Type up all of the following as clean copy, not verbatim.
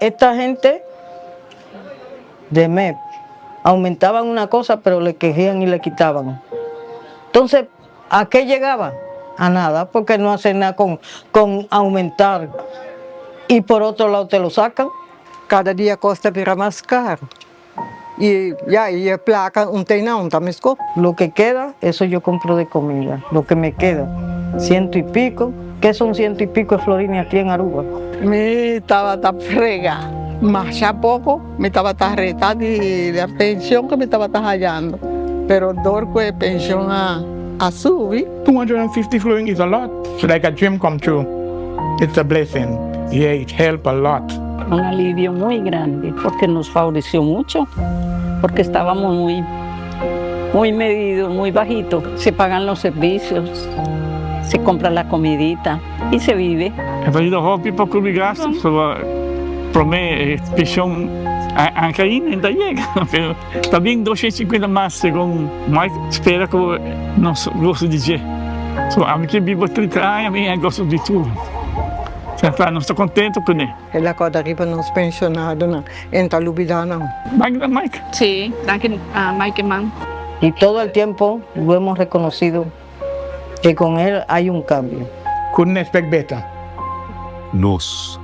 Esta gente de MEP aumentaban una cosa, pero le quejían y le quitaban. Entonces, ¿a qué llegaba? A nada, porque no hacen nada con, con aumentar y por otro lado te lo sacan. Kada dia kos ta bira mas karu. I ya, i e plaka un tei nan, un ta meskó. Lo que queda, eso yo compro de comida, lo que me queda, ciento y pico, ¿qué son ciento y pico de florines aquí en Aruba? Mi tabata frega masha poko, mi tabata reta di e penshon ku mi tabata hayando, pero dor ku e penshon a a subi. 250 florin is a lot, it's like a dream come true, it's a blessing, yeah it help a lot. Un alivio muy grande porque nos favoreció mucho, porque estábamos muy, muy medidos, muy bajito. Se pagan los servicios, se compra la comidita y se vive. E ta yuda hopi pa cubri gasto, pasobra prome e pension anke ainda ta yega, pero ta bin 250 mas segun Mike spera cu nos gosa di dje. So ami ke biba 30 aña mi a gosa di tur. Ta nos ta contento cune. El a corda riba nos pensionadonan, e no ta lubida nan. Danki na Mike. Sí, danki Mike Eman. Y todo el tiempo lo hemos reconocido que con él hay un cambio. Couldn't expect better. Nos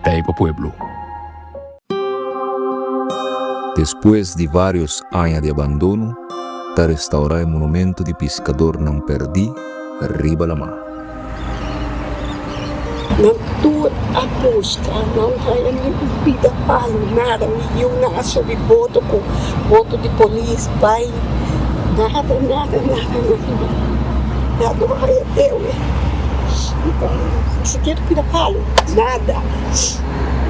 ta e pa pueblo. Despues di varios aña di abandono, ta restaurá e monumento di piskadornan pèrdí riba lamá. Nan tur a buska, nan haya ni un pida palu, nada. Mi yiunan a subi boto ku boto di polis bai, nada, nada, nada, nada. Nan no haya dewe, ni sikiera pida palu, nada,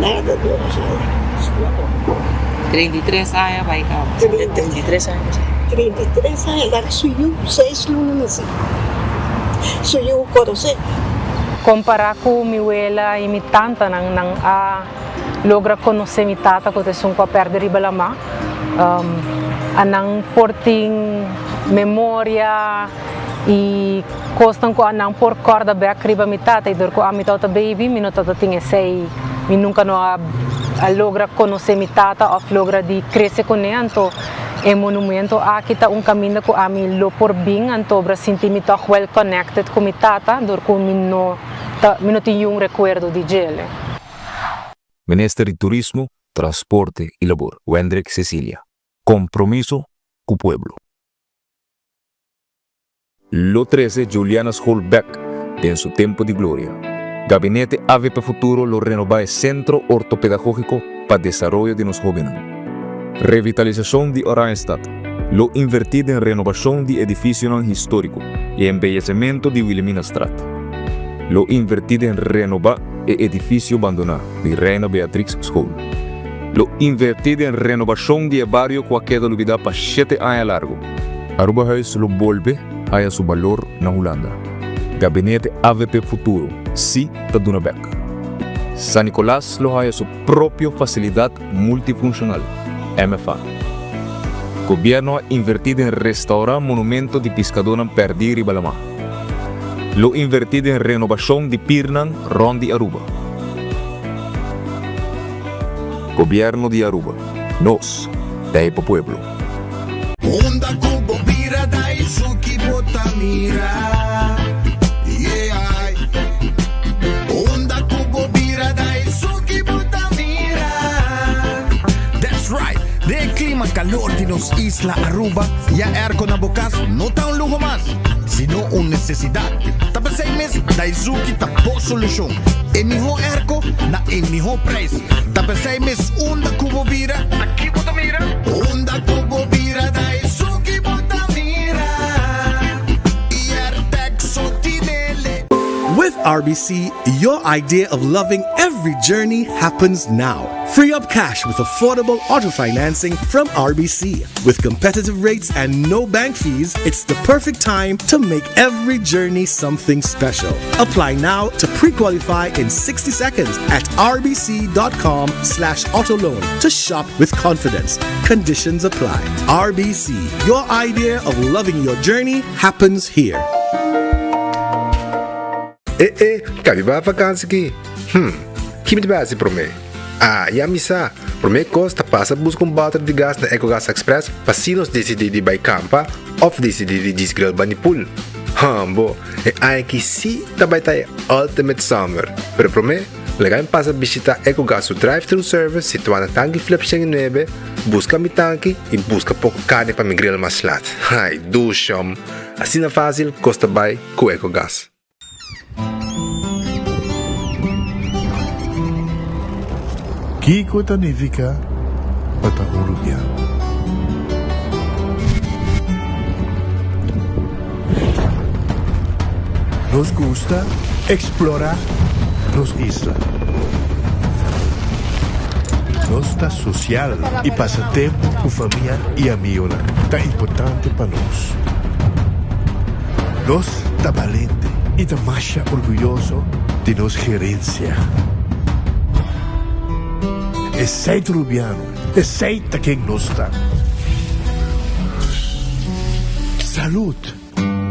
nada no a haya. 33 aña bai kaba. 33 aña. 33 aña, laga su yu seis luna nasi. Su yu konosé. Kompará ku mi wela i mi tantanan, nan a logra konosé mi tata ku ta esun ku a pèrdè riba lamá. A nan por tin memoria i kosnan ku a nan por kòrda bèk riba mi tata i dor ku ami tabata baby mi no tabata tin esei, mi nunka no a logra konosé mi tata òf logra di krese kuné, anto e monumento aki ta un kaminda ku ami lo por bin anto obra sinti mi tòg well connected ku mi tata dor ku mi no ta mi no tin yun rekuerdo di djele. Minister di Turismo, Transporte y Labor, Wendrick Cecilia, Compromiso cu pueblo. Lo trece Juliana School bek den su tempo di gloria. Gabinete avp Futuro lo renoba e Centro Ortopedagogico pa desaroyo di nos hobennan. Revitalisacion di Oranjestad lo inverti den renobacion di edificionan historico y embeyecemento di Wilhelminastraat. Lo inverti den renoba e edificio bandona di Reina Beatrix School. Lo inverti den renobacion di e bario cu a keda lubida pa shete aña largo. Arubahuis lo bolbe haya su balor na Hulanda. Gabinete avp Futuro si ta duna bek. San Nicolas lo haya su propio facilidad multifuncional, MFA. Gobierno a inverti den restaura monumento di piscadonan perdi riba lama. Lo inverti den renobacion di pirnan rond di Aruba. Gobierno di Aruba, nos ta e pa pueblo. Unda ku bo bira Daisuki bo ta mira yeah. Unda ku bo bira Daisuki bo ta mira. That's right, den e klima kalor di nos isla Aruba, ya airco na bo kas no ta un luho mas, sino un nesesidat. Ta p'esei mes Daisuki ta bo solushon, e mihó airco na e mihó prijs. Ta p'esei mes unda ku bo bira, ta ki bo ta mira? Unda ku bo bira ta esun ki bo ta mira. I so tinele. With RBC, your idea of loving every journey happens now. Free up cash with affordable auto financing from RBC. With competitive rates and no bank fees, it's the perfect time to make every journey something special. Apply now to pre-qualify in 60 seconds at rbc.com slash autoloan to shop with confidence. Conditions apply. RBC, your idea of loving your journey happens here. Eh eh, ka di ba vakantie ki? Hm, ki mi ta bai hasi promé? Ah, ya mi sa! Promé kos ta pasa buska un bòter di gas na Ecogas Express pa si nos disidí di bai kampa òf disidí di djis grill bani pool. Hambo, e aña aki sí ta bai ta e ultimate summer! Pero promé, laga mi pasa bishitá Ecogas su drive-thru service situá na Tanki Flip 109, buska mi tanki i buska poko karni pa mi grill mas lat. Ai, dushom! Asina fásil kos ta bai ku Ecogas. Kiko ta nifiká pa ta un rubiano? Nos gusta eksplorá nos isla. Nos ta sosial i pasa tempu ku famia i amigonan ta importante pa nos. Nos ta balente i ta masha orguyoso di nos gerensia. Esei ta Rubiano, esei ta ken nos ta. Salud!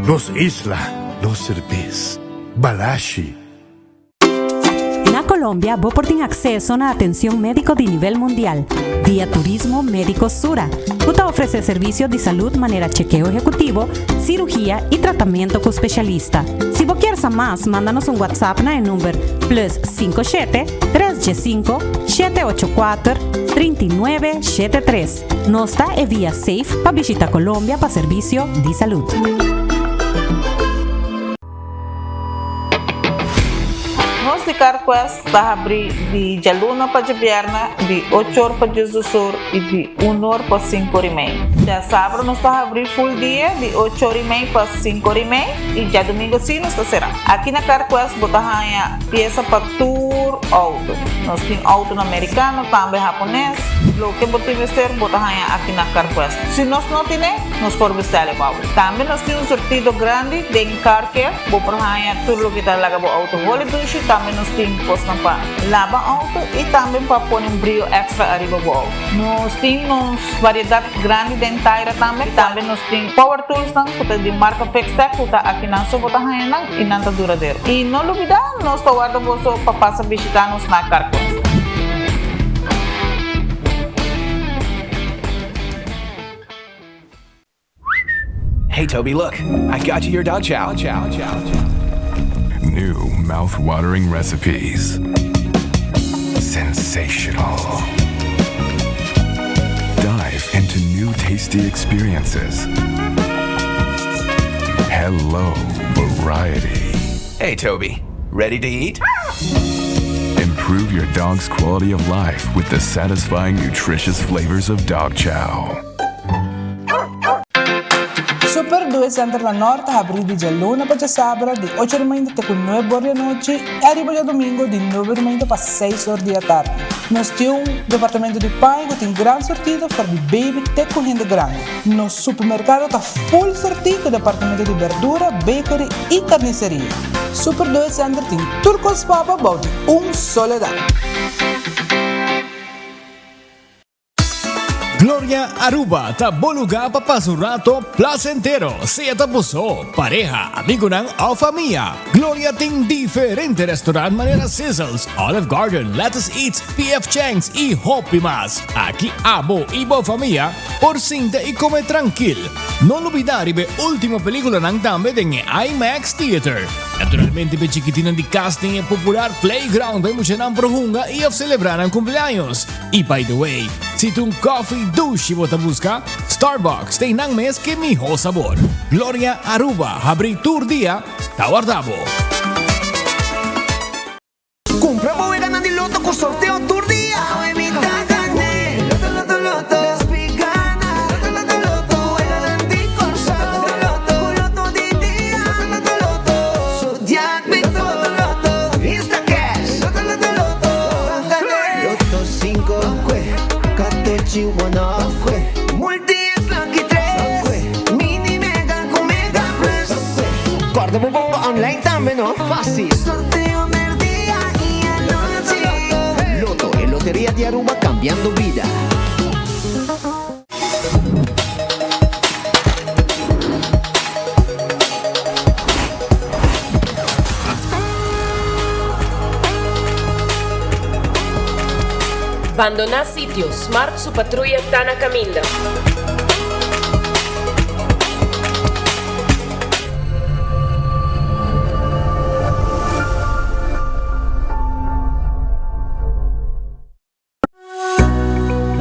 Nos isla, nos serbes. Balashi! Na Colombia bo por tin acceso na atencion medico di nivel mundial via Turismo Medico Sura, cu ta ofrece servicio di salud manera chekeo ehecutivo, cirugia y tratamento cu specialista. Si bo kier sa mas, manda nos un WhatsApp na e number plus 57 315 784 39 73. Nos ta e via safe pa bishita Colombia pa servicio di salud. Nos di CarQuest ta habrí di djaluna pa djabièrnè di ocho or pa diesdos or i di un or pa sinku or i mei. Djasabra nos ta habrí full dia di ocho or i mei pa sinku or i mei i djadumingu sí nos ta será. Aki na CarQuest bo ta haña piesa pa tur outo. Nos tin outonan merikano, tambe hapones. Loke bo tin mester bo ta haña aki na CarQuest. Si nos no tine, nos por bestèl e bou. Tambe nos tin un surtido grandi den Car Care. Bo por haña tur loke ta laga bo outo holi dushi. Tambe nos tin kosnan pa laba outo i tambe pa pone un brio èkstra ariba bo outo. Nos tin nos variedat grandi den taira tambe. Tambe nos tin power toolsnan ku ta di marka Fixtech ku ta akinan so bo ta haña nan i nan ta duradero. I no lubidá, nos ta warda boso pa pasa bishitá nos na Carquest. Hey Toby, look, I got you your dog chow. Chow, chow, chow. New mouth-watering recipes. Sensational. Dive into new tasty experiences. Hello, variety. Hey Toby, ready to eat? Improve your dog's quality of life with the satisfying, nutritious flavors of dog chow. Super Due Center na Nort ta habrí di djaluna pa djasabra di ocho di mainta te ku nuebe or di anochi i ariba djadumingu di nuebe di mainta pa seis or di atardi. Nos tin un departamento di paña ku tin gran surtido for di baby te ku hende grandi. Nos supermerkado ta full surtí ku departamento di berdura, bakery i karniseria. Super Due Center tin tur kos papa bou di un solo dak. Gloria Aruba ta bo lugar pa pasa un rato placentero, sea ta bo so, pareha, amigonan of famia. Gloria tin diferente restaurant manera Sizzles, Olive Garden, Lettuce Eats, PF Chang's y hopi mas. Aki abo y bo famia por sinta y come trankil. No lubida riba e ultimo peliculanan tambe den e IMAX Theater. Naturalmente p'e chikitinnan di cas tin e popular playground pa e muchanan por hunga y of celebra nan cumpleaños. Y by the way, si ta un coffee dushi bo ta busca, Starbucks ta einan mes ke miho sabor. Gloria Aruba habri tur dia, ta warda bo. Cumpra bo weganan di loto cu sorteo tur dia. Awe mi ta gane. Loto, loto, loto. Despi gana. Loto, loto, loto. Weganan di Corsou. Loto, loto, Cu loto di dia. Loto, loto, loto. Zodiac, Big Four. Loto, loto, Instacash. Loto, loto, loto. Ban gane. Loto 5. Katochi one off. Multi X Lucky 3. Mini Mega cu Mega Plus. Corda bo bomba online tambe no. Facil. Sorteo merdia y anochi. Lotto, e loteria di Aruba cambiando bida. Bandoná sitio, Smart su patruya ta na kaminda.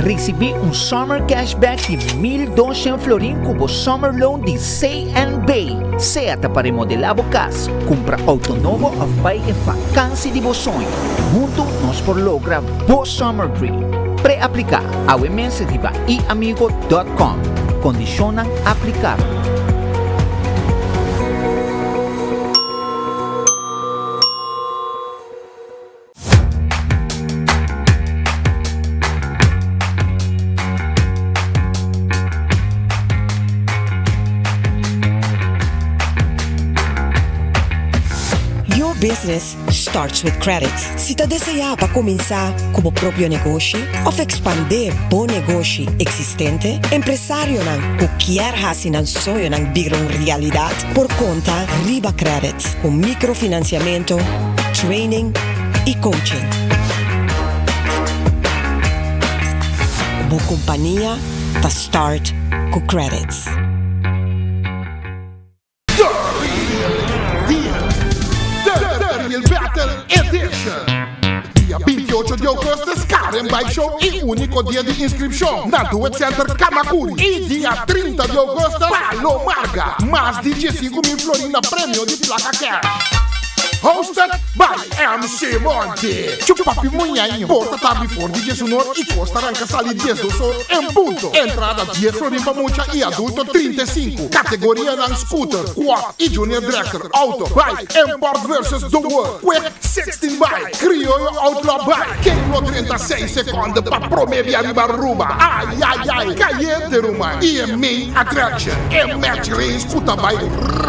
Risibí un Summer Cashback di 1200 florin ku bo Summer Loan di CNB. Sea ta pa remodelá bo kas, kumpra outo nobo òf bai e fakansi di bo soño. Huntu nos por logra bo Summer Dream. Pre-apliká awe mes riba iamigo dòt kòm. Kondishonnan aplikabel. Your business starts with credit. Si ta deseá pa kuminsá ku bo propio negoshi òf ekspandé bo negoshi eksistente, empresarionan ku kier hasi nan soñonan bira un realidat por konta riba credit ku mikrofinansiamentu, training y coaching. Bo compania ta start cu Qredits. The Real Deal, The Real Battle Edition. Dia 28 di augustus Karen Bike Show y unico dia di inscripcion na Duet Center Camacuri. Y dia 30 di augustus Palo Marga. Mas di 15 mil florin na premio di placa cash. Hosted by MC Monty. Chupapi Muñain. Porta ta habri for di diesunor y cos ta ranca sali diesdos or en punto. Entrada dies florin pa mucha y adulto 35. Categorianan scooter, quad y junior dragster, auto, bike, import versus the world, quick 16 bike, criollo outlaw bike. Ken lo drenta seis seconde pa prome bia riba Aruba? Ay ay ay, cayente ruman. Y e main attraction, e match race cu ta bay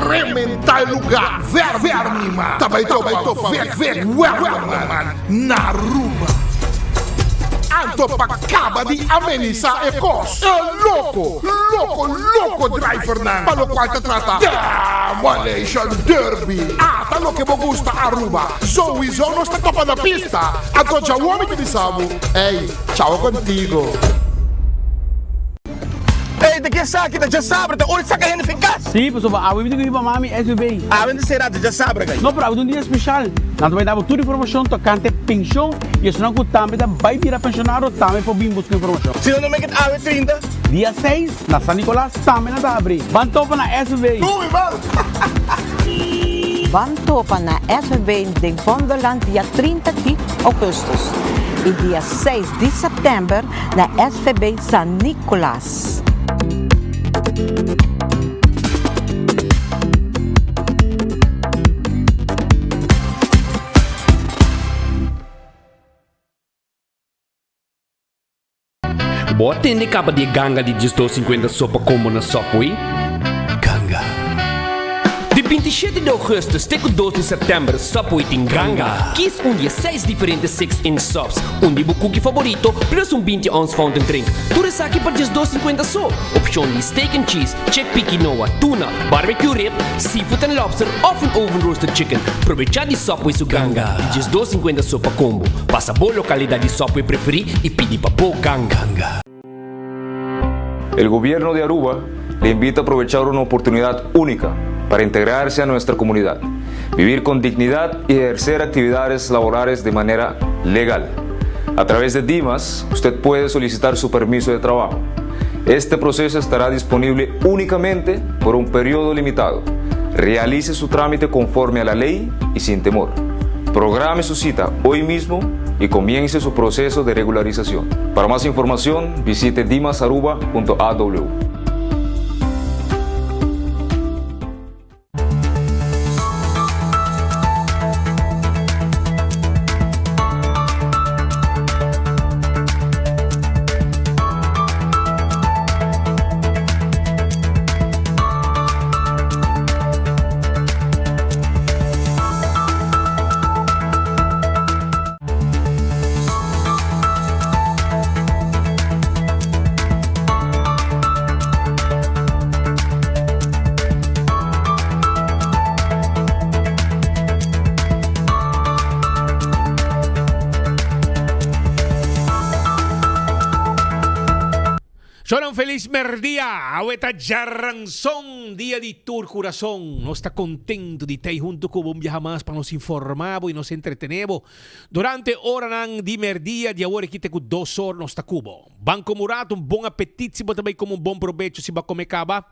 rementa e lugar. Ver ver mi man ta bai topa vek vek Werleman na Aruba. Anto pa kaba di amenisa e kos, e loko, loko, loko drivernan pa lokual ta trata Demolition Derby. Ata loke bo gusta Aruba, souiso nos ta topa na pista. Anto djawo mi ta bisa bo, ey, chao contigo. Ey, ta ke esaki ta djasabra, ta ora saka hende fin kas. Sí, pasobra awe mi tin ku hiba mami SVB. Awe ta sera ta djasabra kai. No, pero awe ta un dia speshal. Nan ta bai dabo tur informashon tokante penshon i esunnan ku tambe ta bai bira penshonado tambe por bin buska informashon. Si no no make it awe 30. Dia seis na San Nicolas tambe nan ta habri. Ban topa na SVB. Tumi, ban! Ban topa na SVB den Vondelland dia 30 di augustus i dia seis di sèptèmber na SVB San Nicolas. Bo a tende caba di e ganga di 12 cincuenta sopa combo na Subway? Ganga. Di 27 di augustus te cu 2 di september Subway tin ganga. Kies un di e seis diferente 6-inch subs, un di bo cookie favorito plus un 20 ounce fountain drink. Tur esaki pa 12 cincuenta so. Opcion di steak and cheese, chickpea quinoa, tuna, barbecue rib, seafood and lobster of un oven roasted chicken. Probecha di Subway su ganga di 12 cincuenta so pa combo. Pasa bo localidad di Subway preferi y pidi pa bo ganga. El gobierno de Aruba le invita a aprovechar una oportunidad única para integrarse a nuestra comunidad, vivir con dignidad y ejercer actividades laborales de manera legal. A través de Dimas, usted puede solicitar su permiso de trabajo. Este proceso estará disponible únicamente por un periodo limitado. Realice su trámite conforme a la ley y sin temor. Programe su cita hoy mismo y comience su proceso de regularización. Para más información, visite dimasaruba.aw. Feliz merdia! Awe ta djaranson, dia di tur curason. Nos ta contento di tei hunto cu bo un biaha mas pa nos informa bo y nos entretene bo durante oranan di merdia di awor aki te cu dos or nos ta cu bo. Ban come un rato, un bon apetit si bo ta bay come un bon probecho si bo a come caba.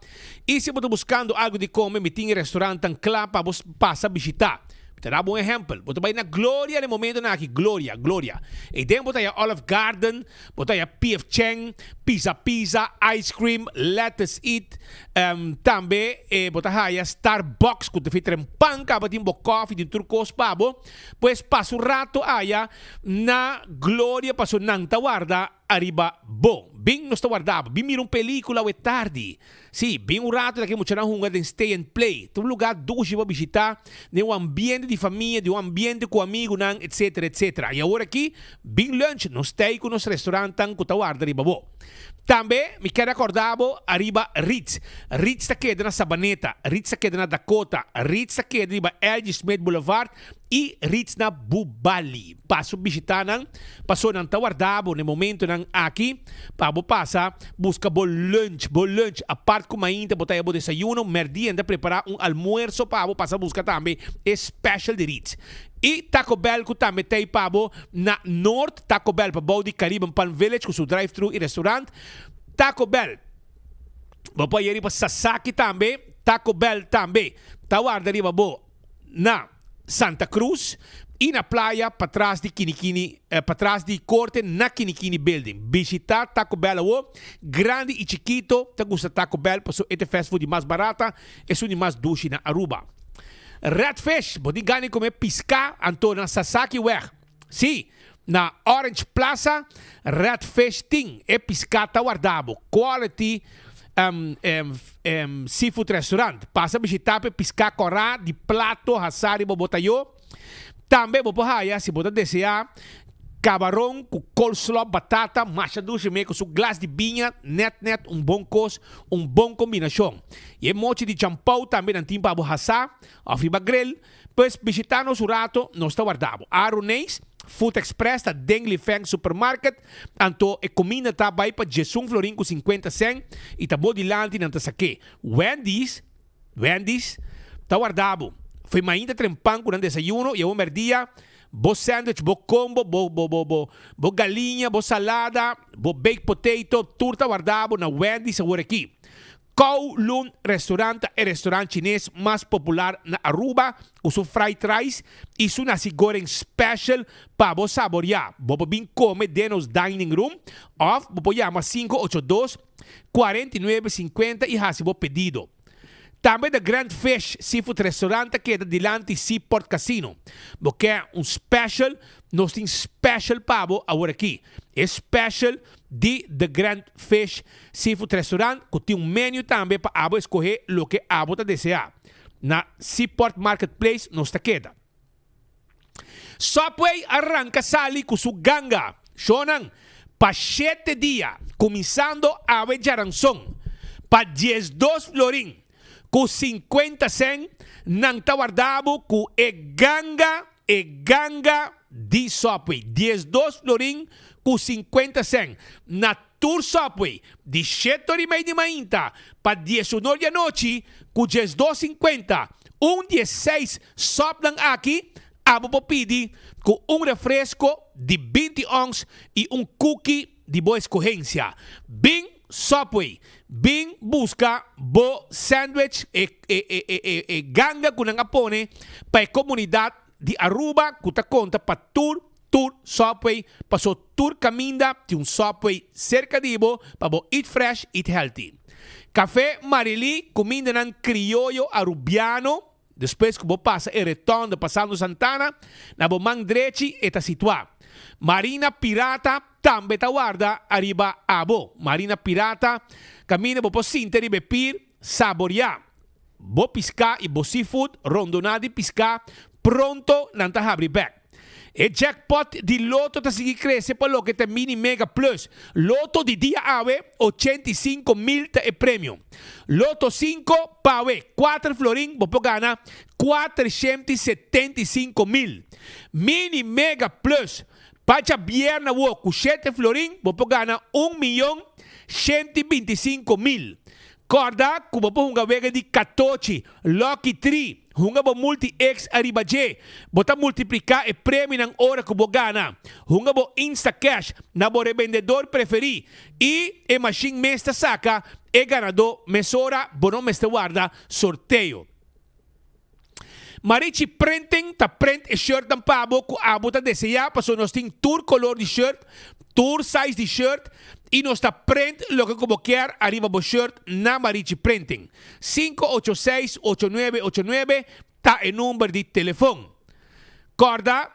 Y si bo ta buscando algo di come mi tin e restaurantan cla pa bo pasa bishita. Mi ta dabo un ehempel, bo ta bay na Gloria na e momentonan aki, Gloria, Gloria. Eyden bo ta haya Olive Garden, Bo ta haya PF Chang, Pizza Pizza, Ice Cream, Lettuce Eat, tambe bo ta haya Starbucks ku ta fitren pan kaba tin bo koffie tin tur kos pa bo. Pues pasa un rato aya na Gloria paso nan ta warda ariba bo. Bin nos ta warda bo. Bin mira un pelicula awe tardi. Sí, bin un rato ta ke muchanan hunga den Stay and Play. Ta un lugar dushi pa bishita den un ambiente di famia, den un ambiente ku amigunan etcetera etcetera. Y awor aki bin lunch nos ta ei ku nos restaurantnan ku ta warda riba bo. Tambe mi kier acorda bo ariba Ritz. Ritz ta keda na Sabaneta, Ritz ta keda na Dakota, Ritz ta keda riba LG. Smith Boulevard y Ritz na Bubali. Pasa bishita nan, paso nan ta warda bo na e momentonan aki pa bo pasa busca bo lunch, bo lunch. Apart cu mainta bo ta haya bo desayuno, merdia nan ta prepara un almuerzo pa bo pasa busca tambe e special di Ritz. Y Taco Bell cu tambe ta ey pa bo na Noord, Taco Bell pabou di Caribbean Palm Village cu su drive thru y restaurant. Taco Bell bo por haya riba Sasaki tambe, Taco Bell tambe ta warda riba bo na Santa Cruz y na playa patras di Kinikini patras di Corte na Kinikini Building. Bishita Taco Bell awo, grandi y chikito ta gusta Taco Bell pasobra e ta e fast food di mas barata, esun di mas dushi na Aruba. Red fish, bo tin gana di come pisca anto na Sasaki weg. Si, na Orange Plaza, Red Fish tin e pisca ta warda bo. Quality Seafood Restaurant. Pasa bishita pa e pisca cora di plato hasa riba bo tayo. Tambe bo por haya, si bo ta desea, cabaron cu coleslaw, batata, masha dushi mee cu su glas di biña, net net un bon cos, un bon combinacion. Y e mochi di champou tambe nan tin pa bo hasa of riba grill. Pues bishita nos un rato, nos ta warda bo. Aruneis Food Express ta den Li Feng Supermarket, anto e cuminda ta bay pa diesun florin cu cincuenta cent y ta bo dilanti nan ta sake. Wendy's, Wendy's ta warda bo. Fo'i mainta trempan cu nan desayuno y awor merdia, bo sandwich, bo combo, bo bo bo bo bo galiña, bo salada, bo baked potato, tur ta warda bo na Wendy's awor aki. Kowloon Restaurant ta e restaurant chines mas popular na Aruba cu su fried rice y su nasi goreng special pa bo saboria. Bo por bin come den nos dining room of bo por yama 582 49 50 y haci bo pedido. Tambe The Grand Fish Seafood Restaurant ta keda dilanti Seaport Casino. Bo ke un special? Nos tin special pa bo awor aki. E special di The Grand Fish Seafood Restaurant cu tin un menu tambe pa abo escoge loke abo ta desea. Na Seaport Marketplace nos ta keda. Subway a ranca sali cu su ganga shownan pa shete dia cuminsando awe djaranson pa diesdos florin cu cincuenta cent nan ta warda bo cu e ganga e ganga di Subway diesdos florin cu cincuenta cent na tur Subway di shete ora y mei di mainta pa diesun or di anochi cu diesdos cincuenta un di e seis Sòpnan aki abo por pidi ku un refresko di 20 ons i un kuki di bo eskohensia. Bin Subway, bin buska bo sandwich e e e e e ganga ku nan a pone pa e komunidat di Aruba ku ta konta pa tur tur Subway paso tur kaminda tin un Subway serka di bo pa bo eat fresh eat healthy. Cafe Marily kumindanan krioyo arubiano. Despues ku bo pasa e retonde pasando Santana, na bo man drechi e ta situá. Marina Pirata tambe ta warda ariba abo. Marina Pirata, kaminda bo por sinta riba e pir, saboriá bo piská i bo seafood rondoná di piská, pronto nan ta habri bèk. E jackpot di Lotto ta sigui crece pa loke ta Mini Mega Plus. Lotto di dia awe, 85 mil ta e premio. Lotto 5 pa awe, 4 florin, bo por gana 475 mil. Mini Mega Plus, pa djabièrnè awo ku 7 florin, bo por gana 1 miyon. 125 mil. Kòrda ku bo por hunga wega di katochi, lucky tree, hunga bo multi X ariba dje. Bo ta multipliká e premionan ora ku bo gana. Hunga bo Instacash na bo rebendedor preferí i e mashin mes ta saka e ganadó mesora, bo no mester warda sorteo. Marichi Printing ta print e shirtnan pa bo ku abo ta deseá pasobra nos tin tur kolor di shirt, tur size di shirt i nos ta print loke ku bo kier ariba bo shirt na Marichi Printing. 586 8989 ta e number di telefon. Kòrda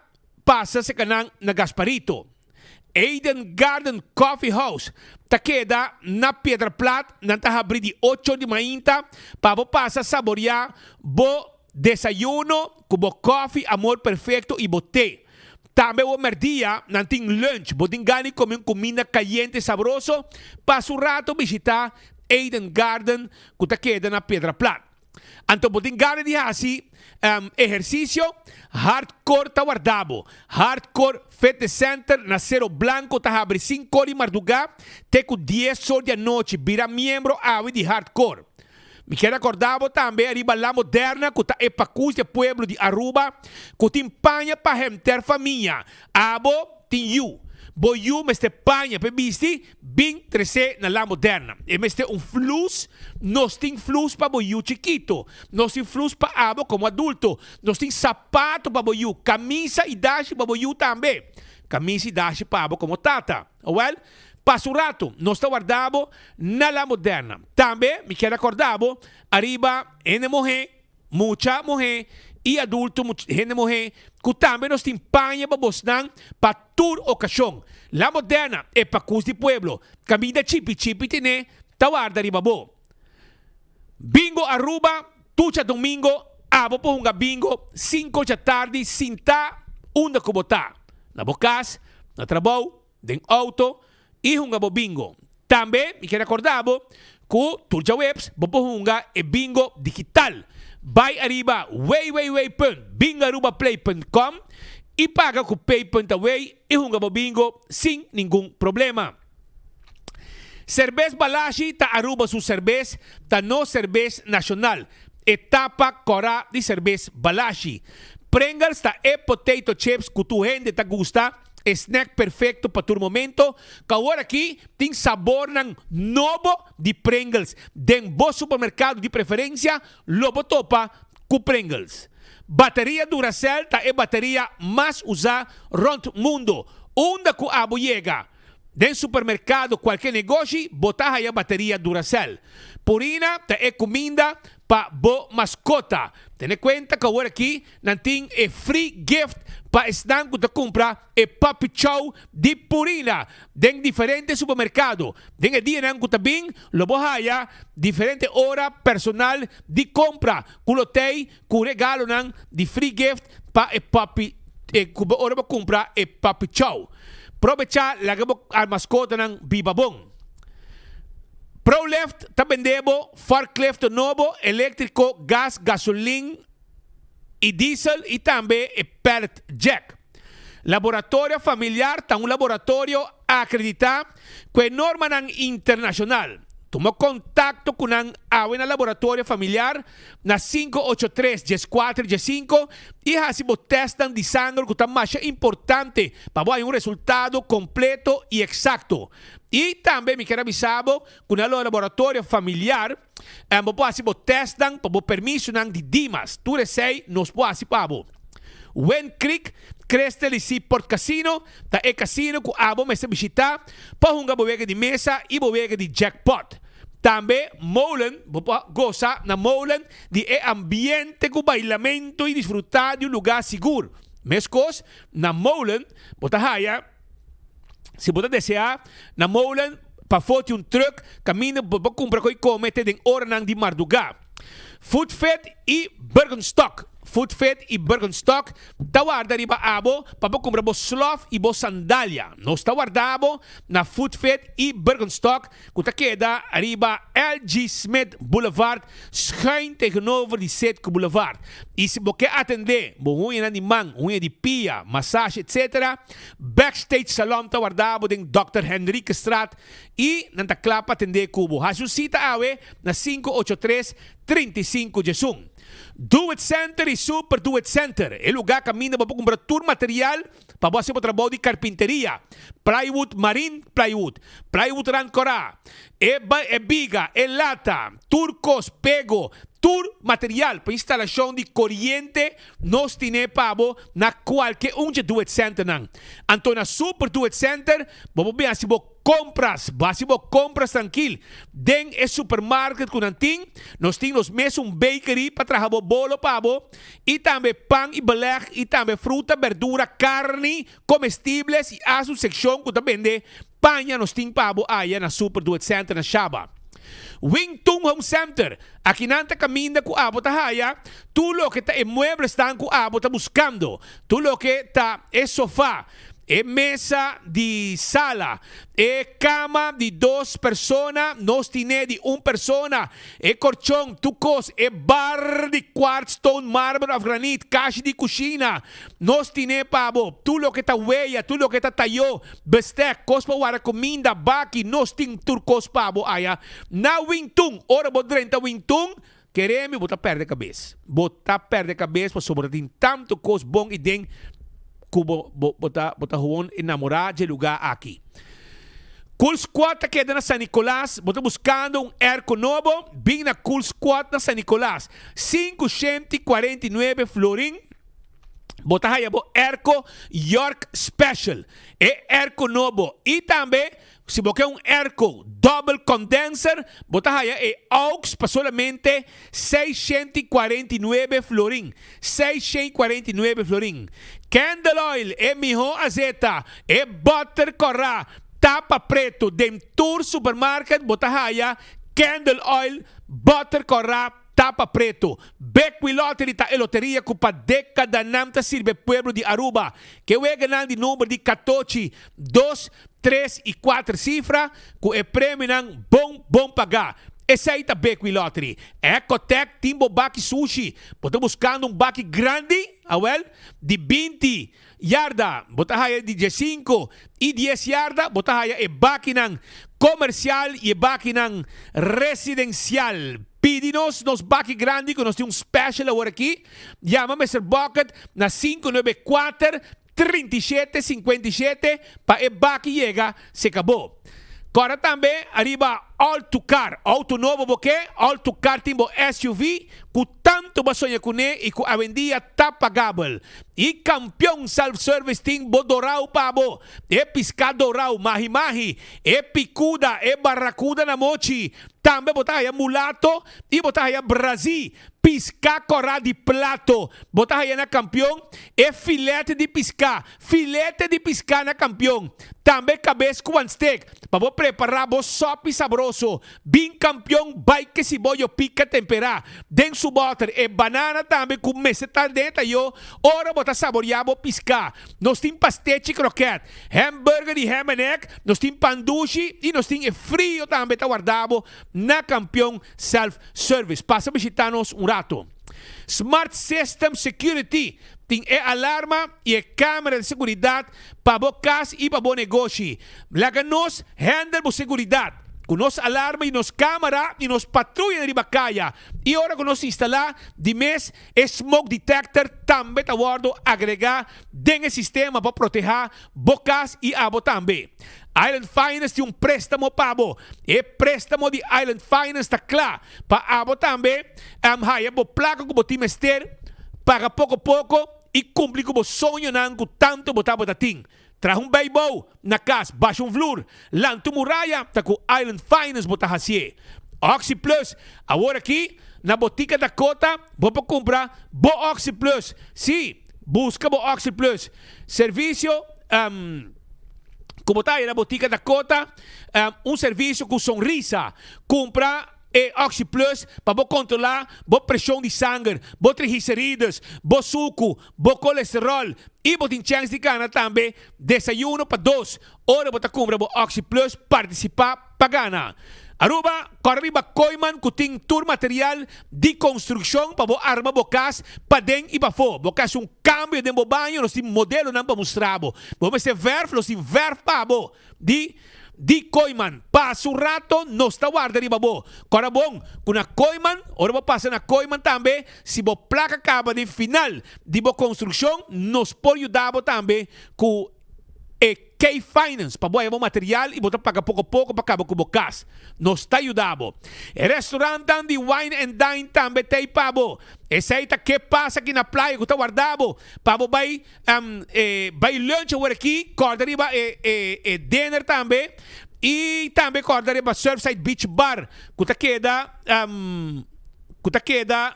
pasa seka nan na Gasparito. Eden Garden Coffee House ta keda na Piedra Plat, nan ta habri di ocho di mainta pa bo pasa saboria bo desayuno ku bo kofi Amor Perfecto i bo te. Tambe bo merdia nan tin lunch, bo tin gana di kome un kuminda kayente sabroso, pasa un rato bishita Eden Garden ku ta keda na Piedra Plat. Anto bo tin gana di hasi ehersisio? Hardcore ta warda bo. Hardcore Fitness Center na Cero Blanco ta habri sinku or di mardugá te ku dies or di anochi. Bira miembro awe di Hardcore. Mi kier akorda bo tambe ariba La Moderna ku ta e pakus di e pueblo di Aruba ku tin paña pa henter famia. Abo tin yu. Bo yu mester paña pa e bisti? Bin tresé na La Moderna. E mester un flus. Nos tin flus pa bo yu chikito. Nos tin flus pa abo komo adulto. Nos tin sapato pa bo yu, kamisa i dashi pa bo yu tambe. Kamisa i dashi pa abo komo tata. Awèl, pasa un ratu, nos ta warda bo na La Moderna. Tambe mi kier akorda bo ariba hende muhé. Mucha muhé i adulto hende muhé ku tambe nos tin paña pa bosnan pa tur okashon. La Moderna, e pakus di pueblo, kaminda chipi chipi tene ta warda riba bo. Bingo Aruba, tucha domingo abo por hunga bingo sinko djatardi sintá unda ku bo ta, na bo kas, na trabou, den auto i hunga bo bingo. Tambe mi kier acorda bo cu tur djaweps bo por hunga e bingo digital. Bay ariba www.bingoarubaplay.com i paga cu pay.away i hunga bo bingo sin ningun problema. Cerbes Balashi ta Aruba su cerbes, ta nos cerbes nacional. E tapa cora di cerbes Balashi. Pringles ta e potato chips cu tur hende ta gusta. E snack perfecto pa tur momento, cu awor aki tin sabornan nobo di Pringles. Den bo supermercado di preferencia lo bo topa cu Pringles. Bateria Duracell ta e bateria mas usa rond mundo. Unda cu abo yega, den supermercado cualke negoshi bo ta haya bateria Duracell. Purina ta e cuminda pa bo mascota. Tene cuenta cu awor aki Nan tin e free gift pa esnan ku ta kumpra e Puppy Chow di Purina den diferente supermerkado. Den e dianan ku ta bin lo bo haya diferente ora personal di kompra ku lo tei ku regalonan di free gift pa e puppy ku bo ora bo kumpra e Puppy Chow. Probecha laga bo maskotanan biba bon. Prolift ta bende bo forklift nobo, eléktriko, gas, gasolin, i diesel i tambe e pallet jack. Laboratorio Familiar ta un laboratorio akreditá ku e normanan internashonal. Tuma kontakto ku nan awe na Laboratorio Familiar na 583 14 15 i hasi bo tèstnan di sanger ku ta masha importante pa bo haña un resultado kompleto i eksakto. I tambe mi kier a bisa bo ku na Laboratorio Familiar, En bo por hasi bo testnan pa bo permisonan di Dimas. Tur esei nos por hasi pa bo. Wind Creek, Crystal y Seaport Casino ta e casino cu abo mester bishita pa hunga bo wega di mesa y bo wega di jackpot. Tambe Molen, bo por gosa na Molen di e ambiente cu bailamento y disfruta di un lugar sigur. Mescos, na Molen bo ta haya. Si bo ta deseá, na molen pafó tin un trùk kaminda bo por kumpra koi kome te den oranan di mardugá. Food Fit i Birkenstock. Footfit y Birkenstock ta warda riba abo pa bo cumpra bo slof y bo sandalia. Nos ta warda abo na Footfit y Birkenstock cu ta keda riba LG. Smith Boulevard schuin tegenover di Citgo Boulevard. Y si bo ke atende bo huñanan di man, huña di pia, masashi etc. Backstage Salon ta warda abo den Dòkter Henriquestraat y nan ta cla pa atende cu bo. Haci un cita awe na 583 35 diesun. Do It Center y Super Do It Center, e lugar caminda bo por cumpra tur material pa bo haci bo trabou di carpinteria, plywood marine plywood, plywood rand cora, e e biga, e lata, tur cos, pego, tur material pa instalacion di coriente nos tine pa bo na cualke un dje Do It Centernan. Anto na Super Do It Center bo por bin haci bo Compras, bo haci bo compras trankil den e supermarket cu nan tin. Nos tin nos mesun bakery pa traha bo bolo pa bo y tambe pan y beleg y tambe fruta, berdura, carni, comestibles y hasta un seccion cu ta bende paña nos tin pa bo aya na Super Do It Center na Shaba. Wing Tung Home Center, aki nan ta caminda cu abo ta haya tur loke ta e mueblesnan cu abo ta buscando, tur loke ta e sofa, E mesa di sala, e cama di dos persona, nos tine di un persona, e corchon, tur cos, e bar di quartz, stone, marmer of granit, kashi di cushina, nos tine pa bo, tur loke ta weya, tur loke ta tayo, bestek, cos pa warda cuminda, baki, nos tin tur cos pa bo aya na Wingtun. Ora bo drenta Wingtun, kere mi bo ta perde cabes. Bo ta perde cabes pasobra tin tanto cos bon y den ku bo bo bo ta bo ta gewoon enamorá dje lugá aki. Cool Squad ta keda na San Nicolas, bo ta buskando un airco nobo? Bin na Cool Squad na San Nicolas, 549 florin bo ta haya bo airco York Special, e airco nobo y tambe Si bo ke un airco double condenser, bo ta haya e aux pa solamente 649 florin, 649 florin. Candle oil, e miho azeta, e boter kòrá, tapa pretu, den tur supermarket bo ta haya candle oil, boter kòrá, Tapa preto. Bequi Lottery ta e loteria cu pa decadanan ta sirbi e pueblo di Aruba. Ke weganan di number di catochi, dos, tres y cuater cifra cu e premionan bon bon paga. Esey ta Bequi Lottery. Ecotec tin bo baki sushi. Bo ta buscando un baki grandi? Awel, di 20 yarda bo ta haya di diesinco y dies yarda bo ta haya e bakinan comercial y e bakinan residencial. Pidi nos nos baki grandi cu nos tin un special awor aki. Yama Mister Bucket na 594 37 57 pa e baki yega seca bo. Kòrda tambe ariba All-to-Car, outo nobo bo ke? All-to-Car tin bo SUV ku tantu bo a soña kuné i ku awendia ta pagabel. I Kampion Self Service tin bo dorau pa bo, e piská dorau, mahi-mahi, e pikuda, e barakuda na mochi. Tambe bo ta haya mulato i bo ta haya brazí, piská kòrá di plato. Bo ta haya na Kampion e filèt di piská, Filete di piská na kampion, tambe kabes ku wanstek, pa bo prepará bo sòpi sabroso. Bin kampion bai ke siboyo pika temperá den su bòter, e banana tambe ku mester ta den e tayó ora bo ta saboriá bo piská. Nos tin pastechi krokèt, hamburger di ham and egg, nos tin pan dushi i nos tin e frio tambe ta warda bo na Kampion Self Service. Pasa bishitá nos un rato. Smart System Security Tin e alarma i e camera di seguridad pa bo cas i pa bo negoshi. Laga nos handle bo seguridad cu nos alarma i nos camera i nos patruya riba caya. I ora cu nos instala di mes e smoke detector tambe ta wordo agrega den e sistema pa proteha bo cas i abo tambe. Island Finance tin un prestamo pa bo. E prestamo di Island Finance ta cla pa abo tambe haya bo placa cu bo tin mester. Paga poko poko i kumpli ku bo soñonan ku tantu bo tabata tin. Traha un beibou na kas, basha un vlur, lanta un muraya, ta ku Island Finance bo ta hasié. Oxi Plus, Awor aki na Botica Dakota bo por kumpra bo Oxi Plus. Sí, buska bo Oxi Plus. Servisio ku bo ta haya na Botica Dakota, un servisio ku sonrisa. Kumpra. E Oxi Plus pa bo kontrolá bo preshon di sanger, bo triglicerides, bo suku, bo kolesteròl i bo tin chèns di gana tambe desayuno pa dos ora bo ta kumpra bo Oxi Plus partisipá pa gana. Aruba, kòrda riba Kooyman ku tin tur material di konstrukshon pa bo arma bo kas paden i pafó. Bo ke hasi un kambio den bo baño, nos tin modelonan pa mustra bo. Bo mester vèrf, nos tin vèrf pa bo. Di Di Kooyman, Pasa un rato, nos ta warda riba bo. Kòrda bon ku na Kooyman, ora bo pasa na Kooyman tambe, si bo plaka kaba den final di bo konstrukshon, nos por yuda bo tambe ku e K-Finance pa bo haya bo material i bo ta paga poko poko pa kaba ku bo kas. Nos ta yuda bo. E restaurantnan di Wine and Dine tambe ta ei pa bo. Esei ta ke pasa aki na playa ku ta warda bo pa bo bai Bai lunch awor aki, kòrda riba e dinner tambe i tambe kòrda riba Surfside Beach Bar ku ta keda ku ta keda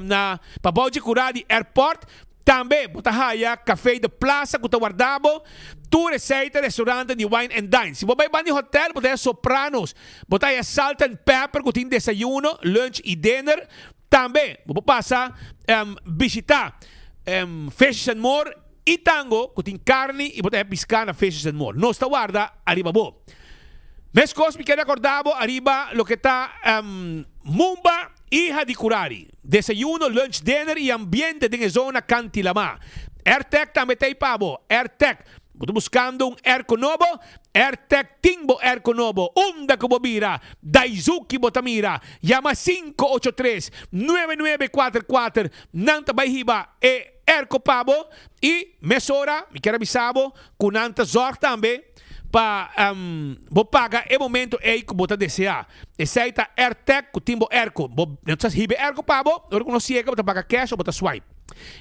na pabou dje kurá di airport. Tambe bo ta haya Café de Plaza ku ta warda bo. Tur esei ta restaurante di wine and dine. Si bo bai banda di hotel bo ta haya Sopranos, bo ta haya Salt and Pepper ku tin desayuno, lunch i dinner. Tambe bo por pasa bishita Fishes and More y Tango cu tin carni y bo ta haña pisca na Fishes and More. Nos ta warda ariba bo. Mescos mi ker recorda bo ariba loke ta Mumba y Hadicurari. Desayuno, lunch, dinner y ambiente den e zona Canti Lama. Airtec tambe ta ey pa bo. Airtec. Bo ta buscando un airco nobo? Airtec tin bo airco nobo. Unda cu bo bira, Daizuki bo ta mira. Yama 583 9944, nan ta bay hiba e airco pa bo. Y mesora mi kier a bisa bo cu nan ta zorg tambe pa bo paga e momento ey cu bo ta desea. Esey ta Airtec cu tin bo airco. Bo nan ta hiba e airco pa bo, ora cu nos yega bo ta paga cash o bo ta swipe.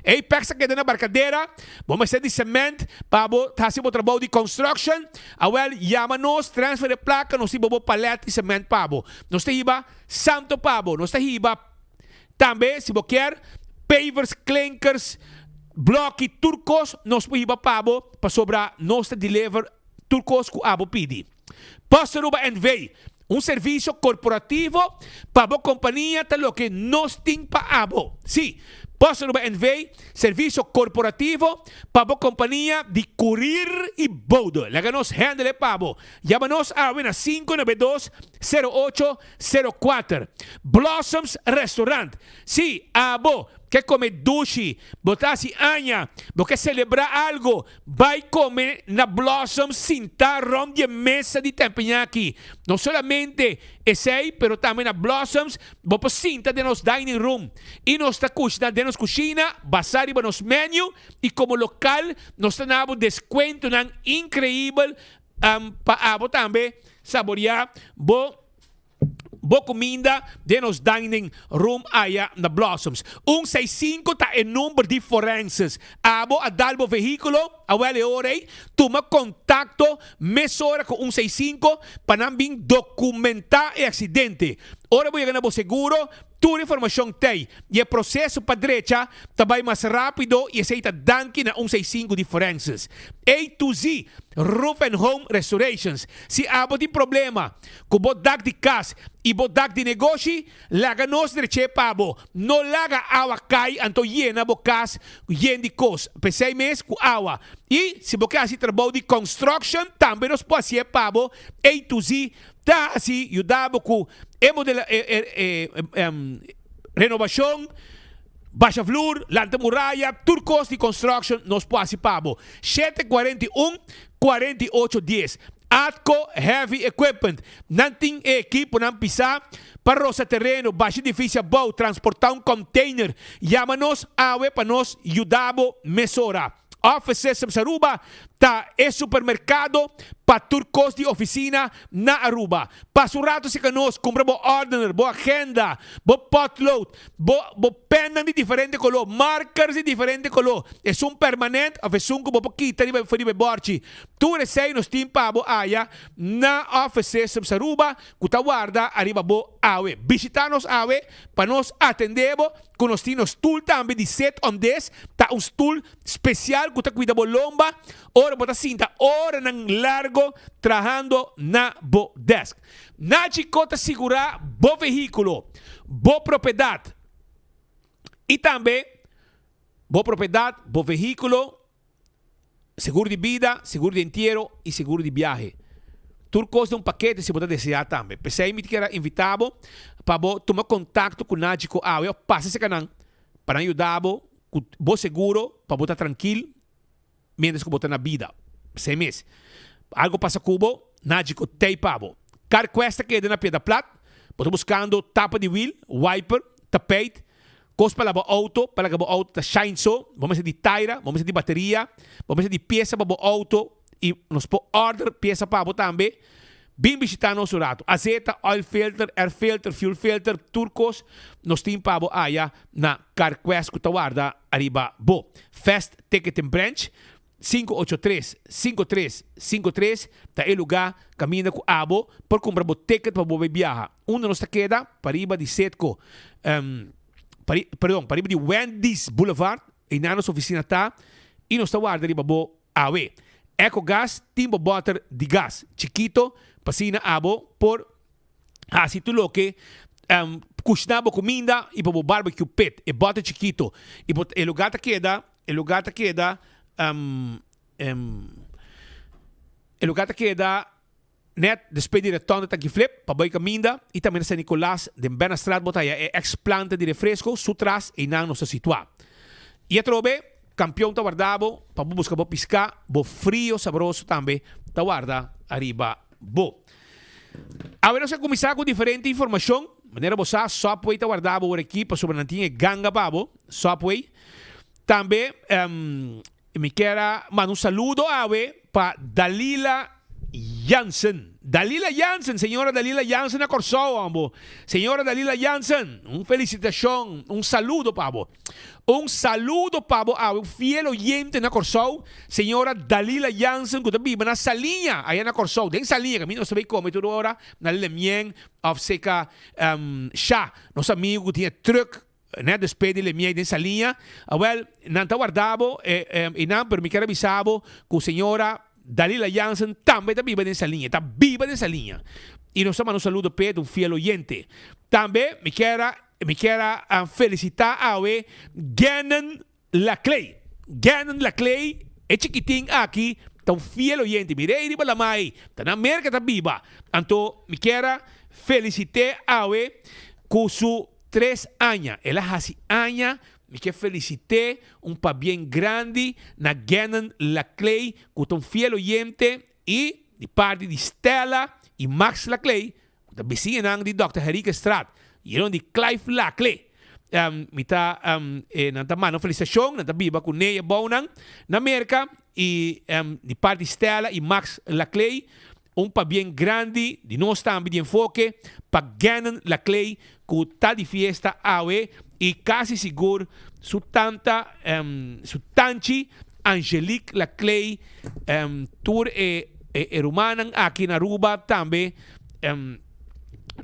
Apex a keda na Barcadera, bo mester di cement pa bo hasi bo trabou di construction, awel yama nos, transfer e placa, nos hiba bo palet di cement pa bo. Nos ta hiba santo pa bo, nos ta hiba tambe si bo kier pavers, klinkers, bloki, tur kos nos por hiba pa bo pasobra nos ta deliver tur kos ku abo pidi. Post Aruba NV, un servisio korporativo pa bo kompania ta loke nos tin pa abo. Sí, Post Aruba NV, servisio korporativo pa bo kompania di kurir i boude. Laga nos handle e pa bo. Yama nos awe na 592 08 04. Blossoms Restaurant. Sí, abo ke kome dushi, bo ta hasi aña, bo ke selebrá algo, Bai come na Blossom sinta rond di e mesa di tempeñaki. No solamente esey pero tambe na Blossoms bo por sinta den nos dining room y nos ta cushna den nos cushina basa riba nos menu y como local nos ta na bo descuentonan increibel pa abo tambe saborea bo Bo kuminda den nos dining room aya na Blossoms. Un seis sinku ta e number di forenses. Abo a dal bo vehíkulo? Awel e ora ei, tuma kontakto mesora ku un seis sinku pa nan bin dokumentá e aksidente. Ora bo yega na bo seguro, tur informashon t'ei i e proseso pa drecha ta bai mas rápido i esei ta danki na un seis sinku di forenses. A to Z Roof and Home Restorations. Si abo tin problema Ku bo dak di kas i bo dak di negoshi, laga nos drech'é pa bo. No laga awa kai anto yena bo kas yen di kos. P'esei mes ku awa. I si bo ke hasi trabou di construction, tambe nos por hasié pa bo. A to Z ta hasi yuda bo ku e modela e renobashon, basha vloer, lanta muraya, tur kos di construction nos por hasi pa bo. 741 48 dies. Atco Heavy Equipment, Nan tin e ekiponan pisá pa rosa tereno, basha edifisio abou, transportá un container. Yama nos awe pa nos yuda bo mesora. Office Systems Aruba ta e supermerkado pa tur kos di ofisina na Aruba. Pasa un rato serka nos, kumpra bo ordener, bo agenda, bo potlood, Bo bo pennan di diferente koló, markers di diferente koló, esun permanent of esun ku bo por kita riba for riba e bòrchi. Tur esei nos tin pa bo aya na Office Systems Aruba ku ta warda ariba bo awe. Bishita nos awe pa nos atendé bo ku nos tin nos stul tambe di sit on this, ta un stul spesial ku ta kuida bo lomba ora. ora bo ta sinta oranan largo trahando na bo desk. Nagico ta sigurá bo vehíkulo, bo propiedat i tambe bo propiedat, bo vehíkulo, seguro di bida, seguro di entiero i seguro di biahe. Tur kos den un pakete si bo ta deseá tambe. P'esei mi ta kier a invitá bo pa bo tuma kontakto ku Nagico awe òf pasa serka nan pa nan yuda bo ku bo seguro pa bo ta trankil mientras ku bo ta na bida. P'esei mes, algu pasa ku bo, Nagico t'ei pa bo. Carquest ta keda na Piedra Plat. Bo ta buskando tapa di wiel, wiper, tapijt, Kos pa laba outo, pa laga bo outo ta shine so, bo mester di taira, bo mester di bateria, bo mester di piesa pa bo outo i nos por order piesa pa bo tambe. Bin bishita nos un rato. Azeta, oil filter, air filter, fuel filter, tur kos nos tin pa bo aya na Carquest ku ta warda ariba bo. Fast Ticketing Branch, 583 5353 ta e lugá kaminda ku abo por kumpra bo ticket pa bo bai biaha. Unda nos ta keda? Pariba di Setco, pari, perdon, pariba di Wendy's Boulevard, einan nos ofisina ta i nos ta warda riba bo awe. Ecogas tin bo bòter di gas chikito pa asina abo por Hasi tur loke kushná bo kuminda i pa bo barbecue pit, e bòter chikito. I bo e lugá ta keda, e lugá ta keda, e lugá ta keda nèt despues di rètònde Tanki Flip pa bai kaminda i tambe na San Nicolas den Bernastraat bo ta haya e èks planta di refresko, su tras einan nos ta situá. I atrobe Kampion ta warda bo pa bo buska bo piská, bo frio sabroso tambe ta warda ariba bo. Awe nos a kuminsá ku diferente informashon. Manera bo sa, Subway ta warda bo ora aki pasobra nan tin e ganga pa bo, Subway. Tambe mi kier a manda un saludo awe pa Dalila Jansen. Dalila Jansen, señora Dalila Jansen na Kòrsou amo. Señora Dalila Jansen, un felisitashon, un saludo pa bo. Un saludo pa bo awe, un fiel oyente na Kòrsou, señora Dalila Jansen ku ta biba na Saliña, aya na Kòrsou, den Saliña, kaminda nos ta bai kome tur ora na Lemien òf seka Sha, nos amigu ku tin e trùk nèt despues di Lemien den Saliña. Awèl, nan ta warda bo einan, pero mi kier a bisa bo ku señora Dalila Jansen tambe ta biba den Saliña, e ta biba den Saliña. I nos ta manda un saludo p'e, ta un fiel oyente. Tambe mi kier a. Mi kier a felicita awe Gannon Laclay. Gannon Laclay, e chikitin aki ta un fiel oyente. Mi rey riba lama ey, ta na Merca ta biba. Anto mi kier a felicite awe cu su tres aña. El a haci aña, mi kier felicite un pabien grandi na Gannon Laclay cu ta un fiel oyente y di parti di Stella y Max Laclay Ku ta bisiñanan di Dòkter Henriquezstraat i enon di Clive Lacle. Mi ta nan ta manda un felisitashon, nan ta biba ku Neye Bounan na Merka i di parti Stella i Max Laclay un pabien grandi di nos tambe di Enfoke pa Gannon Laclay ku ta di fiesta awe i kasi sigur su tanta su tanchi Angelique Laclay tur e rumannan aki na Aruba tambe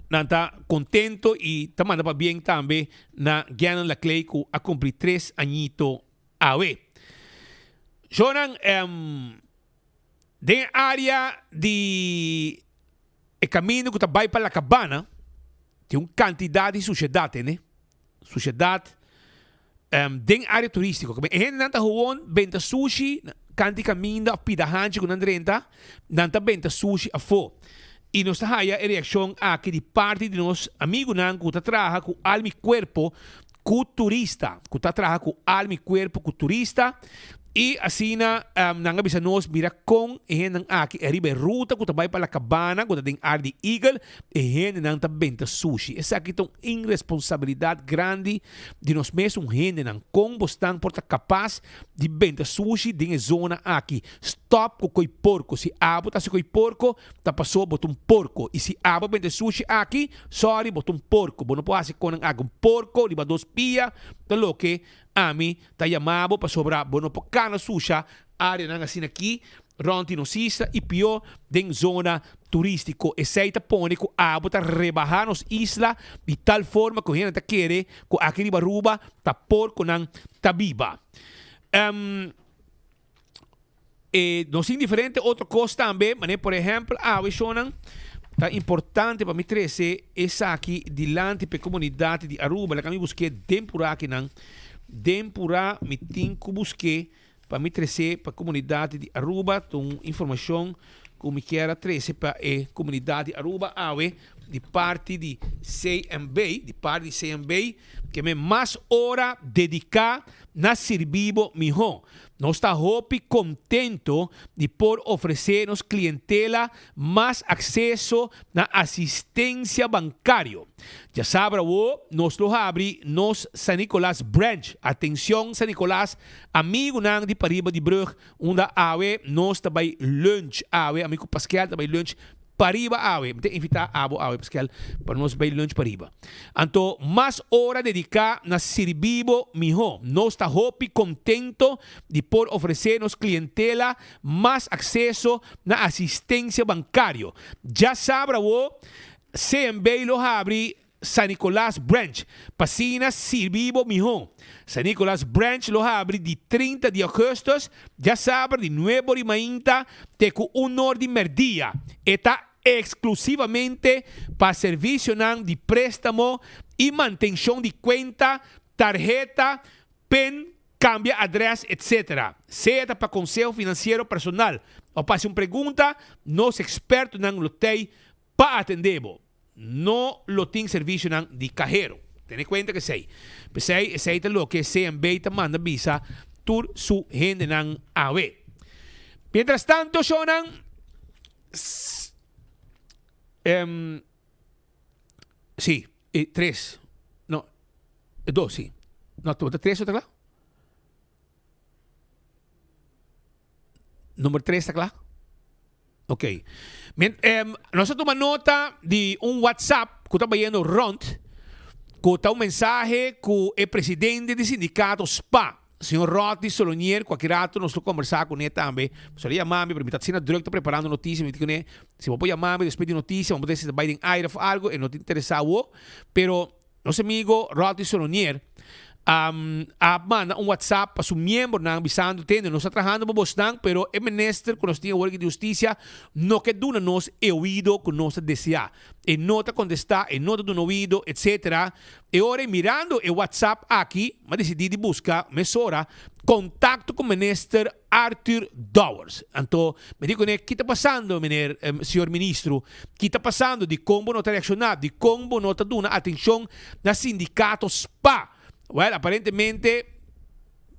nan ta contento y ta manda pabien tambe na Gannon Laclay cu a cumpli tres añito awe. Shownan den e area di e camino cu ta bay pa La Cabana tin un cantidad di suciedad tene. Suciedad den area turistico. E hendenan ta gewoon benta sushi kanti kaminda of pida hanchi ku nan drenta, nan ta benta sushi afó. I nos ta haya e reakshon aki di parti di nos amigunan ku ta traha ku alma i kuerpo ku turista, ku ta traha ku alma i kuerpo ku turista. I asina nan a bisa nos, mira kon e hendenan aki ariba e ruta ku ta bai pa La Cabana, ku ta den área di Eagle, e hendenan ta benta sushi. Esaki ta un inresponsabilidat grandi di nos mesun hendenan. Kon bosnan por ta kapas di benta sushi den e zona aki? Stòp ku koi porko. Si abo ta hasi koi porko, ta paso bo ta un porko. I si abo benta e sushi aki, sòri, bo ta un porko. Bo no por hasi konnan aki. Un porko riba dos pia ta loke Ami ta yama bo pasobra bo no por kana susha areanan asina aki rònt di nos isla i pió den zona turístiko. Esei ta pone ku abo ta rebahá nos isla di tal forma ku hende ta kere ku aki riba Aruba ta porkonan ta biba. E nos tin diferente otro kos tambe, manera por ehèmpel awe shownan ta importante pa mi trese esaki dilanti pa e komunidat di Aruba. Laga mi busk'é den purá akinan. Den purá mi tin ku busk'é pa mi trese pa komunidat di Aruba. Ta un informashon ku mi kier a trese pa e komunidat di Aruba awe di parti di CMB, di parti di CMB, ke men mas ora dediká na sirbi bo mihó. Nos ta hopi contento di por ofrece nos clientela mas acceso na asistencia bancario. Djasabra awo nos lo habri nos San Nicolas Branch. Atencion San Nicolas, amigunan di pariba di brug unda awe nos ta bay lunch awe, ami cu Paskel ta bay lunch Pariba awe, mi ta invitá abo awe Paskel pa nos bai lunch pariba. Anto mas ora dediká na sirbi bo mihó. Nos ta hopi kontento di por ofresé nos klientela mas akseso na asistensia bankario. Djasabra awo CMB lo habri San Nicolas Branch pa asina sirbi bo mihó. San Nicolas Branch lo habri di 30 di augustus, djasabra di nuebe or di mainta te ku un or di merdia. E ta eksklusivamente pa servisionan di préstamo i mantenshon di kuenta, tarheta, pin, kambia adrès, etc. Sea ta pa konseho finansiero personal òf pa hasi un pregunta, nos ekspertonan lo tei pa atendé bo. No lo tin servicionan di cahero. Tene cuenta cu esey. P'esey esey ta loke CMB ta manda bisa tur su hendenan awe. Mientras tanto shownan em si, e tres, no, e dos si. No, ta tres o ta cla? Number tres ta cla? Ok. Men, em, nos a tuma nota di un WhatsApp ku ta bayendo rond, ku ta un mensahe ku e presidente di sindikato spa, señor Rodney Solonier, ku aki rato nos lo kombersá kuné tambe. Pasobra el a yama mi, pero mi ta asina druk ta preparando notisia, mi di kuné, si bo por yama mi despues di notisia, bo por si ta bai den aire òf algu, e no ta interesá awo. Pero Nos amigo Rodney Solonier a manda un WhatsApp pa su miembronan bisando, Tende, nos ta trahando pa bosnan, pero e minister ku nos tin awor aki di Hustisia no ke duna nos e oido ku nos ta deseá. E no ta kontestá, e no ta duna oido, etcetera. E ora ei mirando e WhatsApp aki, m'a disidí di buska mesora kontakto ku minister Arthur Dowers. Anto mi di kuné, Ki ta pasando, meneer, señor ministro? Ki ta pasando? Dikon bo no ta reakshoná? Dikon bo no ta duna atenshon na sindikato spa? Wèl, aparentemente,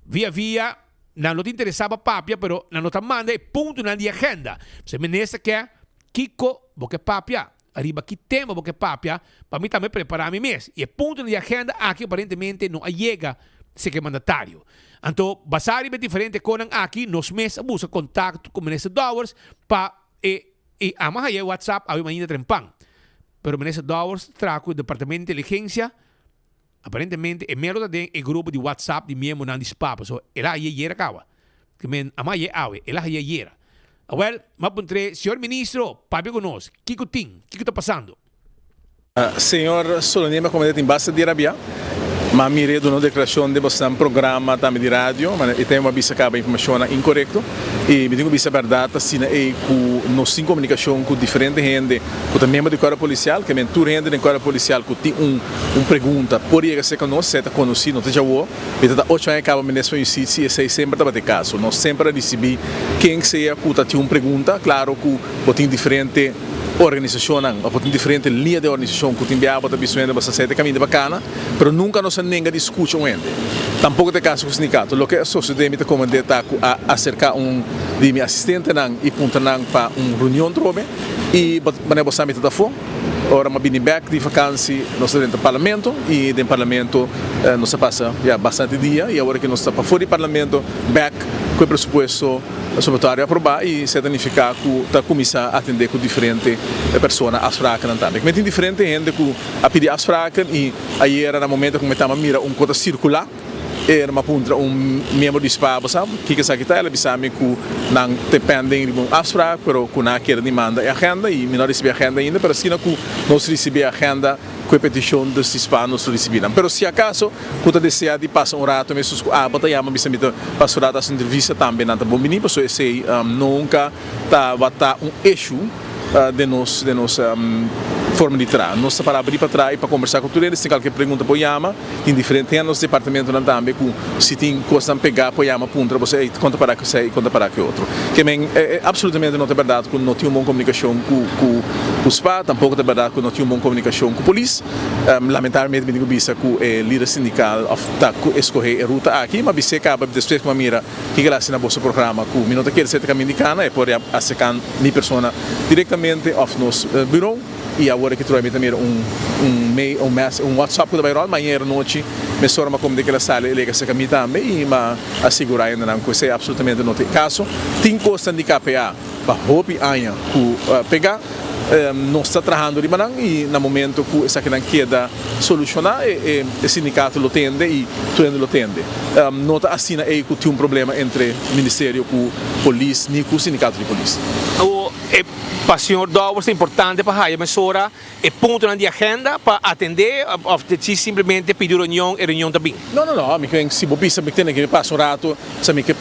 via via, nan no ta interesá pa papia, pero nan no ta manda e puntonan di agenda. P'esei minister ke, Kiko bo ke papia? Riba ki tema bo ke papia pa mi tambe prepará mi mes? I e puntonan di agenda aki aparentemente no a yega seke mandatario. Anto, basá riba e diferente konan aki, nos mes a buska kontakto ku Minister Dowers pa e i ama haya e WhatsApp awe mainta trempan. Pero Minister Dowers ta traha ku e Departamento di Inteligencia, aparentemente e mero ta den e grupo di WhatsApp di miembronan di spa, pasobra el a haya ayera kawa. Ke men ama haya awe, el a haya ayera. Awel, m'a puntr'é, Señor Ministro, papia ku nos, kiko tin? Kiko ta pasando? Señor Solonier mi a komenta tin basta di rabia, ma mir'é duna un deklarashon den bosnan programa tambe di radio, ma e tempu a bisa kaba informashonnan inkorekto i mi tin ku bisa bèrdat asina ei ku nos tin komunikashon ku diferente hende ku ta miembro di kuerpo polisial, ke men tur hende den kuerpo polisial ku tin un un pregunta por yega serka nos, esei ta konosí, no ta djawo. Mi ta ta ocho aña kaba minister van Justitie i esei semper tabata e kaso. Nos semper a risibí ken sea ku ta tin un pregunta. Klaro ku bo tin diferente organisashonnan òf bo tin diferente liña di organisashon ku tin biaha bo ta bisa un hende bo sa esei ta e kaminda pa kana, pero nunka nos a nenga di skucha un hende. Tampoko ta e kaso ku sindikato. Loke a sosodé mi ta komand'é ta ku a aserká un di mi asistentenan i puntra nan pa un reunion trobe i manera bo sa mi ta ta afó. Ora mi a bini bek di vakansi nos ta drenta parlamento y den parlamento nos a pasa ya bastante dia y awor aki nos ta pafó di parlamento bek cu e presupuesto supletorio aproba y esey ta nifica cu ta cuminsa atende cu diferente persona afsprakennan tambe. Mi tin diferente hende cu a pidi afspraken y ayera na momento cu mi tamba mira un cos ta circula. E mi a puntra un miembro di spa, bo sa kiko esaki ta? El a bisa mi ku nan ta pending riba un afspraak, pero ku nan a kere di manda e agenda i mi no a risibí e agenda ainda, pero asina ku nos risibí e agenda. ku e petishon dus di spa nos lo risibí nan. Pero si akaso ku ta desea di pasa un rato mesun ku abo ta yama bisa mi ta pasa un rato hasi entrevista tambe nan ta bon bini pasobra esei nunka tabata un issue den nos den nos forma di traha. Nos ta para abrí pa traha i pa kombersá ku tur hende. Si tin kalke pregunta por yama. Tin diferente hende na nos departamentonan tambe ku si tin kosnan pegá por yama puntra bo ey kon ta para ku esei i kon ta para ku e otro. Ke men absolutamente no ta bèrdat ku no tin un bon komunikashon ku ku ku spa, tampoko ta bèrdat ku no tin un bon komunikashon ku polis. Lamentablemente mi tin ku bisa ku e lider sindikal òf ta ku eskohé e ruta aki, ma bis'é kaba despues ku mi a mira kiko el a hasi na boso programa ku mi no ta kere seta kaminda di kana, e por aserká mi persona direktamente òf nos buro. I awor aki troe mi ta mira un un mail un mes un whatsapp ku ta bai rònt mañera nochi mesora mi a komende kila sali e leka serka mi tambe i mi a asigurá hendenan ku esei apsolutamente no ta e kaso. Tin kosnan di KPA pa hopi aña ku pegá nos ta trahando riba nan i na momento ku esakinan keda solushoná e e sindikato lo tende i tur hende lo tende. No ta asina ei ku tin un problema entre ministerio ku polis ni ku sindikato di polis. Awor e Pa señor Dowers ta importante pa haya mesora e puntonan di agenda pa atende of ta djis simplemente pidi un reunion e reunion ta bin? No, no, no. Mi ken si bo bisa mi tene ke pasa un rato sa mi ke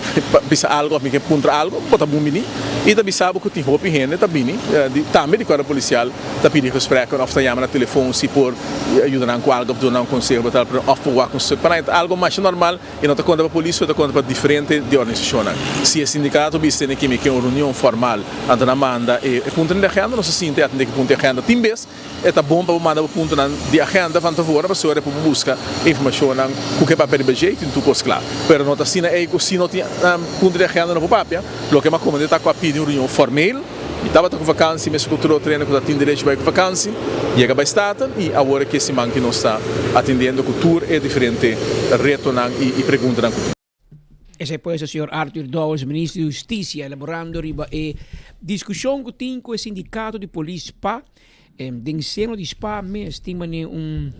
bisa algo of mi ke puntra algo, bo ta bon bini. I ta bisa bo ku tin hopi hende ta bini, di tambe di kuerpo polisial ta pidi gesprekken of ta yama na telefon si por yuda nan ku algo of duna nan un konseho of por wak un stuk pa nan. E ta algo masha normal. E no ta konta pa polis, pero ta konta pa diferente di organisashonnan. Si e sindikato bisa tene kimi ke un reunion formal, anto nan manda e puntonan di agenda, nos ta sinta i atende ku punto di agenda. Tin bes e ta bon pa bo manda bo puntonan di agenda van tevora pasobra e por bo buska informashonnan ku ke papia riba dje i tin tur kos kla. Pero no ta asina ei ku si no tin punto di agenda no por papia. Loke m'a komende ta ku a pidi un reunion formeel. Mi tabata ku vakansi mes ku tur otro hende ku ta tin derecho bai ku vakansi, yega bai Staten i awor aki e siman ki nos ta atendiendo ku tur e diferente retonan i preguntanan ku tin. Esei pues e señor Arthur Dowers, Minister di Husticia, elaborando riba e discusion cu tin cu e sindicato di polis spa. Den seno di spa mes tin mane un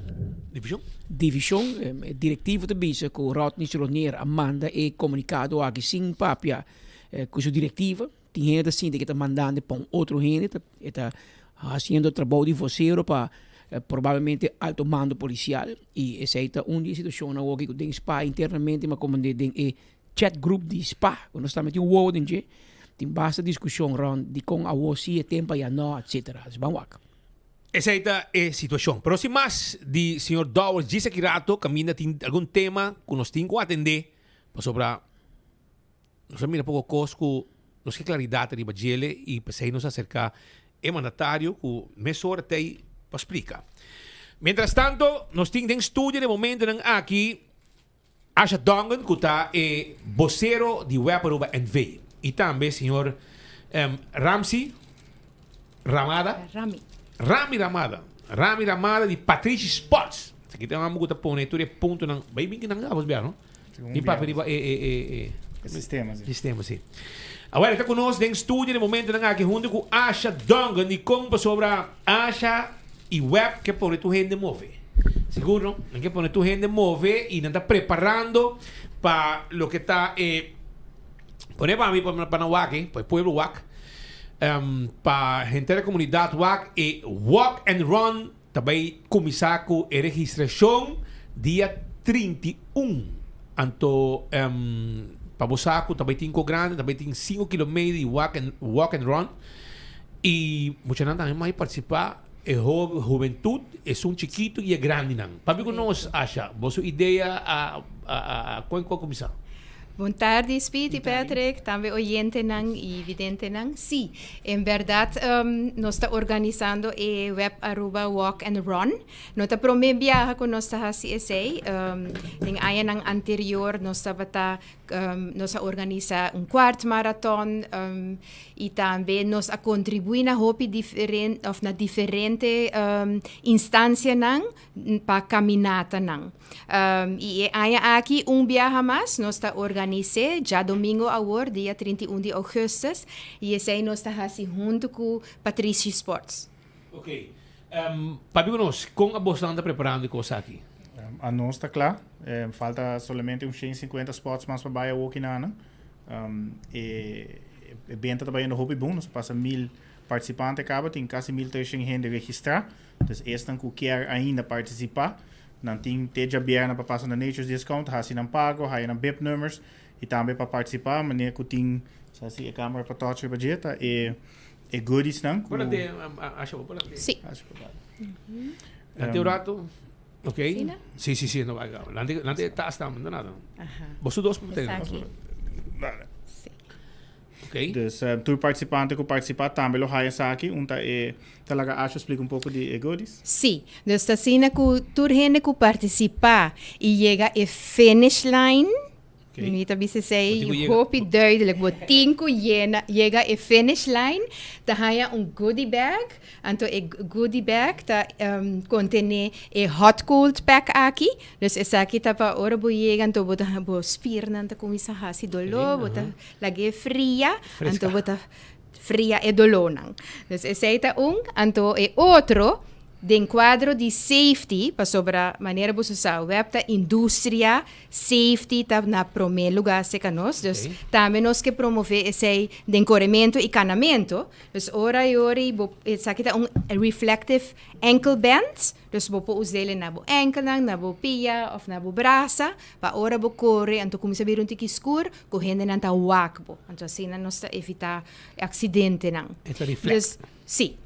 Division? division. E directivo ta bisa cu Rodney Solonier a manda e comunicado aki sin papia cu su directiva. Tin hende ta sinti ke ta mandando pa un otro hende, ta e ta hasiendo trabou di vocero pa probablemente alto mando policial y esey ta un di e situacionnan awo ku den spa internamente mi a komprende den e chat group di spa ku nos tambe tin un wowo den dje tin basta diskushon rond dikon awo si e tempo aya no etcetera dus ban wak. Esey ta e situacion. Pero sin mas di señor Dowers djis aki rato caminda tin algun tema cu nos tin cu atende pasobra Nos a mira poko kos ku nos ke klaridat riba djele i p'esei nos a aserká e mandatario ku mesora ta ei pa splika. Mientras tanto nos tin den studio den momentonan aki Asha Dongen ku ta e bosero di Web Aruba NV i tambe señor Ramsey Ramada. Rami. Rami Ramada. Rami Ramada di Patrishi Sports. Esaki ta un amo ku ta pone tur e puntonan. Bai bin kinan abos bia no? Bin papia riba e e e e E sistema si. Sistema si. Awor e ta ku nos den studio den momentonan aki hunto ku Asha Dongen di kon pasobra Asha i Web ke pone tur hende move. Sigur no? Nan ke pone tur hende move i nan ta preparando pa loke ta e pone pa mi pa nan wak pa e pueblo wak. Pa henter e komunidat wak e Walk and Run ta bai kuminsá ku e registrashon dia 31. Anto pa bo sa ku ta bai tin ko grandi, ta bai tin sinku kilometer di walk and walk and run i muchanan tambe mai partisipá e hubentut, esun chikitu i e grandinan. Papia ku nos Asha, boso idea a a kon a kuminsá? Bon tardi Speed y Patrick, tambe oyentenan y videntenan. Sí, en berdad nos ta organisando e Web Aruba Walk and Run. No ta prome biaha cu nos ta haci esey. Den añanan anterior nos tabata, nos a organisa un kwart marathon y tambe nos a contribui na hopi diferente of na diferente instancianan pa caminatanan. I e aña aki un biaha mas nos ta organis'é djadomingo awor, dia 31 di ougùstus, i esei nos ta hasi huntu ku Patrishi Sports. Ok. Papia ku nos, kon abosnan ta preparando e kos aki? Anos ta kla. Falta solamente un 150 spots mas pa bai awoki na nan. E benta ta bayendo hopi bon. Nos a pasa mil. participante caba, tin casi 1300 hende registra. Dus esnan cu kier ainda participa, nan tin te diabierna pa pasa na Nature's Discount, haci nan pago, haya nan bib nummers y tambe pa participa, manera cu tin, sa si e camera pa touch riba dje, ta e e goodies nan cu. Por ante, Asha, bo por ante. Si. Lante un rato. Ok. Si, si, si. No, lante, lante tas tambe, no nada. Bo su dos por tene. Dale. Ok. Dus tur participante cu participa tambe lo haya esaki. Un ta e, ta laga Asha splica un poco di e goodies. Si. Dus ta asina cu tur hende cu participa y yega e finish line, Mi ta bisa esei hopi duidelijk. Bo tin ku yena, yega e finish line, ta haña un goodie bag. Anto e goodie bag ta kontené e hot cold pack aki. Dus esaki ta pa ora bo yega, anto bo ta bo spiernan ta kuminsá hasi doló, bo ta lag'é fria, anto bo ta fria e dolónan. Dus esei ta un. Anto e otro, den kuadro di safety, pasobra manera boso sa, web ta industria, safety ta na promé lugá serka nos. Dus tambe nos ke promové esei den korementu i kanamentu. Dus ora i ora i bo, esaki ta un reflective ankle band. Dus bo por us'el na bo enkelnan, na bo pia òf na bo brasa, pa ora bo kore anto kuminsá bira un tiki skur, ku hendenan ta wak bo. Anto asina nos ta evitá aksidentenan. E ta reflect. Dus, sí.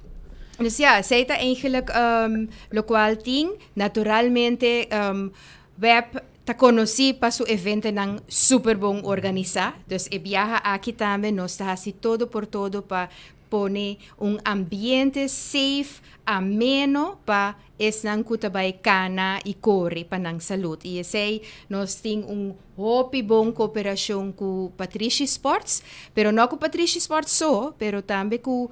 Dus ja, esei ta eigenlijk lokual tin. Naturalmente web ta konosí pa su eventonan super bon organisá. Dus e biaha aki tambe nos ta hasi todo por todo pa pone un ambiente safe, ameno pa esnan ku ta bai kana i kore pa nan salud. I esei nos tin un hopi bon kooperashon ku Patrishi Sports, pero no ku Patrishi Sports so, pero tambe ku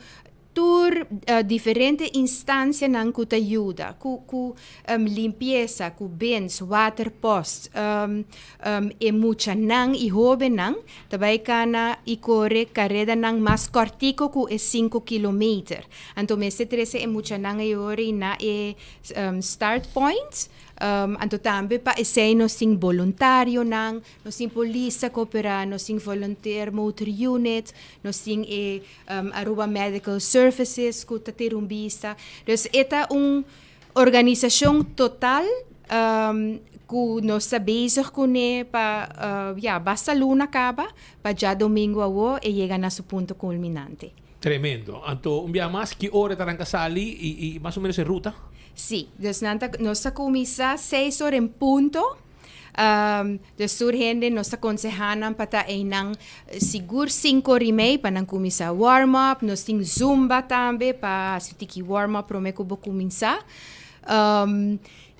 tur diferente instancianan cu ta yuda cu cu limpieza, cu bins, waterpost, e muchanan y hobennan ta bay cana y core caredanan mas cortico cu e cinco kilometer. Anto mester trece e muchanan ayori na e start point, anto tambe pa esey nos tin boluntarionan, Nos tin polis ta cooperá, nos tin volunteer motor unit, nos tin e Aruba Medical Services cu ta tira un bista. Dus e ta un organisacion total cu nos ta bezig cune pa ya basta luna caba pa djadomingo awo e yega na su punto culminante. Tremendo. Anto un biaha mas ki ora e ta ranca sali y mas o menos e ruta? Sí, dus nan ta nos ta cuminsa seis ora en punto. Dus tur hende nos ta konsehá nan pa ta einan sigur sinku ora i mei pa nan kuminsá warm up. Nos tin zumba tambe pa hasi un tiki warm up promé ku bo kuminsá.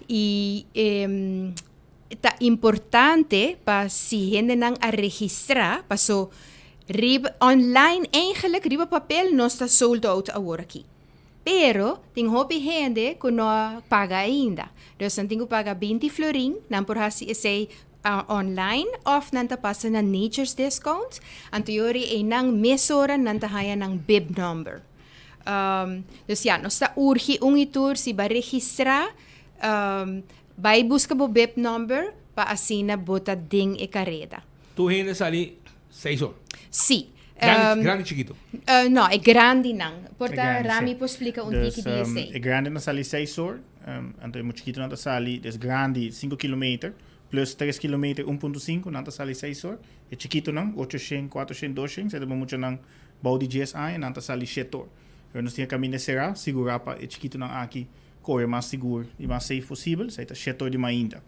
I ta importante pa si hendenan a registrá paso riba online eigenlijk riba papel nos ta sold out awor aki. Pero tin hopi hende ku no a paga ainda. Dus nan tin ku paga binti florin, nan por hasi esei online òf nan ta pasa na Nature's Discount. Anto yori einan mesora nan ta haña nan bib number. Dus ya, nos ta urgi un i tur si bo a registrá, bai buska bo bib number pa asina bo ta den e kareda. Tur hende sali seis or. Sí. Grandi, grandi chikito? No, e grandinan. Por ta Rami por splika un tiki di esei. E grandinan sali seis or, anto e muchikitonan ta sali, des grandi sinku kilometer, plus tres kilometer 1.5, nan ta sali seis or. E chikitonan, ocho shen, kuater shen, dos shen, esei ta bo muchanan bou di dies aña, nan ta sali shete or. Pero nos tin e kaminda será, sigurá pa e chikitonan aki kore mas sigur i mas safe posibel, esei ta shete or di mainta.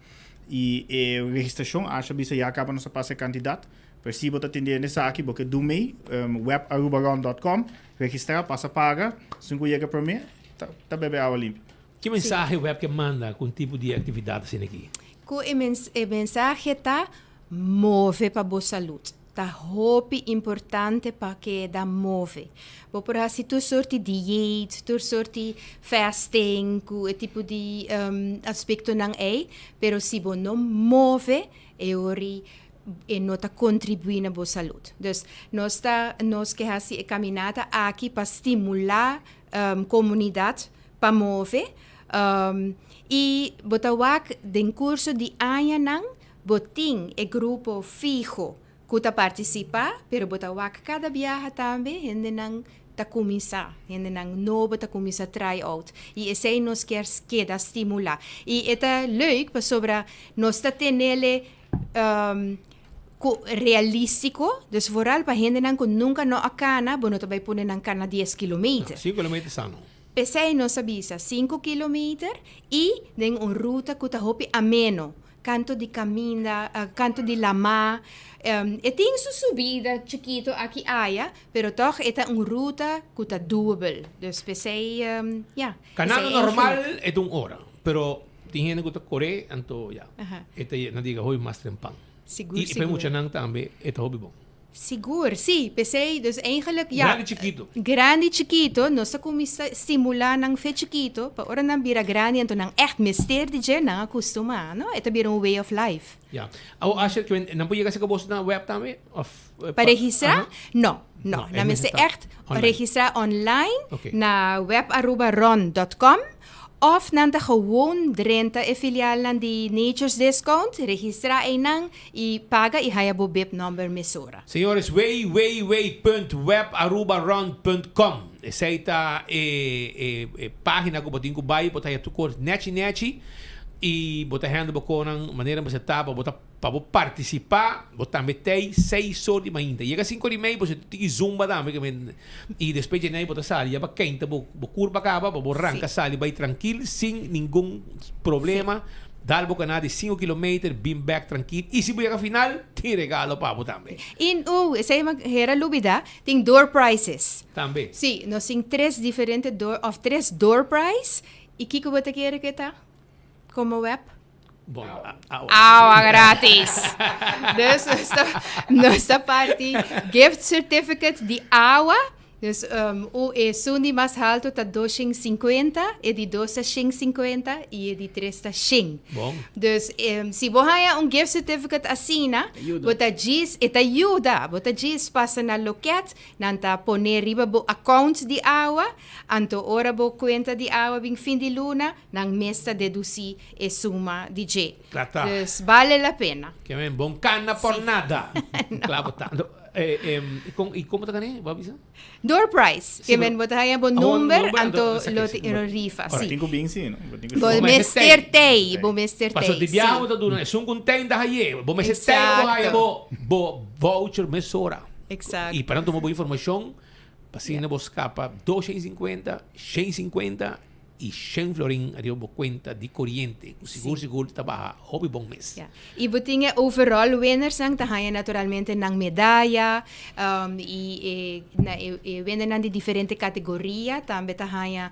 I e registrashon, Asha bisa ya kaba nos a pasa e kantidat. Pero si bo ta tende esaki, bo ke dun mei, webarubarun.com, registrá, pasa paga, sin ku yega promé, ta ta bebe awa limpi. Ki mensahe web ke manda ku un tipo di aktividat asina aki? Ku e e mensahe ta move pa bo salud. Ta hopi importante pa keda move. Bo por hasi tur sorti dieet, tur sorti fasting ku e tipo di aspektonan ei, pero si bo no move e ori e no ta kontribuí na bo salud. Dus nos ta nos ke hasi e kaminata aki pa stimulá komunidat pa move i bo ta wak den kurso di añanan bo tin e grupo fiho ku ta partisipá pero bo ta wak kada biaha tambe hendenan. ta cuminsa, hendenan nobo ta cuminsa try out y esey nos kier keda stimula. Y e ta leuk pasobra nos ta tenele cu realistico, dus vooral pa hendenan cu nunca no a cana, bo no ta bay pone nan cana dies kilometer. Cinco kilometer sa no. P'esey nos a bisa cinco kilometer y den un ruta cu ta hopi ameno, Kanto di kaminda, kanto di lamá. E tin su subida chikito aki aya, pero tòg e ta un ruta ku ta doable. Dus p'esei, ya. Kanando normal e ta un ora, pero tin hende ku ta kore, anto ya, e ta nan diga hopi mas trempan. Sigur, I pa e sigur. muchanan tambe e ta hopi bon. Sigur, sí. P'esei, dus eigenlijk, ja. Grandi chikito. Grandi chikito, nos ta kuminsá stimulá nan fe chikito, pa ora nan bira grandi anto nan ègt mester di dje, nan a kustumá, no? E ta bira un way of life. Ja. Awor, Asher, ke men, nan por yega serka boso na web tambe? Òf, Pa pa, registrá? aha. No, no. No, e Nan mester mester ta ègt online. registrá online Oké. na webarubarun dòt kòm Of nan ta gewoon drenta e filialnan di Nature's Discount, registrá einan i paga i haya bo bib number mesora. Señores, www.webarubarun.com Esei ta e e e pagina ku bo tin ku bai, bo ta haya tur kos nechi nechi i bo ta hende bo konan manera bo ta pa bo ta Pa bo partisipá, bo tambe tei seis or di mainta. Yega sinku or i mei, bo sinti tiki zumba tambe ke men i despues dje nei bo ta sali ya pa keinta bo bo kurpa kaba pa bo ranka sali bai trankil sin ningun problema. Dal bo kana di sinku kilometer bin bek trankil i si bo yega final tin regalo pa bo tambe. I oh esei mi a hera lubida, tin door prizes. Tambe. Si, nos tin tres diferente door of tres door prize i kiko bo ta kere ku e ta komo web? Bon, awa. Awa gratis. Dus nos ta, nos ta parti gift certificate di awa. Dus um, u esun di mas halto ta 250, e di dos ta 150 i e di tres ta 100. Bon. Dus um, si bo haya un gift certificate asina, Ayuda. bo ta djis, e ta yuda. Bo ta djis pasa na loket, nan ta pone riba bo account di awa, anto ora bo cuenta di awa bin fin di luna, Nan mes ta dedusí e suma di dje. Kla ta. Dus bale la pena. Ke men bon kana por nada. Kla bo ta. Eh, em, i kon, i komo ta gané? Bo a bisa? Door prize. Sí, Ke men bo ta haña bo Ah, bo number, number, anto anto lo sa ke ti lo rifa, Ora sí. tin ku bin sí, no? Bo tin ku Bo Bo mester mester tei. tei, bo mester Paso tei, di biaha sí. bo ta duna esun ku tei ta haye. Bo mester tei bo haña Exacto. bo bo voucher mesora. Exacto. I pa nan tuma bo informashon, pa asina bo skapa 250, 150 i shen florin ariba bo cuenta di coriente cu sigur sigur ta baha hopi bon mes. Ya. I bo tin e overall winnersnan ta haña naturalmente nan medaya i e na e e winnernan di diferente categoria tambe ta haña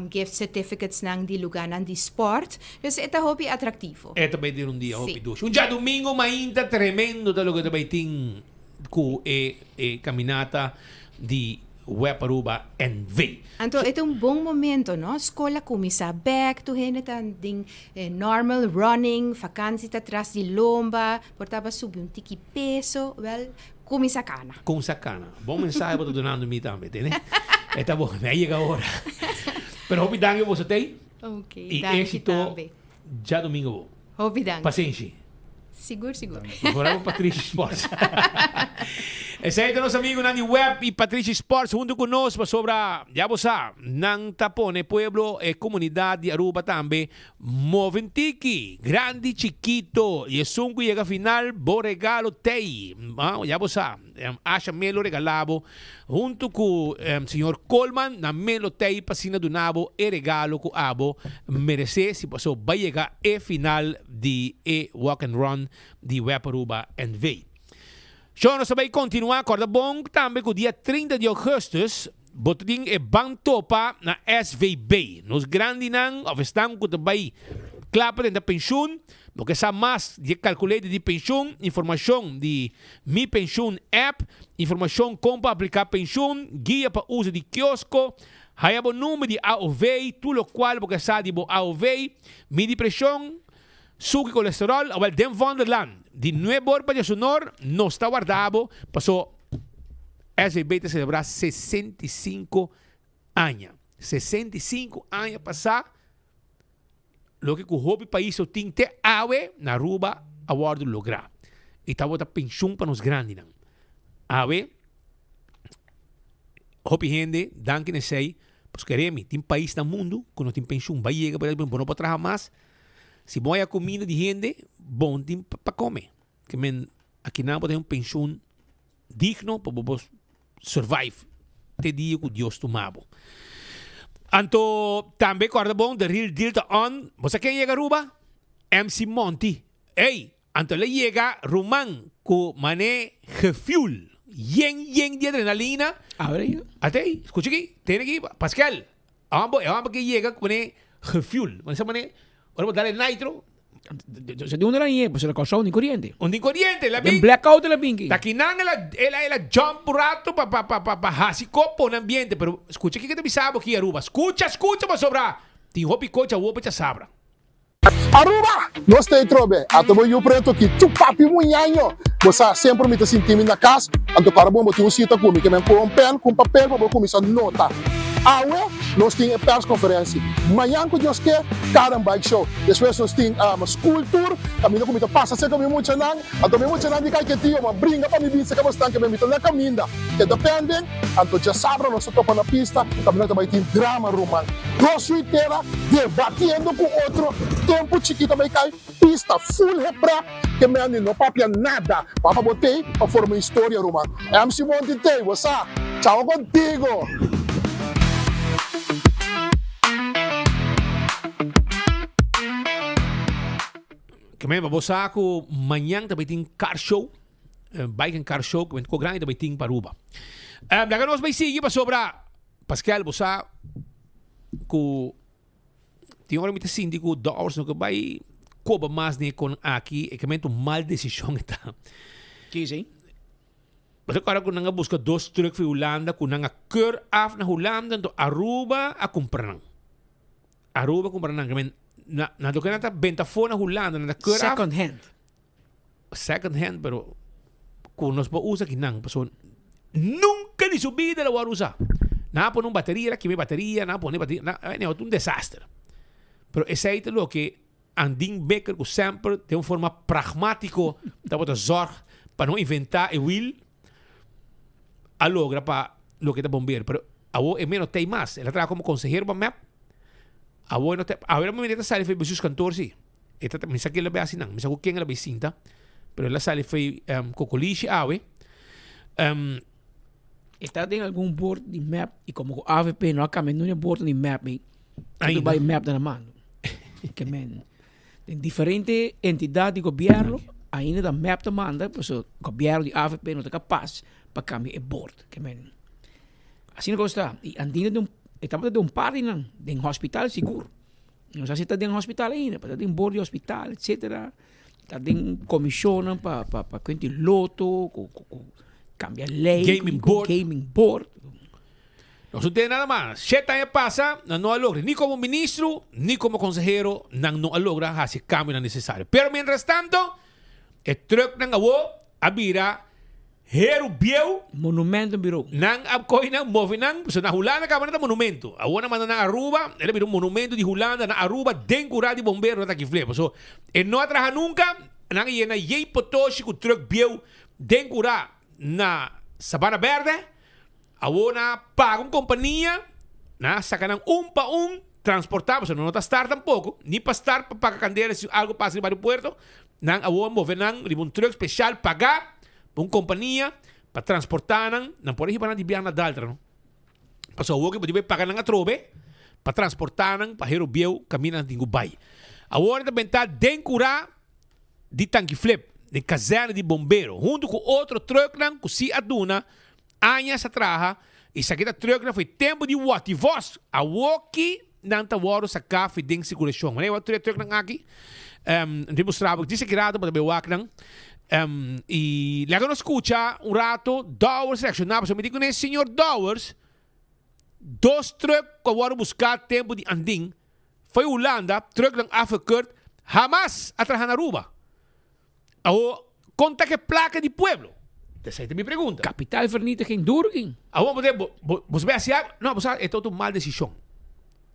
gift certificatesnan di lugarnan di sport. Dus e ta hopi atractivo. E ta bay den un dia hopi Si. dushi. Un djadumingo mainta tremendo ta loke ta bay tin cu e e caminata di Web Aruba NV. Anto e ta un bon momento no, skol a kuminsá bèk, tur hende ta den e normal running, vakansi ta tras di lomba, por ta bo a subi un tiki peso, wèl kuminsá kana. Kuminsá kana. Bon mensahe bo ta dunando mi tambe, tene. E ta bon, mi a yega ora. Pero hopi danki boso tei. Ok, I danki éxito tambe. djadomingo bo. Hopi danki. Pasenshi. Sigur, sigur. Mejorá pa Patrishi Sports. Esei ta nos amigunan di Web i Patrishi Sports huntu ku nos pasobra ya bo sa, nan ta pone pueblo, e komunidat di Aruba tambe move un tiki, grandi, chikito, i esun ku yega final bo regalo t'ei. Ya bo sa. Asha me lo regalá bo huntu ku señor Coleman, nan me lo tei pa asina duna bo e regalo ku abo meresé si paso bai yega e final di e Walk and Run di Web Aruba NV. Sho nos ta bai kontinuá, kòrda bon tambe ku dia 30 di ougùstùs bo ta tin e Ban Topa na SVB. Nos grandinan òf esnan ku ta bai kla pa tenta penshun, bo ke sa mas di e kalkulete di penshun, informashon di Mi Pensioen App, informashon kon pa apliká penshun, guia pa uso di kiosko, haya bo number di AOV, tur lokual bo ke sa di bo AOV, midi preshon, suku i kolesteròl, awèl den Vondelland di nuebe or pa diesunor nos ta warda bo paso SVB ta selebrá 65 aña. 65 aña pasá Loke ku hopi pais lo tin te awe na Aruba a wòrdu lográ. I tabata penshun pa nos grandinan. Awe Hopi hende, danki na esei, pasobra kere mi, tin pais na mundu ku no tin penshun. Bai yega por bo no por traha mas. Si bo haya kuminda di hende, bon tin pa kome. Ke men akinan bo ta haña un penshun digno pa bo por survive te dia ku Dios tuma bo. Anto tambe kòrda bon, The Real Deal ta on. Bo sa ken yega Aruba? MC Monty. Ey! Anto el a yega ruman ku mane gefuel, yen yen di adrenalina. Ate, skucha aki, tene aki, Pascal, e homber, e homber ke yega ku mane gefuel, mane sa mane, ora bo dal e nitro. Sa di unda el a yega, pasobra Kòrsou no tin koriente. No tin koriente, el a bin. Den blackout el a bin aki. Ta kinan el a, el a, el a jump un rato pa, pa, pa, pa hasi kop pone ambiente, pero skucha kiko ta bisa bo aki Aruba, skucha, skucha pasobra tin hopi kochi awor pa chasabra. Aruba! Nos ta trobe. Ata bo yu preto ki tu papi muñaño. Bo sa, semper mi ta sinti mi na cas, anto kòrda bon bo tin un cita cu mi, ke men kohe un pen cu un papel pa bo cuminsa nota. Awe nos tin e persconferentie. Mañan cu Dios ke, Karen Bike Show. Despues nos tin school tour, caminda cu mi ta pasa cerca mi muchanan. Anto mi muchanan di Caiquetio, ma bringa pa mi bin cerca bosnan, ke men mi ta na caminda. Keda pending, anto djasabra nos ta topa na pista, caminda ta bay tin drama ruman. Dos yu tera debatiendo cu otro, tempo chikito a bay cay, pista full heprep, ke Mandy no papia nada. Papa bo tey pa forma historia ruman. MC Monty tey, bo sa. Chao contigo! Ke men pa bo sa ku mañan ta bay tin car show. Bike and car show ku ko grandi ta bay tin pa Aruba. Laga nos bay sigui pasobra Pascal bo sa ku tin ora mi ta sinti ku Dowers no ke bay koba mas den e kon aki e ke men ta un mal desishon e ta. Ki si? Bo ta kòrda ku nan a buska dos truck for Hulanda ku nan a keur af na Hulanda anto Aruba a kumpra nan. Aruba a kumpra nan ke men na nan loke nan ta benta afó na Hulanda nan ta keur af. Second hand. Second hand pero ku nos por usa kinan pasobra nunka di su bida lo wòrdu usa. Nan a pone un bateria, nan a kima e bateria, nan a pone bateria, nan a un desaster. Pero esei ta loke Andin Bikker ku semper den un forma pragmátiko tabata zòrg pa no inventá e wiel a logra pa loke ta bomber. Pero awor e meno tei mas. El a traha komo konsehero pa mep. Awor e no ta, awor e momento e ta sali for e bestuurskantoor si. E ta, mi sa ken lo bay hasi nan, mi sa ku ken el a bay sinta, pero el a sali fo'i Kokolishi awe. E ta den algun bord di mep y como cu avp no a cambia nunca bord di mep mi, Ainda. bay mep ta na mando. Ke men den diferente entidad di gobierno ainda ta mep ta manda pasobra gobierno di avp no ta capas pa cambia e bord. Ke men asina cos ta y andina den e tabata den un par di nan den hospital sigur. No sa si ta den hospital ainda, pa ta den bord di hospital, etcetera. Ta den comisionnan pa pa pa cuenta di loto, cu cu cu cambia ley, Gaming cu board. gaming board. No su tene nada mas. Shete aña pasa, nan no a logra, ni como ministro, ni como consehero, nan no a logra haci e cambionan necesario. Pero mientras tanto, e trucknan awo a bira Heru bieu. Monumento birou. Nan a kohe nan, move nan, pasobra na Hulanda kaba nan ta monumento. Awor nan manda nan Aruba, el a bira un monumento di Hulanda na Aruba den kura di bombero nan ta kifle. Pasobra e no a traha nunka, nan a yena yei potoshi ku trùk bieu den kura na Sabana Bèrdè. Awor nan a paga un kompania, nan a saka nan un pa un, transportá, pasobra nan no ta start tampoko, ni pa start pa paga kandela si algu pasa riba aeropuerto. Nan awor a move nan riba un trùk speshal pagá. Pa un kompania pa transportá nan, nan por a hiba nan di biaha na Daltra no. Pasobra awor ke bo debe paga nan atrobe pa transportá nan pa Hero Bieu kaminda nan tin ku bai. Awor nan ta bentá den kurá di Tanki Flip, den kazèrna di bombero, huntu ku otro trùknan ku si a duna añas a traha i esaki ta trùknan for e tempu di Watty Vos. Awor ki nan ta wòrdu saká for den sirkulashon. Wanneer bo a trùknan aki, mi ta mustra bo djis aki rato bo ta bai wak nan. I laga nos skucha un rato Dowers reakshoná pasobra mi di kuné señor Dowers dos trùk ku a wòrdu buská tempu di Andin for Hulanda, trùknan afgekeurd, hamas a traha na Aruba. Awor, kon ta ke plaka di pueblo? Esei ta mi pregunta. Kapitaalvernietiging duro gin. Awor bo bo bo bo sabe hasi algo? No, bo sa e ta un mal desishon.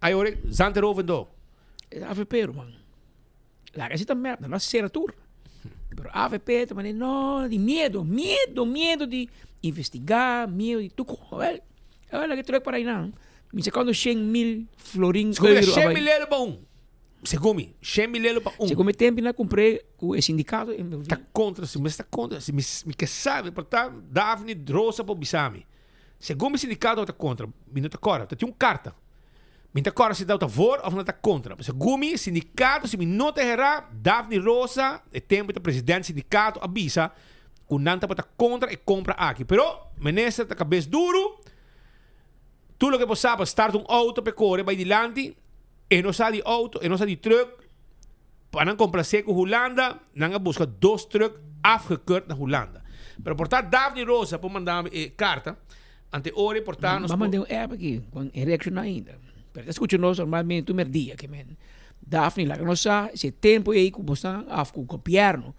Ai ora zand erover endo. E avp ruman. Laga si ta mep, nan a sera tur. Pero avp ta mane no, di miedo, miedo, miedo di investiga, miedo di tuko. Wel. E laga e truck para einan. Mi sa cuando 100.000 florin Segun mi, euro 100 a bai. mil euro pa un. Segun mi, 100.000 euro pa un. Segun mi tempo nan compr'é cu e sindicato envolvi. Ta contra, si mi sta contra, si mi, mi ke sabi, por ta Daphne Rosa por bisa mi. Segun mi sindicato ta contra, mi no ta corda, ta tin un carta. Mi ta corda si ta voor of no ta contra. Segun mi sindicato, si mi no ta hera, Daphne Rosa, e tempo ta president sindicato, a bisa cu nan tabata contra e compra aki. Pero minister ta cabes duro, tur loke bo sa pa start un auto pa e core bay dilanti, e no sa di auto, e no sa di truck, pa nan complace cu Hulanda, nan a busca dos truck afgekeurd na Hulanda. Pero por ta Daphne Rosa por manda mi e carta, ante ora e por ta nos Bo a manda un app aki, con e reacciona ainda. Pero ta scucha nos normalmente tur merdia ke men. Daphne laga nos sa si e tempo ey cu bo stan af cu gobierno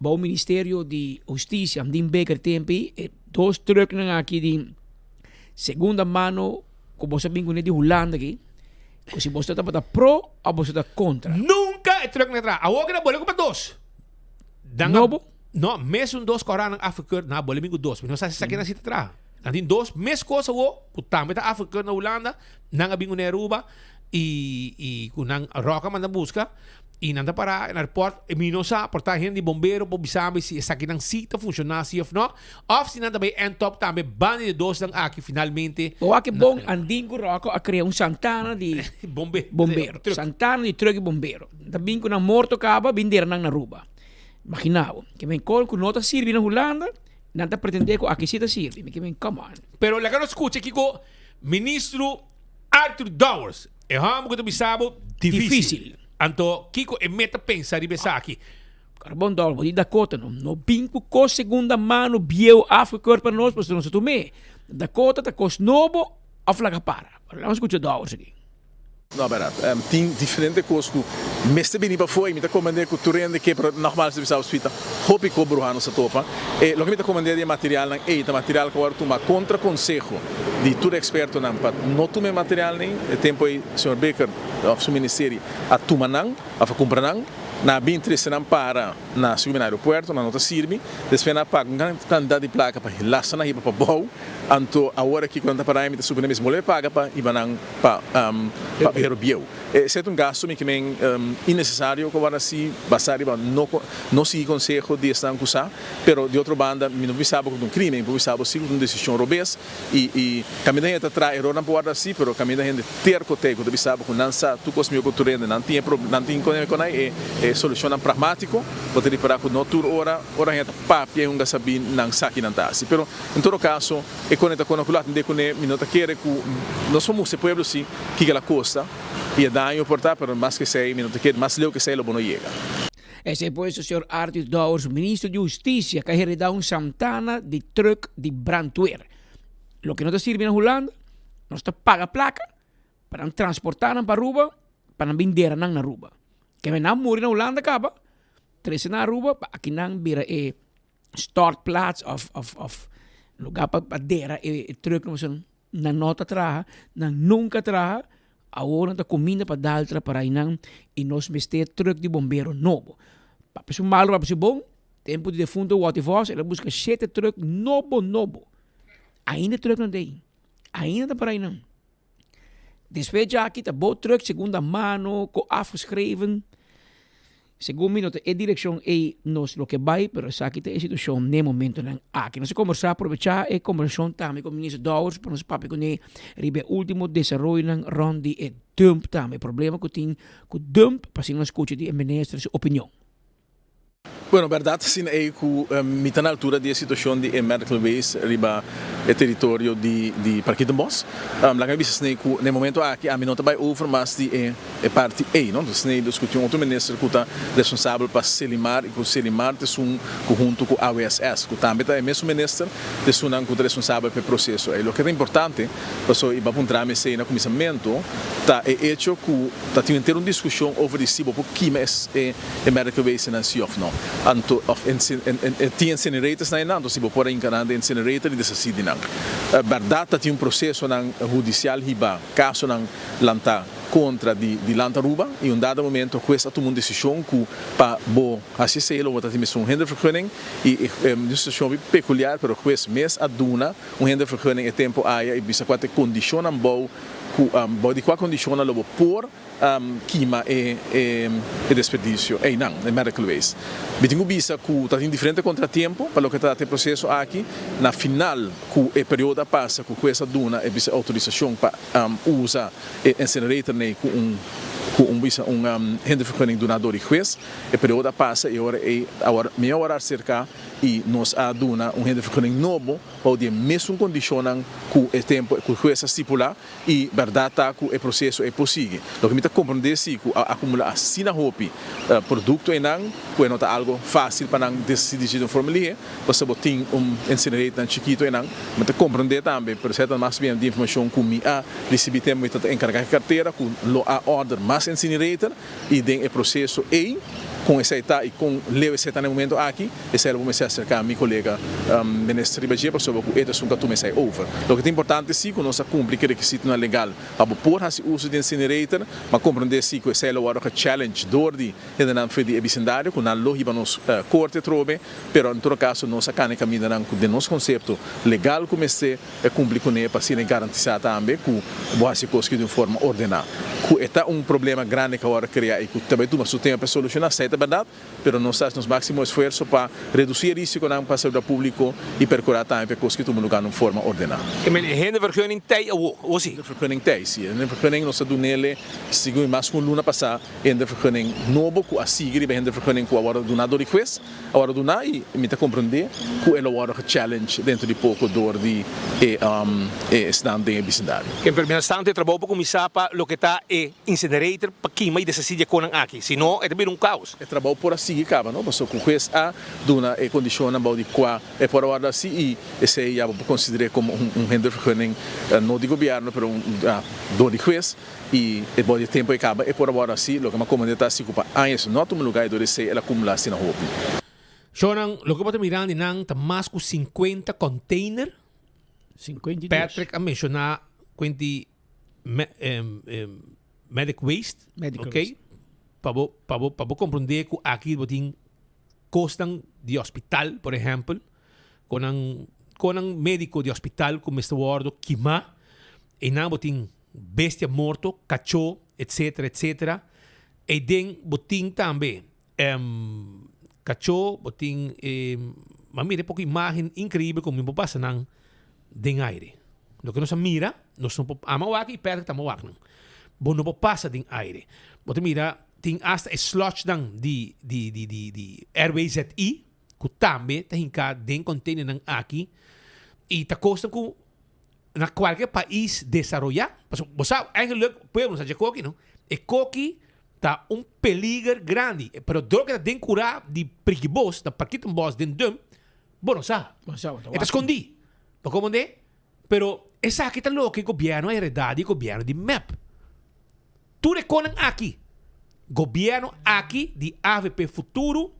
bou ministerio di husticia Andin Baker tempo ey e dos trucknan aki di segunda mano cu bo sa bin cune di Hulanda aki cu si bo sa tabata pro of bo sa ta contra. Nunca e trucknan a traha. Awor ke nan bole cu pa dos. Dan a- Nobo? No, mesun dos cu ahora nan afgekeurd, nan a bole bin cu dos. Mi no sa si esaki nan si ta traha. Nan tin dos mes cos awor cu tambe ta afgekeurd na Hulanda, nan a bin cune Aruba y y cu nan roca manda busca y nan ta para na airport y mi no sa por ta hende di bombero por bisa mi si esakinan si ta funciona si of no of si nan ta bay end up tambe banda di e dosnan aki finalmente. Bo wak e bon Andin cu Rocco a crea un santana di bombero, santana di truck di bombero. Nan ta bin cu nan morto caba bin dera nan na Aruba. Imagina bo, ke men col cu no ta sirbi na Hulanda, nan ta pretende cu aki si ta sirbi. Mi ke men come on. Pero laga nos scucha kico Ministro Arthur Dowers, e hòmber ku ta bisa bo difísil. Anto, kiko e meta pensa riba esaki? Carbon Dowers, bo di Dakota no, no bin ku kos segunda mano bieu afgekeurd pa nos, pasobra nos ta tum'é. Dakota ta kos nobo òf laga para. Laga nos skucha Dowers aki. No, bèrdat. Tin diferente kos ku mester bini pafó i mi ta komprendé ku tur hende ke, pero nògmaals ta bisa bo spita hopi ku bruha nos a topa. E loke mi ta komprendé di e materialnan ei ta material ku a wòrdu tuma kontra konseho di tur ekspertonan pa no tuma e materialnan ei. E tempu ei señor Bikker òf su ministerie a tuma nan òf a kumpra nan. Nan a bin trese nan para na sigur na aeropuerto, nan no ta sirbi. Despues nan a paga un gran kantidat di plaka pa lasta nan hiba pabou. Anto awor aki ku nan ta para ei mi ta supone mes bolbe paga pa hiba nan. Pa pa hero bieu. Esei ta un gasto mi ke men innesesario ku a wòrdu hasi basá riba no no sigui konseho di esnan ku sa, pero di otro banda mi no por bisa bo ku ta un krimen, mi por bisa bo si ku ta un desishon robes i i kaminda hende ta traha erornan por wòrdu hasi, pero kaminda hende terko tei ku ta bisa bo ku nan sa tur kos mihor ku tur hende, nan tin e nan tin kone konai e e solushonnan pragmátiko, bo ta ripará ku no tur ora ora hende ta papia e hunga sabí nan sa ki nan ta hasi, pero en todo kaso. E kone ta kona ku lo atendé kuné, mi no ta kere ku nos por mustra e pueblo si kiko el a kosta i e daño por ta, pero mas ku esei mi no ta kere, mas leu ku esei lo bo no yega. Esei pues señor Arthur Dowers, ministro di Husticia, ka hereda un santana di truck di brandweer. Loke no ta sirbi na Hulanda, nos ta paga placa pa nan transporta nan pa Aruba, pa nan bin dera nan na Aruba. Keme nan muri na Hulanda kaba, trese nan Aruba pa aki nan bira e stortplaats of of of lugar pa pa dera e e truck pasobra nan no ta traha, nan nunca traha, awor nan ta cuminda pa dal tra para einan y nos mester truck di bombero nobo. Papia su malo papia su bon, tempo di defunto Watty Vos el a busca shete truck nobo nobo, ainda e trucknan ta ei, ainda ta para einan. Despues djaki ta bo truck segunda mano cu afgeschreven. Segun mi no ta e direccion ey nos lo ke bay, pero esaki ta e situacion n'e momentonan aki. Nos a combersa, aprovecha e combersacion tambe cu Minister Dowers pa nos papia cune riba e ultimo desaroyonan rond di e dump tambe, e problema cu tin cu dump, pa asina nos scucha di e Minister su opinion. Bueno, bèrdat asina ei ku mi ta na altura di e situashon di e medical waste riba e teritorio di di Parkietenbos. Laga mi bisa asina ei ku na e momento aki ami no ta bai over mas di e e parti ei, no. Asina ei dus ku tin otro minister ku ta responsabel pa Selimar i ku Selimar ta esun ku huntu ku AWSS ku tambe ta e mesun minister ta esunnan ku ta responsabel pa e proseso ei. Loke ta importante pasobra i bo a puntra mi esei na kuminsamentu ta e echo ku ta tin henter un diskushon over di si bo por kima e E medical waste nan si of no. Anto of e tin incinerators na einan, anto si bo por a hinka nan den incinerator i deshasí di nan. einan. Bèrdat ta tin un prosesonan hudisial hiba kasonan lantá kontra di di Land Aruba i un dado momento hues a tuma un desishon ku pa bo hasi esei lo bo ta tin mester un hindervergunning i e un situashon hopi pekuliar pero hues mes a duna un hindervergunning e tempu aya i bisa kua ta e kondishonnan bou ku bou di kua kondishonnan lo bo por kima e e desperdisio einan, e medical waste. Mi tin ku bisa ku ta tin diferente kontratiempo pa loke ta trata e proseso aki. Na final ku e periodo a pasa ku hues a duna e bisa outorisashon pa usa e incinerator nei ku un ku un bisa un hindervergunning duna dor di hues, e periodo a pasa i ora ei awor mi a wòrdu aserká i nos a duna un hindervergunning nobo bou di e mesun kondishonnan ku e tempu ku hues a stipulá. I bèrdat ta ku e proseso ei por sigui. Loke mi ta komprondé si ku a akumulá asina hopi produkto einan ku e no ta algu fásil pa nan desisí di un forma lihé, pasobra bo tin un incineratornan chikitu einan. Mi ta komprondé tambe, pero esei ta mas bien di informashon ku mi a risibí tempu mi ta enkargá ku e kartera, ku lo a òrder mas incinerator i den e proseso ei kon esei ta i kon leu esei ta na e momento aki, esei lo bo mester aserká mi kolega minister riba dje pasobra ku e ta esun ku a tuma esei over. Loke ta importante si ku nos a kumpli ku e rekisitonan legal pa bo por hasi uso di incinerator, ma komprondé si ku esei lo wòrdu gechallenge dor di hendenan for di e bisindario ku nan lo hiba nos korte atrobe, pero en todo kaso nos a kana e kamindanan ku den nos konsepto legal ku mester. E kumpli kuné pa asina e garantisá tambe ku bo hasi kos ki di un forma ordená. Ku e ta un problema grandi ku a wòrdu kreá i ku ta bai tuma su tempu pa solushoná, esei ta bèrdat, pero nos ta hasi nos máksimo esfuerso pa redusí e risikonan pa saludat públiko i perkurá tambe pa e kos ki tuma lugá na un forma ordená. E men e hindervergunning tei awo, awo si? Hindervergunning tei, si. E hindervergunning nos a dun'ele segun mas ku un luna pasá, e hindervergunning nobo ku a sigui riba e hindervergunning ku a wòrdu duná dor di hues. A wòrdu duná i mi ta komprendé ku e lo wòrdu gechallenge dentro di poko dor di e esnan den e bisindario. Ken pero mientrastanto e trabou por kuminsá pa loke ta e incinerator pa kima i deshasí di e konan aki, si no e ta bira un kaos. E trabou por a sigui kaba no, pasobra ku hues a duna e kondishonnan bou di kua e por a wòrdu hasi i esei ya bo por konsider'é komo un hindervergunning no di gobièrnu pero un dor di hues. I e bou di tempu e kaba e por a wòrdu hasi, loke m'a komand'é ta hasi ku pa añas no a tuma lugá i dor esei el a kumulá asina hopi. Shownan, loke bo ta mirando di nan ta mas ku sinkuenta container. 52. Patrick a menshoná kuenti medic waste, Medical ok? waste. Pa bo, pa bo, pa bo komprondé ku aki bo tin kosnan di hospital, por ehèmpel, konan, konan médiko di hospital ku mester wòrdu kimá, einan bo tin bestia morto, kachó, etcetera, etcetera. Eiden bo tin tambe kachó, bo tin m'a mira e poko imagen inkreibel ku mi por pasa nan den aire. Loke nos a mira, nos no por, ami a wak i Patrick tambe a wak nan. Bo no por pasa den aire. Bo ta mira tin asta e sludgenan di di di di di RWZI ku tambe ta hinká den containernan aki i ta kosnan ku na cualke pais desaroya, pasobra bo sa eigenlijk pueblo no sa dje koki no, e koki ta un peliger grandi, pero dor ke ta den kura di Prikibos, na Parkietenbos den Dump, bo no sa, e ta skondi, bo komprende? Pero esaki ta loke gobierno a hereda di gobierno di mep. Tur e konan aki, gobierno aki di avp Futuro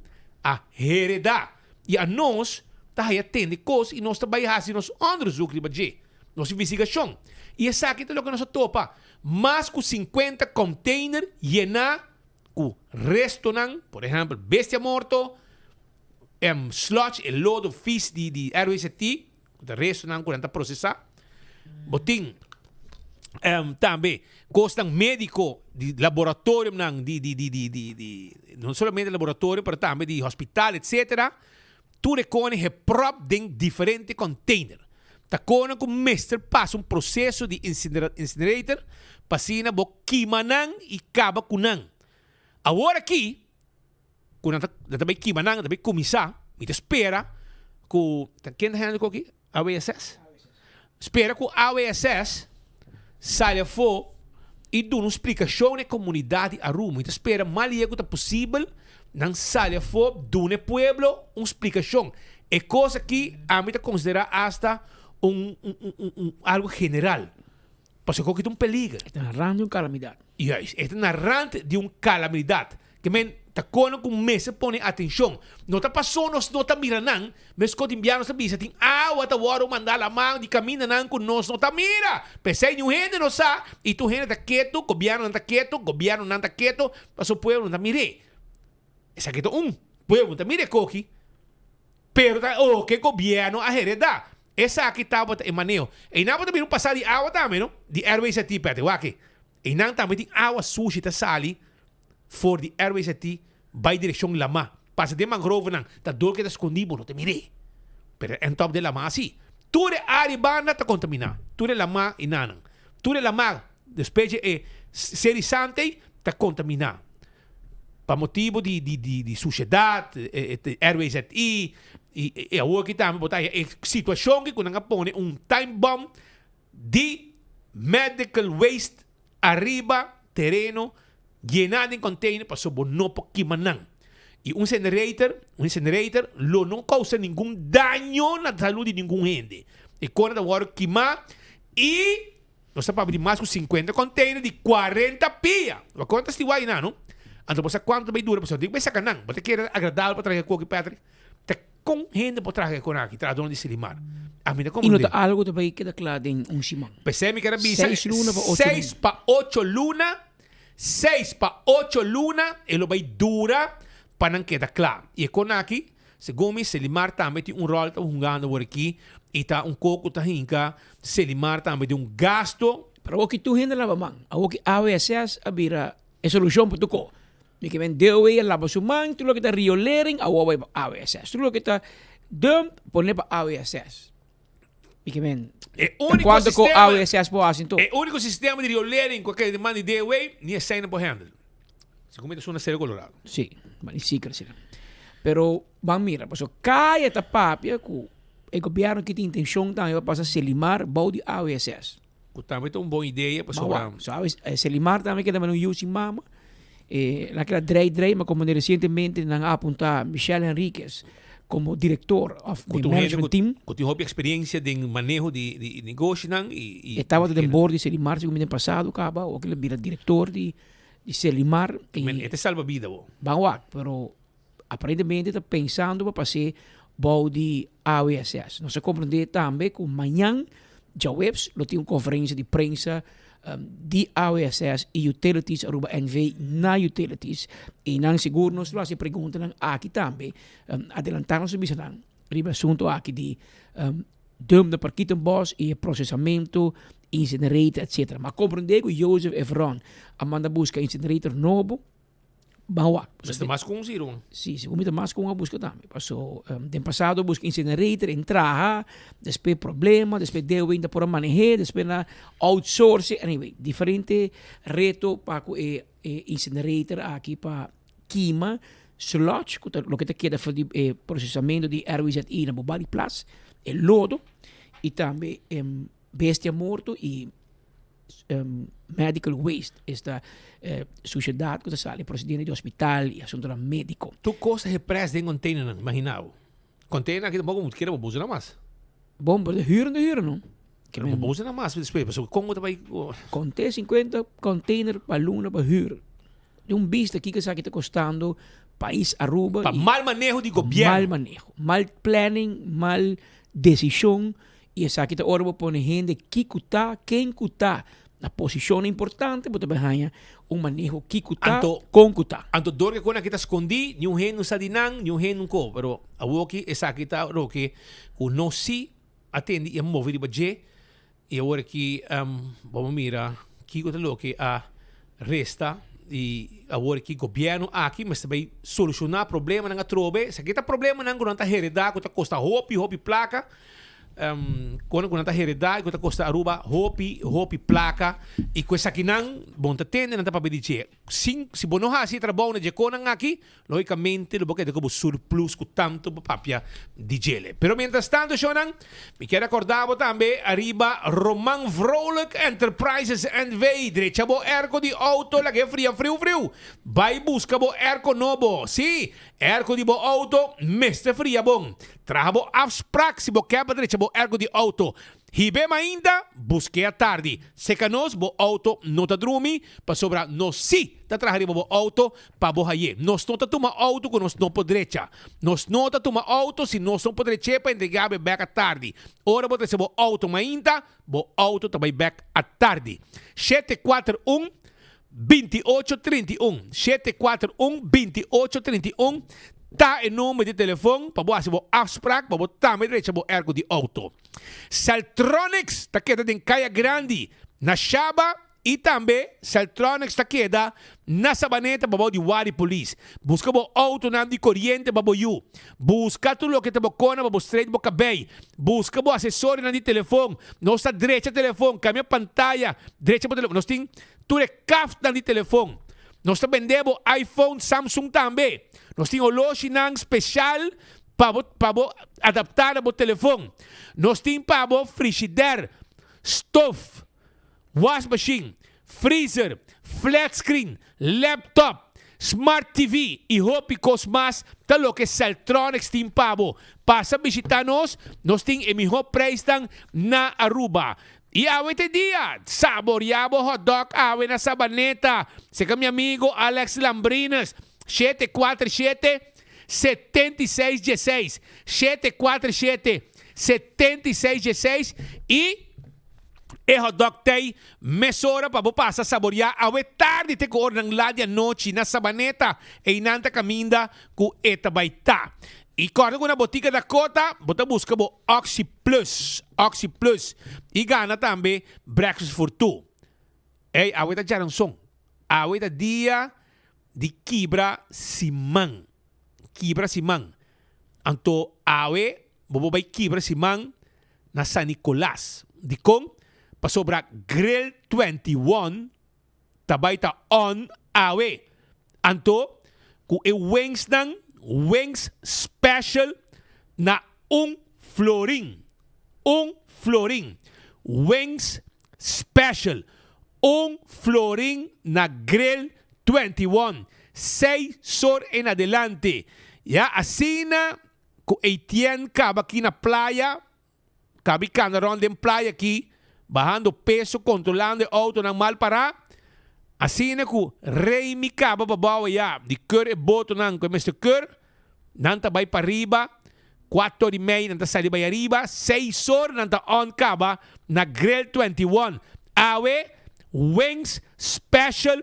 a hereda y anos ta haya tende cos y nos ta bay haci nos onderzoek riba dje, nos investigacion. Y esaki ta loke nos a topa, mas cu 50 container yena cu restonan, por ehempel bestia morto, sludge, e lodo vies di di RWZT, Ku ta restonan ku nan ta prosesá. Bo tin tambe kosnan médiko di laboratorionan di di di di di di no solamente laboratorio pero tambe di hospital etcetera. Tur e kone geprop den diferente container. Ta kone ku mester pasa un proseso di incinerator pa asina bo kima nan i kaba ku nan. Awor aki. ku nan ta nan ta bai kima nan, nan ta bai kuminsá, mi ta spera ku ta ken ta hende koki? AWSS? Spera ku AWSS sali afó i duna un splikashon na e komunidat di Aruba. Mi ta spera mas lihe ku ta posibel nan sali afó duna e pueblo un splikashon. E kos aki ami ta konsiderá asta un un un un algu general. Pasobra koki ta un peliger. E ta na rand di un kalamidat. Juist, e ta na rand di un kalamidat. Ke men. Ta kono ku mester pone atenshon. No ta paso nos no ta mira nan, meskos di biaha nos ta bisa tin awa ta wòrdu mandá laman di kamindanan ku nos no ta mira. P'esei niun hende no sa i tur hende ta ketu, gobièrnunan ta ketu, gobièrnunan ta ketu, paso pueblo no ta mir'é. Esaki ta un pueblo no ta mira e koki, pero ta oke gobièrnu a heredá. Esaki tabata e maneho. Einan bo ta mira un pasá di awa tambe no, di RWZT p'e wak. Einan tambe tin awa sushi ta sali for di RWZT bai direkshon lamá. Pasa den mangrovenan, ta dor ke ta skondí, bo no ta mir'é. Pero en top den lamá sí. Tur e área banda ta kontaminá. Tur e lamá i nanan. Tur e lamá despues dje e seri sant'ei ta kontaminá. Pa motibu di di di di sushedat, e RWZI i e awor aki tambe bo ta haña e situashon ki ku nan a pone un time bomb di medical waste ariba tereno yena den container pasobra bo no por kima nan. Y un incinerator, un incinerator lo no causa ningun daño na salud di ningun hende. E cona ta worde kima y nos ta papia di mas cu 50 container di 40 pia. Bo conta sti wai nan no? Anto bo sa cuanto ta bay dura pasobra tin cu bay saca nan. Bo ta kere agradabel pa traha koki Patrick? Ta kon hende por traha kon aki, trahadónan di Selimar? Ami ta I no komprendé. ta algu ta bai keda kla den un siman. P'esei mi ker a bisa, Seis luna pa ocho seis luna. pa ocho luna, seis pa ocho luna e lo bai dura pa nan keda kla. I e kon aki, segun mi, Selimar tambe tin un ròl ta hungando awor aki i ta un kos ku ta hinka Selimar tambe den un gasto. Pero awor ki tur hende laba man, awor ki AWSS a bira e solushon pa tur kos. Mi ke men DOW a laba su man, tur loke ta riolering awor bai pa AWSS. Tur loke ta dump pone pa AWSS. Mi ke men E ta úniko kuantu ku sistema, AWSS por hasi anto? e úniko sistema di riolering ku a keda den man di DOW ni esei no por handle. Segun mi ta suna Cerro Colorado. Sí, ma ni sikre asina. Pero ban mira, pasobra kaya ta papia ku e gobièrnu ki tin intenshon tambe pa pasa Selimar bou di AWSS. Cu tambe ta un bon idea pasobra. Mawa, sabes, Selimar tambe keda manda un yu sin mama. E nan keda drei drei, ma como recientemente nan a apunta Michel Henriquez como director of Cu di ta un hende management cu team. cu tin hopi experiencia den maneho di di negoshinan y y E tabata den board di Selimar segun mi den pasado caba, awor kila bira director di di Selimar y Men e ta salba bida bo. Ban wak, pero aparentemente ta pensando pa pas'é bou di AWSS. Nos a komprendé tambe ku mañan djaweps lo tin un konferensia di prensa di AWSS i Utilities Aruba NV na Utilities i nan sigur nos lo hasi preguntanan aki tambe adelantá nos a bisa nan riba e asuntu aki di dump na Parkietenbos i e prosesamentu incinerator etcetera. Ma komprendé ku Joseph Evron a manda buska incinerator nobo. Ban wak. Mester mas ku un si ruman. Si, segun mi ta mas ku un a buska tambe. Paso den pasado buska incinerator en traha, despues problema, despues DOW ta por a maneh'é, despues nan outsource. Anyway, diferente reto pa ku e incinerator aki pa kima sludge, ku ta loke ta keda for di e prosesamento di RWZI na Bobali Plas, e lodo, i tambe bestia morto i medical waste, esta suciedad cu ta sali procediendo di hospital y asuntonan medico. Tur cos ta hepres den containernan, imagina bo. Container aki tampoco bo kere bo usa nan mas. Bon, pero ta huur no huur no. Pero bo usa nan mas despues, pasobra con bo ta bay. Conte 50 container pa luna pa huur. Di un bista kico esaki ta costando pais Aruba. Pa mal maneho di gobierno. Mal maneho, mal planning, mal decision. I esaki ta ora bo pone hende ki ku ta, ken ku ta na posishonnan importante, bo ta bai haña un maneho ki ku ta, Anto, kon ku ta. Anto dor ke kon aki ta skondí, niun hende no sa di nan, niun hende no ko. Pero awoki esaki ta roke ku nos sí a tende i a move riba dje. I awor aki bo a mira kiko ta loke a resta i awor aki gobièrnu aki mester bai solushoná problemanan atrobe. Esaki ta problemanan ku nan ta heredá ku ta kosta hopi hopi plaka. Konan ku nan ta heredá i ku ta kosta Aruba hopi hopi plaka i ku esakinan bon ta tende nan ta papia di dje. Sin si bo no hasi e trabou na dje konan aki Logicamente lo bo keda ku bo surplus ku tantu bo papia di djele. Pero mientras tanto shownan, mi kier acorda bo tambe ariba Roman Vrolijk Enterprises NV. Drecha bo airco di auto laga e fria friu friu. Bai busca bo airco nobo. Si, airco di bo auto mester fria bon. Traha bo afspraak si bo kier pa drecha bo airco di auto. Hib'é mainta, busk'é atardi. Seka nos, bo outo no ta drumi, pasobra nos sí ta traha riba bo outo pa bo hay'é. Nos no ta tuma outo ku nos no por drecha. Nos no ta tuma outo si nos no por drech'é pa entregá bo e bèk atardi. Ora bo trese bo outo mainta, bo outo ta bai bèk atardi. 741 2831 741 2831 ta e number di telefon pa bo hasi bo afsprak pa bo tambe drecha bo airco di auto. Celtronics ta keda den Kaya Grandi na Shaba y tambe Celtronics ta keda na Sabaneta pabou di Wari Police. Buska bo autonan di coriente pa bo yu. Buska tur loke ta bo kona pa bo straight bo kabei. Buska bo asesorionan di telefon. Nos ta drecha telefon, cambia pantaya, drecha bo telefon. Nos tin Tur e kaftnan di telefon. Nos ta bende bo iPhone, Samsung tambe. Nos tin oloshinan special pa bo pa bo adapta na bo telefon. Nos tin pa bo frishider, stof, wasmachine, freezer, flat screen, laptop, smart TV y hopi cos mas ta loke Celtronics tin pa bo. Pasa bishita nos, nos tin e miho prijsnan na Aruba. I awe te dia, saboria bo hotdog awe na Sabaneta, seca mi amigo Alex Lambrines, 747 7616, 747 7616 i e hotdog tei mesora pa bo pasa saboria awe tardi te ku ora nan la di anochi na Sabaneta, einan ta kaminda ku e ta bai ta. I kòrda ku na Botica Dakota bo ta buska bo Oxi Plus, Oxi Plus, i gana tambe Breakfast for Two. Ey, awe ta djaranson. Awe ta dia di kibra siman. Kibra siman. Anto awe bo por bai kibra siman na San Nicolas. Dikon? Pasobra Grill 21 ta bai ta on awe. Anto ku e wingsnan, wings special na un florin. Un florin. Wings special. Un florin na Grill 21. Seis sor en adelante. Ya asina ku Etienne kaba aki na playa. Kabi kanda rond den playa aki, bahando peso, kontrolando e outonan mal pará. Asina ku Remy kaba pa bou ayá di keur e botonan ku e mester keur, nan ta bai pariba, kuater or i mei nan ta sali bai ariba, seis or nan ta on kaba na Grill 21. Awe, wings special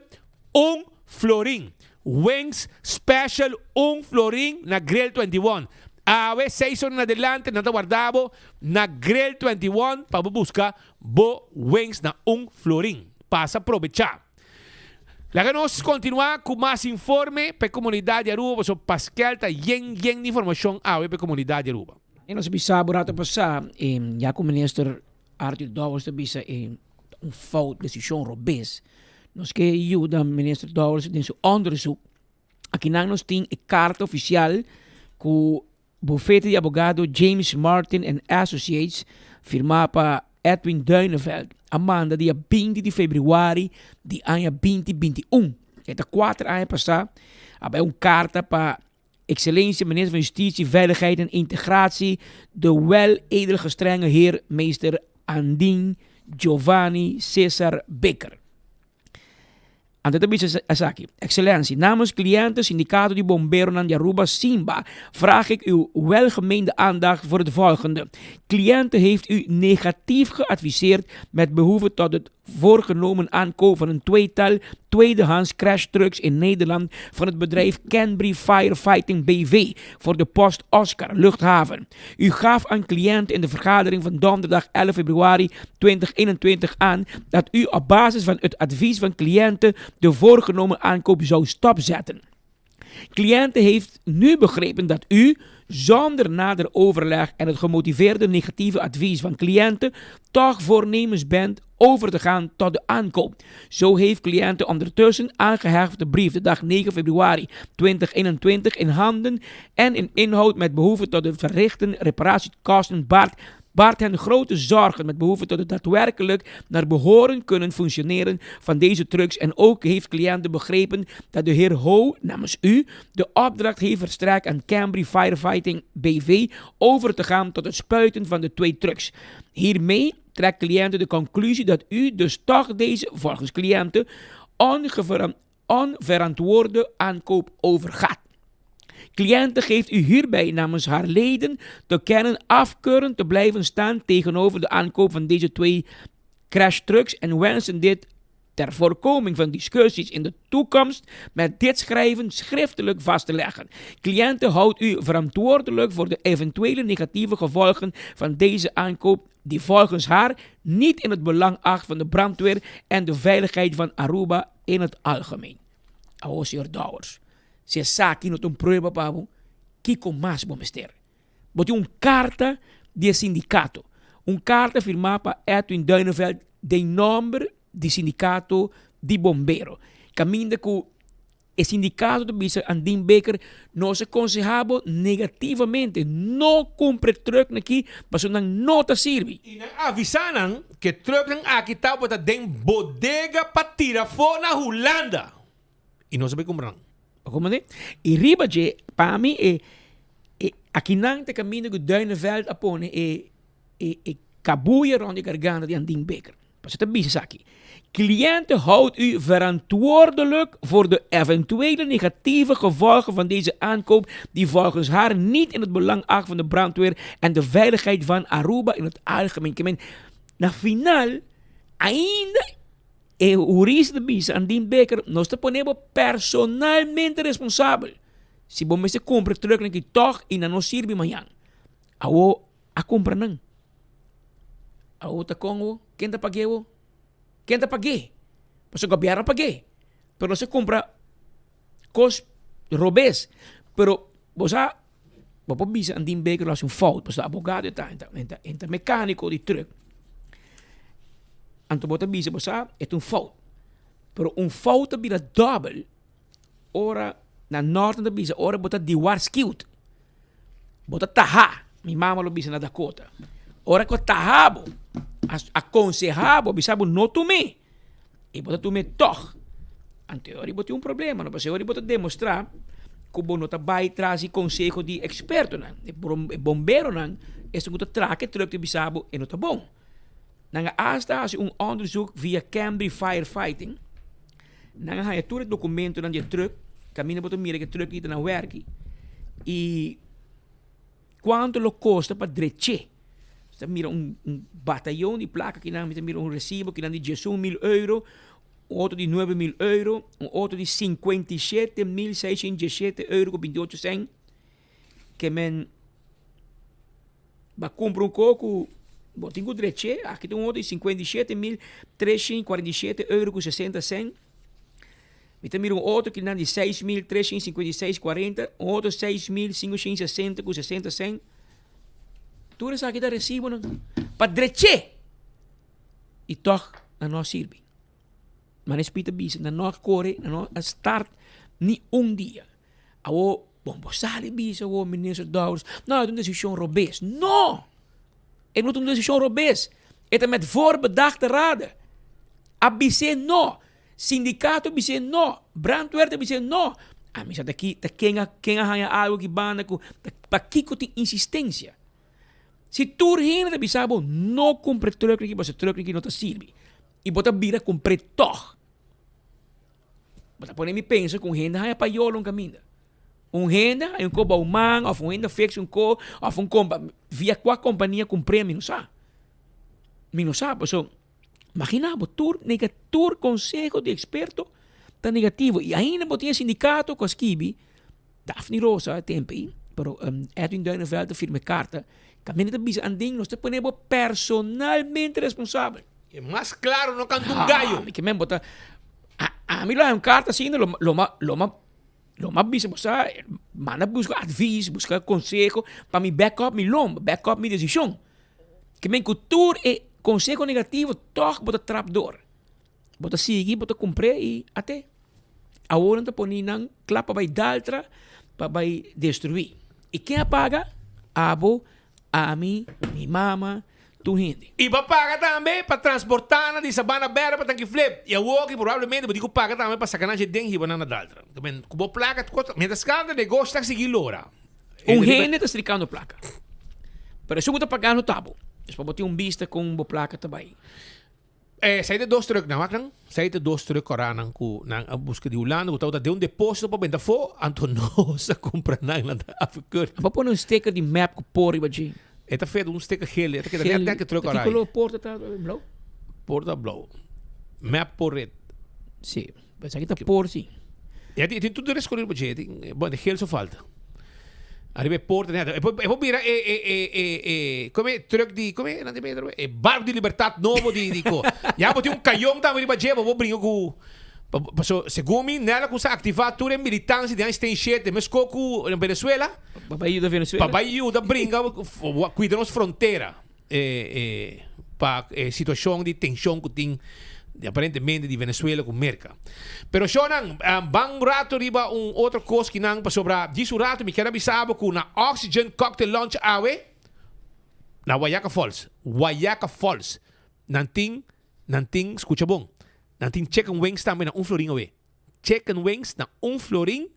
un florin. Wings special un florin na Grill 21. Awe seis ora na adelante nan ta warda bo na Grill 21 pa bo busca bo wings na un florin. Pasa probecha. Laga nos continua cu mas informe pa e comunidad di Aruba pasobra Paskel ta yen yen di informacion awe pa e comunidad di Aruba. E nos a bisa bo rato pasa ya cu Minister Arthur Dowers ta bisa e ta un fout decision robes. Nos ke yuda Minister Dowers den su onderzoek. Akinan nos tin e karta ofisial ku bufete di abogado James Martin and Associates firmá pa Edwin Duineveld a manda dia 20 di februari di aña 2021. E ta kuater aña pasá a bai un karta pa Excellentie Minister van Justitie, Veiligheid en Integratie, de weledelgestrenge heer meester Andin Giovanni Cesar Bikker. Anto ta bisa esaki, Excellentie, namens cliënten Sindicato di Bomberonan di Aruba, Simba, vraag ik uw welgemeende aandacht voor het volgende. Cliënte heeft u negatief geadviseerd met behoefte tot het voorgenomen aankoop van een tweetal tweedehands crashtrucks in Nederland van het bedrijf Canbury Firefighting BV voor de post Oscar Luchthaven. U gaf aan cliënt in de vergadering van donderdag 11 februari 2021 aan dat u op basis van het advies van cliënten de voorgenomen aankoop zou stopzetten. Cliënte heeft nu begrepen dat u, zonder nader overleg en het gemotiveerde negatieve advies van cliënten, toch voornemens bent over te gaan tot de aankoop. Zo heeft cliënte ondertussen aangehechte brief de dag 9 februari 2021 in handen en in inhoud met behoefte tot de verrichten reparatiekosten baart Baart hen grote zorgen met behoefte tot het daadwerkelijk naar behoren kunnen functioneren van deze trucks en ook heeft cliënte begrepen dat de heer Ho namens u de opdracht heeft verstrekt aan Cambry Firefighting BV over te gaan tot het spuiten van de twee trucks. Hiermee trekt cliënte de conclusie dat u dus toch deze, volgens cliënte, onverantwoorde aankoop overgaat. Cliënte geeft u hierbij namens haar leden te kennen afkeurend te blijven staan tegenover de aankoop van deze twee crashtrucks en wensen dit ter voorkoming van discussies in de toekomst met dit schrijven schriftelijk vast te leggen. Cliënte houdt u verantwoordelijk voor de eventuele negatieve gevolgen van deze aankoop die volgens haar niet in het belang acht van de brandweer en de veiligheid van Aruba in het algemeen. Awo, señor Dowers, si esaki no ta un prueba pa bo, kiko mas bo mester? Bo tin un karta di e sindikato, un karta firmá pa Edwin Duineveld den nòmber di sindikato di bombero, kaminda ku e sindikato ta bisa Andin Baker, nos a konsehá bo negativamente, no kumpra e trùknan aki pasobra nan no ta sirbi. I nan avisá nan ku e trùknan aki tabata den bodega pa tira afó na Hulanda. I nos a bai kumpra nan. Bo komprendé? I riba dje, pa mi e e akinan ta kaminda ku Duineveld a pone e e e kabuya rònt di garganta di Andin Baker. Pasobra ta bisa esaki, Cliënte houdt u verantwoordelijk voor de eventuele negatieve gevolgen van deze aankoop die volgens haar niet in het belang acht van de brandweer en de veiligheid van Aruba in het algemeen. Ke men, na final, ainda e hurista ta bisa Andin Baker, nos ta pone bo personalmente responsabel si bo mester kumpra trucknan aki tòg i nan no sirbi mañan. Awo a kumpra nan. Awo ta kon awo? Ken ta pag'é awo? Ken ta pag'é? Pasobra gobièrnu a pag'é. Pero nos a kumpra kos robes. Pero bo sa, bo por bisa Andin Baker lo hasi un fout, pasobra abogado e ta, e ta, e ta mekániko di trùk. Anto bo ta bisa, bo sa, e ta un fout. Pero un fout ta bira dòbel ora, na nòrt nan ta bisa, ora bo ta diwarskuwd. Bo ta taha, mi mama lo bisa na Dakota. Ora ku a taha bo, a konseha bo, a bisa bo no tum'é, i bo ta tum'é tòg, anto e ora bo tin un problema, no? Pasobra e ora bo ta demostrá ku bo no ta bai tras di konseho di ekspertonan. E bomberonan, esun ku ta traha e trùk ta bisa bo e no ta bon. Nan a asta hasi un òndersuk via Cambry Firefighting. Nan a haña tur e dokumentonan di e trùk, kaminda bo ta mira ku e trùk ta na wèrki i kuantu lo kosta pa drech'é. Ta mira un batayon di plaka kinan, mi ta mira un resibo kinan di diesun mil euro, un otro di nuebe mil euro, un otro di 57.617 euro ku 28 sènt. Ke men Ba kumpra un ko ku bo tin ku drech'é, aki ta un otro di 57.347 euro ku 60 sènt. Mi ta mira un otro kinan di 6.356 40, un otro 6.560 ku 60 sènt. Tur esaki ta resibonan pa drech'é i tòg nan no a sirbi. Manera Spit a bisa, nan no a kore, nan no a start ni un dia. Awor, bon, bo sali bisa awor, Minister Dowers, no, e ta un desishon robes. No! E no ta un desishon robes. E ta met voorbedachte rade. A bis'é no. Sindikato a bis'é no. Brandweer ta bis'é no. Ami sa ta ki, ta ken a, ken a haña algu aki banda ku, ta pakiko tin insistensia? Si tur hende ta bisa bo no kumpra e trùk aki pasobra e trùk aki no ta sirbi i bo ta bira kumpr'é tòg. Bo ta pone mi pensa ku un hende haña payola un kaminda. Un hende haña un ko bou man òf un hende fix un ko òf un kompa via kua kompania kumpr'é mi no sa. Mi no sa pasobra imagina bo tur nega tur konseho di eksperto ta negativo i ainda bo tin e sindikato ku a skibi Daphne Rosa e tempo ei pero Edwin Duineveld a firma e karta kaminda ta bisa Andin nos ta pone bo personalmente responsabel. E mas claro no canta un gallo. Mi ke men bo ta ami lo haña un karta asina lo lo ma lo ma lo ma bisa bo sa manda buska advies buska konseho pa mi back up mi lomba back up mi desishon ke men ku tur e konseho negativo tòg bo ta trap dor. Bo ta sigui, bo ta kumpr'é i at'é. Awor nan ta pone nan kla pa bai daltra, pa bai destruí. I ken a paga? Abo. Ami, mi mama, tur hende. I bo a paga tambe pa transportá nan di Sabana Bèrdè pa Tanki Flip. I awor ki probablemente bo tin ku paga tambe pa saka nan dje den hiba nan na Daltra. Ku bo plaka mientras tanto negoshi ta sigui lora. Un hende ta strikando plaka. Pero esun ku ta pagando ta bo. Dus pa bo tin un bista kon bo plaka ta bai. Eh, sa e dos truck nan, wak nan? Sa e dos truck kora nan ku nan a buska di Hulanda ku tabata den un deposito pa benta afó, anto nos a kumpra nan, nan ta afgekeurd. Bo pone un sticker di mep ku por riba dje. E ta fet un sticker geel, e ta keda net net ke truck ora. Ki kolor por ta blou? Por ta blou. Mep por red. Si, esaki ta por si. E tin tur de rescolor riba dje, e tin, bueno, de geel so falta. Ariba e porta net. E por e por bira e e e e e come e truck di come nan di Pedro e barco di libertad nobo di di ko. Ya bo tin un cayon tambe riba dje bo por bringa cu pa paso segun mi Nela cu sa activa tur e militancia di aña 77 mesco cu na Venezuela. Pa bay yuda Venezuela. Pa bay yuda bringa cuida nos frontera. E e pa e situacion di tension cu tin aparentemente di Venezuela cu Merca. Pero shownan, ban un rato riba un otro cos ki nan pasobra djis un rato mi kier a bisa bo cu na Oxygen Cocktail Lounge awe na Wayaca Falls, Wayaca Falls, nan tin, nan tin, scucha bon, nan tin chicken wings tambe na un florin awe. Chicken wings na un florin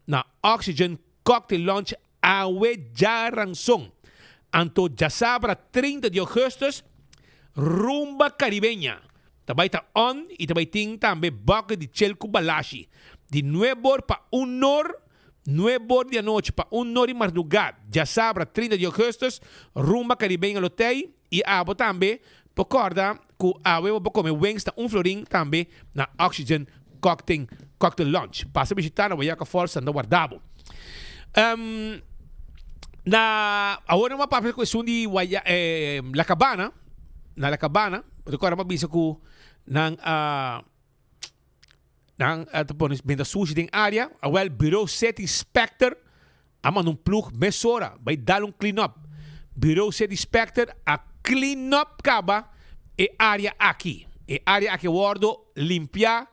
na Oxygen Cocktail Lounge Awe djaranson, anto djasabra 30 di augustus, Rumba Caribeña ta bai ta on y ta bai tin tambe bucket di chel cu balashi. Di nuebor pa un nor, nuebor di anochi pa un nor di marduga, djasabra 30 di augustus, Rumba Caribeña lo tey y abo tambe por corda cu awe bo por come wings na un florin tambe na Oxygen Cocktail Cocktail Lounge. Pasa bishita na Wayaca Falls nan ta warda bo. Um, na awor nan papia cu esun di Waya, eh, La Cabana, na La Cabana, recorda pa bisa cu nan a Nan a ta pone benta sushi den area. Awel Bureau City Inspector a manda un ploeg mesora bai dal un clean up. Bureau City Inspector a clean up caba e area aki. E area aki a wordo limpia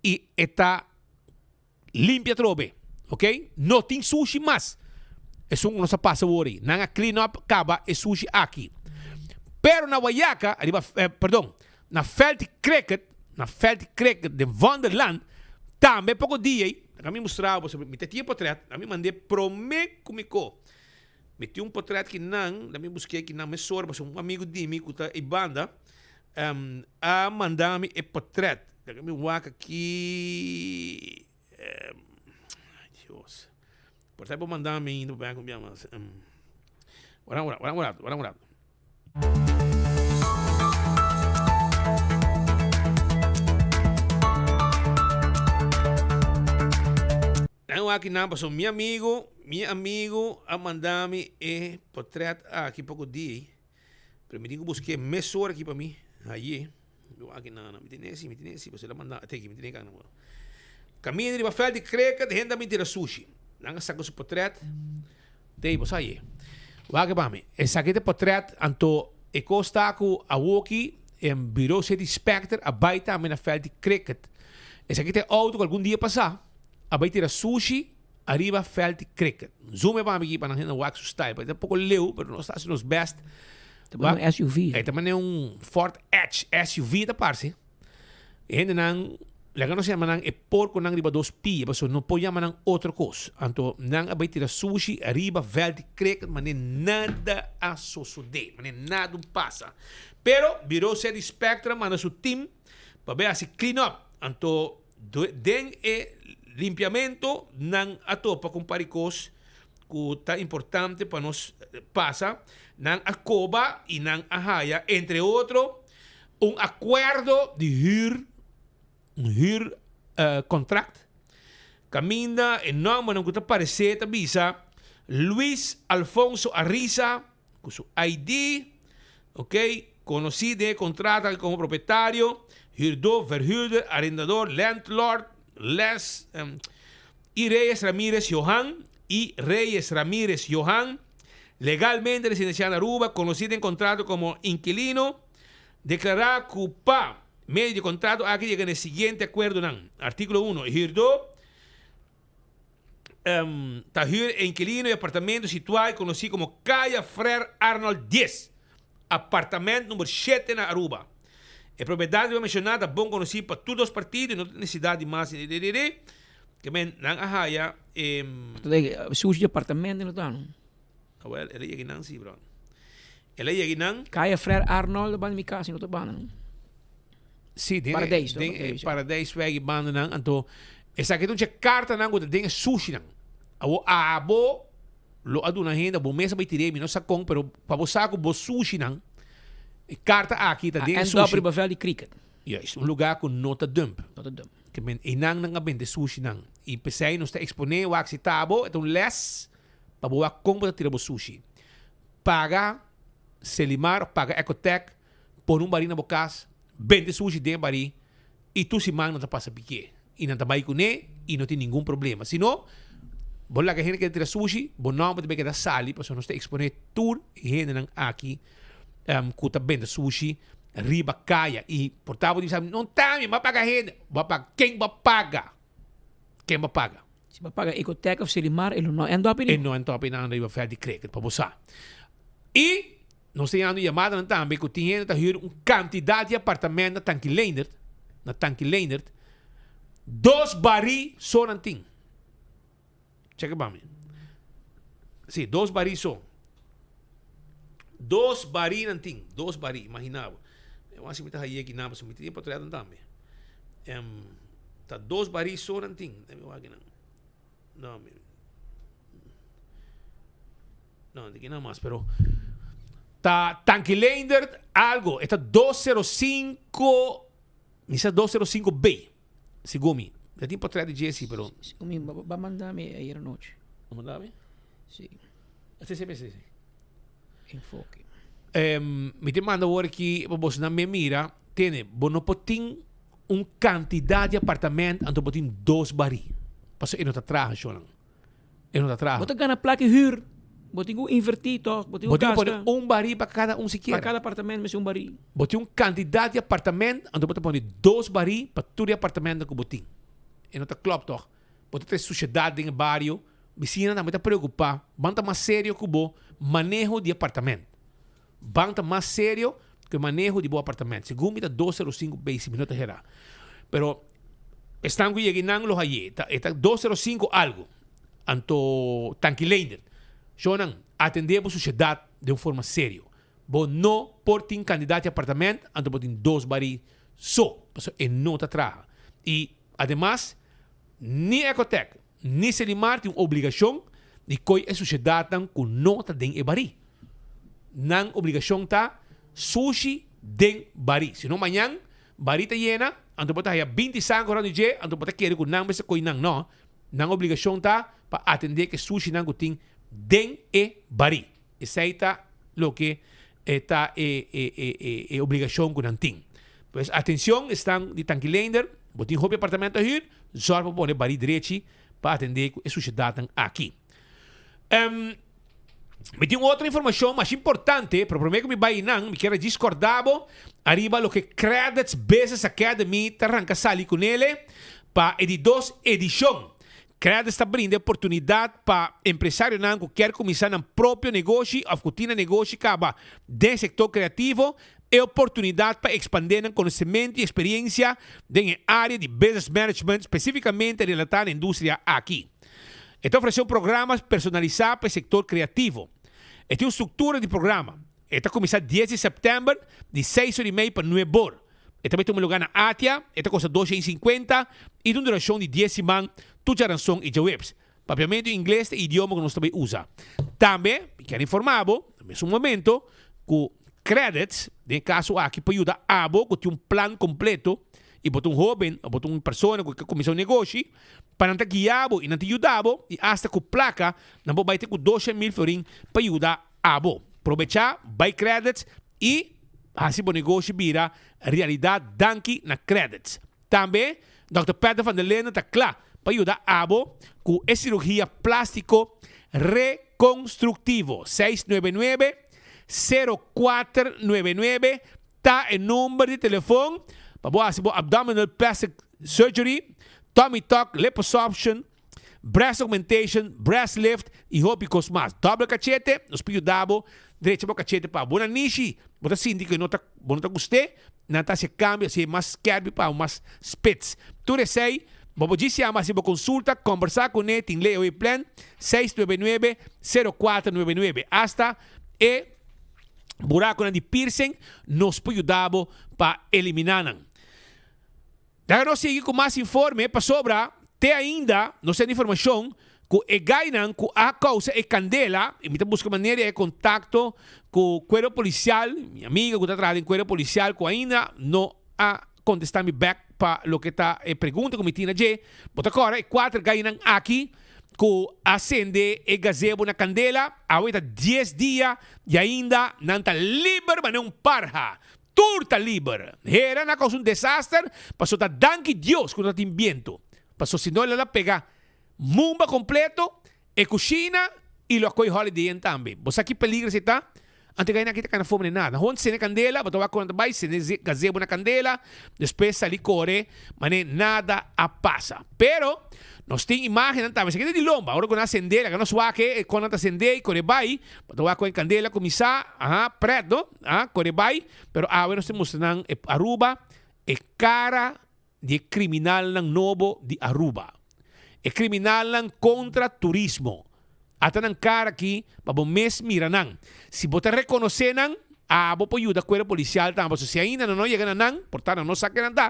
y e ta limpia atrobe. Ok, no tin sushi mas. Esun cu nos a pasa awor ey. Nan a clean up caba e sushi aki. Pero na Wayaca, ariba, eh, perdon, na veld di cricket, na veld di cricket den Wonderland, tambe poco dia ey, laga mi mustra bo, mi ta tin e potret, laga mi mande prome cu mi co. Mi tin un potret ki nan, laga mi busca ki nan mesora, pasobra un amigo di mi cu ta ey banda, um, a manda mi e potret. Laga mi wak aki, um, ay Dios. Por ta bo manda mi ainda pa bek un biaha mas. Wara un rato, wara un rato, wara un rato. Nan wak nan paso mi amigo, mi amigo a manda mi e portret aki poko dia, pero mi tin ku busk'é mesora aki pa mi haye. Mi wak nan, mi tene si, mi tene si, pasobra el a manda, te aki mi tene kan. Kaminda riba veld di cricket, hende a bin tira sushi. Nan a saka su portret, te bo sa haye. Wak pa mi, esaki ta e portret, anto e kos ta ku awoki e Bureau City Inspector a bai tambe na veld di cricket. Esaki ta e auto ku algun dia pasa a bai tira sushi ariba veld di cricket. Zoom e pa mi aki pa nan hende wak su style, pasobra e ta poko leu, pero nos ta hasi nos best. Ta manera un SUV. E ta manera un Ford Edge SUV ta parse. E hendenan, laga nos yama nan e porkonan riba dos pia, pasobra no por yama nan otro kos. Anto nan a bai tira sushi ariba veld di cricket manera nada a sosode, manera nada un pasa. Pero Bureau City Inspector a manda su team pa bai hasi clean up. Anto den e limpiamento nan a topa ku un par di kos ku ta importante pa nos pasa, nan a koba i nan a haya entre otro un akuerdo di hür, un hür kontrakt, kaminda e nòmbernan ku ta paresé ta bisa Luis Alfonso Ariza ku su ID, ok, konosí den e kontrato aki komo propietario, hürdó, verhuurder, arendador, landlord, les, y Reyes Ramirez Johan y Reyes Ramirez Johan, legalmente residenciá na Aruba, konosí den kontrato komo inkilino, deklará ku pa medio di e kontrato aki yega na e siguiente akuerdonan, Artíkulo uno, E hürdó. Ta hür e inquilino e apartamento situá i konosí komo Kaya Frère Arnold dies, apartament number shete na Aruba. E propiedat riba menshoná ta bon konosí pa tur dos partido i no ta nesesidat di mas Ke men nan a haya e. Sushi di apartamento no ta no? Awel, el a yega nan si bro. El a yega nan. Kaya Frère Arnold banda mi kas no ta banda no. Si, den Paradijs, den e Paradijsweg i banda nan. Anto esaki ta un dje kartanan ku ta den e sushinan. Awor abo lo a duna hende, bo mes a bai tir'é, mi no sa kon, pero pa bo sa ku bo sushinan, e karta aki ta den e sushi. A end up riba vèlt di cricket. Juist, un lugá ku no ta dump. No ta dump. Ke men einan nan a bende sushinan. I p'esei nos ta eksponé wak si ta abo, e ta un lès pa bo wak kon bo ta tira bo sushi. Paga Selimar of paga Ecotec, pone un barí na bo kas, bende sushi den e barí i tur siman nan ta pasa piké i nan ta bai kuné i no tin ningun problema. Si no, bo laga hende keda tira sushi, bo nòmber ta bai keda sali pasobra nos ta eksponé tur e hendenan aki ku ta bende sushi riba kaya i por ta bo di bisa no ta mi, mi a paga hende. Bo a paga? Ken bo a paga? Ken bo a paga? Si bo paga Ecotec of Selimar e lo no end up E no end up einan riba veld di cricket pa bo sa. I nos ta yanda yamadanan tambe ku tin hende ta hür un kantidat di apartamento na Tanki Leendert, na Tanki Leendert, dos barí so nan tin. Cheke pa mi. Si, dos barí so. Dos barí nan tin, dos barí, imagina bo. Mi wak si mi ta haye aki nan, pasobra mi tin e potretnan tambe. Ta dos barí so nan tin. Mi wak aki nan. No, mi. No, di ki nan mas, pero ta Tanki Leendert algo, e ta 205, mi sa 205 B. Segun mi. Mi ta tin potret di dje si, pero. Segun mi, ba manda mi ayer anochi. Ba manda mi? Si. Si, si, si, si. Enfoke. Mi te manda awor aki pa boso nan me mira. Tene, bo no por tin un cantidad di apartament anto bo tin dos barí. Pasobra e no ta traha, shownan. E no ta traha. Bo ta gana plaka e huur. Bo tin ku invertí tòg. Bo tin ku Bo tin ku gasta. pone un barí pa kada un sikiera. Pa kada apartament mester un barí. Bo tin un kantidat di apartament, anto bo ta pone dos barí pa tur e apartamentnan ku bo tin. E no ta klòp tòg. Bo ta trese sushedat den e bario. Bisiñanan tambe ta preokupá. Ban ta mas serio ku bo maneho di apartament. Ban ta mas serio ku e maneho di bo apartament. Segun mi ta 205 basic, mi no ta herá. Pero esnan ku yega einan lo haye. Ta e ta 205 algu. Anto Tanki Leendert, Shownan, atendé bo sushedat den un forma serio. Bo no por tin kandidat di apartament anto bo tin dos barí so, pasobra e no ta traha. I ademas, ni Ecotec ni Selimar tin un obligashon di koi e sushedatnan ku no ta den e barí. Nan obligashon ta sushi den barí. Si no mañan barí ta yena, anto bo ta haya binti sangu rònt di dje, anto bo ta kere ku nan mester koi nan. No. Nan obligashon ta pa atendé ku e sushinan ku tin den e barí. Esei ta loke ta e e obligashon ku nan tin. Pues atencion esnan di Tanki Leender, bo tin hopi apartamento a hür, zorg pa pone barí drechi pa atendé ku e sushedatnan aki. Mi tin otro informashon masha importante, pero promé ku mi bai einan mi kier a djis kòrda bo ariba loke Credits Business Academy ta ranka sali kunele pa e di dos edishon. Credits ta brinda e oportunidat pa empresarionan ku kier kuminsá nan propio negoshi òf ku tin nan negoshi kaba den sektor kreativo e oportunidat pa ekspandé nan konosementu i eksperiensia den e área di business management spesífikamente relatá na industria aki. E ta ofresé un programa personalisá pa e sektor kreativo. E tin un struktura di programa. E ta kuminsá dies di sèptèmber di seis ora i mei pa nuebe or. E ta bai tuma lugá na Atia, e ta kosta dos shen i sinkuenta i ta un durashon di dies siman tur djaranson i djaweps. Papiamentu i ingles ta e idioma ku nos ta bai usa. Tambe mi kier informá bo na mesun momento ku Credits den e kaso aki por yuda abo ku tin un plan kompleto i bo ta un hóben òf bo ta un persona ku ke kuminsá un negoshi pa nan ta guia bo i nan ta yuda bo i asta ku plaka nan por bai te ku 200,000 florin pa yuda abo. Probechá, bai Credits i hasi bo negoshi bira realidat danki na Credits. Tambe Dòkter Peter van der Linden ta kla pa yuda abo ku e sirugia plástiko rekonstruktivo. 699 0499 ta e number di telefon pa bo hasi bo abdominal plastic surgery, tummy tuck, liposuction. Breast augmentation, breast lift y hopi cos mas. Doble cachete, nos por yuda bo drecha bo cachete pa bo nanishi. Bo ta sinti cu no ta, bo no ta gust'é, nan ta haci e cambio haci e mas skerpi pa bo, mas spits. Tur esey, bo por djis yama haci bo consulta, combersa cune, tin layaway plan, 699 0499. Hasta e buraconan di piercing, nos por yuda bo pa elimina nan. Laga nos sigui ku mas informe pasobra te ainda nos ten informashon ku e gainan ku a kousa e kandela i mi ta buska manera di haña kontakto ku kuerpo polisial, mi amiga ku ta traha den kuerpo polisial ku ainda no a kontestá mi bèk pa loke ta e pregunta ku mi tin na dje. Bo ta kòrda e kuater gainan aki ku a sende e gazebo na kandela? Awe ta dies dia i ainda nan ta liber manera un parha. Tur ta liber. Hera na causa un desaster, paso ta danki Dios cu no ta tin biento. Paso si no el a pega mumba completo, e cushina y lo a coy Holiday Inn tambe. Bo sa ki peligro esey ta? Anto e gainan aki ta cana fomi den nada. Hon sende candela, bo ta wak con nan ta bay, sende gazebo na candela, despues sali core, mane nada a pasa. Pero, nos tin imagennan tambe. Esaki ta di lomba. Ora cu nan a sende, laga nos wak e con nan ta sende y core bay, bo ta wak con e candela cuminsa, aha, pret no. A kore bai, pero awe nos ta mustra nan e Aruba e kara di e kriminalnan nobo di Aruba. E kriminalnan kontra turismo. Ata nan kara aki pa bo mes mira nan. Si bo ta rekonosé nan, abo por yuda kuerpo polisial tambe. Pasobra si ainda nan no yega na nan, por ta nan no sa ke nan ta.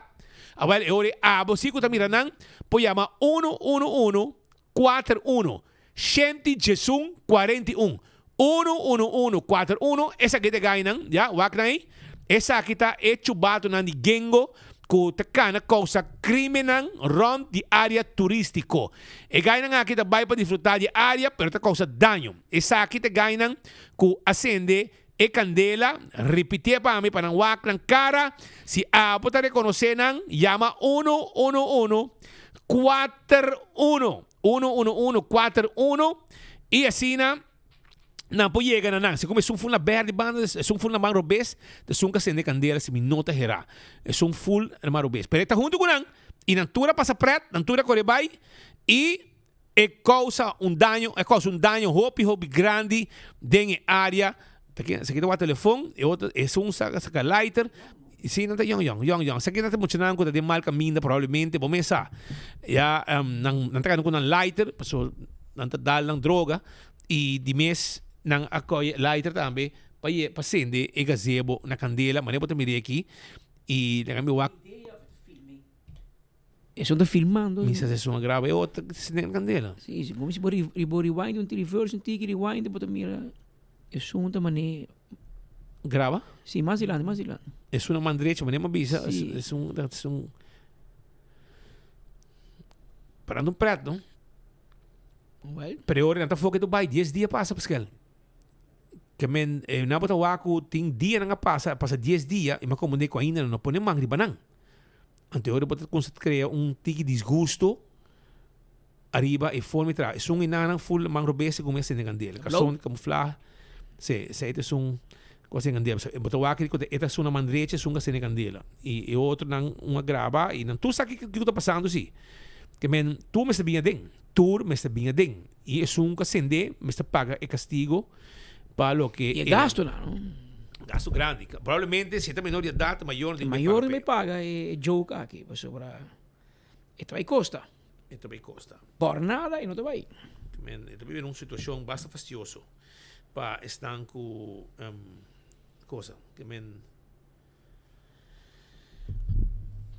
Awel e ora ei abo si ku ta mira nan por yama 111 41 111 41 Unu unu unu kuater unu esaki ta e gainan ya wak nan ei esaki ta e chubatonan di gengo ku ta kana kousa krimennan rònt di área turístiko e gainan aki ta bai pa disfrutá di e área pero ta kousa daño esaki ta e gainan ku a sende e kandela ripitié pa mi pa nan wak nan kara si abo ta rekonosé nan yama unu unu unu kuater unu. Uno, uno, uno, kuater, uno, i asina nan por yega na nan. Si como esun ful na berde banda, esun ful na man robes, esun ka sende kandela si mi no ta herá. Esun ful na man robes. Pero e ta huntu ku nan, i nan tur a pasa pret, nan tur a kore bai, i e kousa un daño, e kousa un daño hopi hopi grandi den e área. Esaki ta wak telefon, e otro, esun sa saka lighter. Si nan ta yong yong, yong yong. Esaki nan ta muchanan ku ta den mal kaminda probablemente, bo mes sa. Ya nan nan ta kanda ku nan lighter, paso nan ta dal nan droga i di mes nan a kohe lighter tambe pa ye pa sende e gazebo na kandela, manera bo ta mira aki i laga mi wak. Esun ta filmando. Mi sa si esun a graba e otro ta sende na kandela. Si, si bo bo rewind un reverse un tiki rewind bo ta mira esun ta mane. Graba? Si, mas dilanti, mas dilanti. Esun na man derecho, mane mi a bisa, esun esun parando un pret no. Well. Pero e ora nan ta foke tu bai dies dia pasa paskel. Ke men e nan bo ta wak ku tin dianan a pasa, a pasa dies dia i mi a komprende ku ainda nan no pone man riba nan. Anto ora bo ta kumsa krea un tiki disgusto ariba e forma di traha. Esun enanan ful man robes segun mi a sende kandela. Karson kamuflahe, si, esei ta esun ku a sende kandela. Bo ta wak ku e ta esun na man drecha esun ku a sende kandela. I e otronan un a graba i nan tur sa kiko ta pasando si. Ke men tur mester bin aden, tur mester bin aden. I esun ku a sende mester paga e kastigo pa loke I e gastunan, no? Gastu grandi. Probablemente si e ta menor di edat, mayor no tin ku paga. Mayor no bay paga e joke aki, pasobra e ta bay kosta. E ta bay kosta. Por nada e no ta bay. Men, e ta biba den un situashon basta fastioso pa esnan ku kosa. Ke men.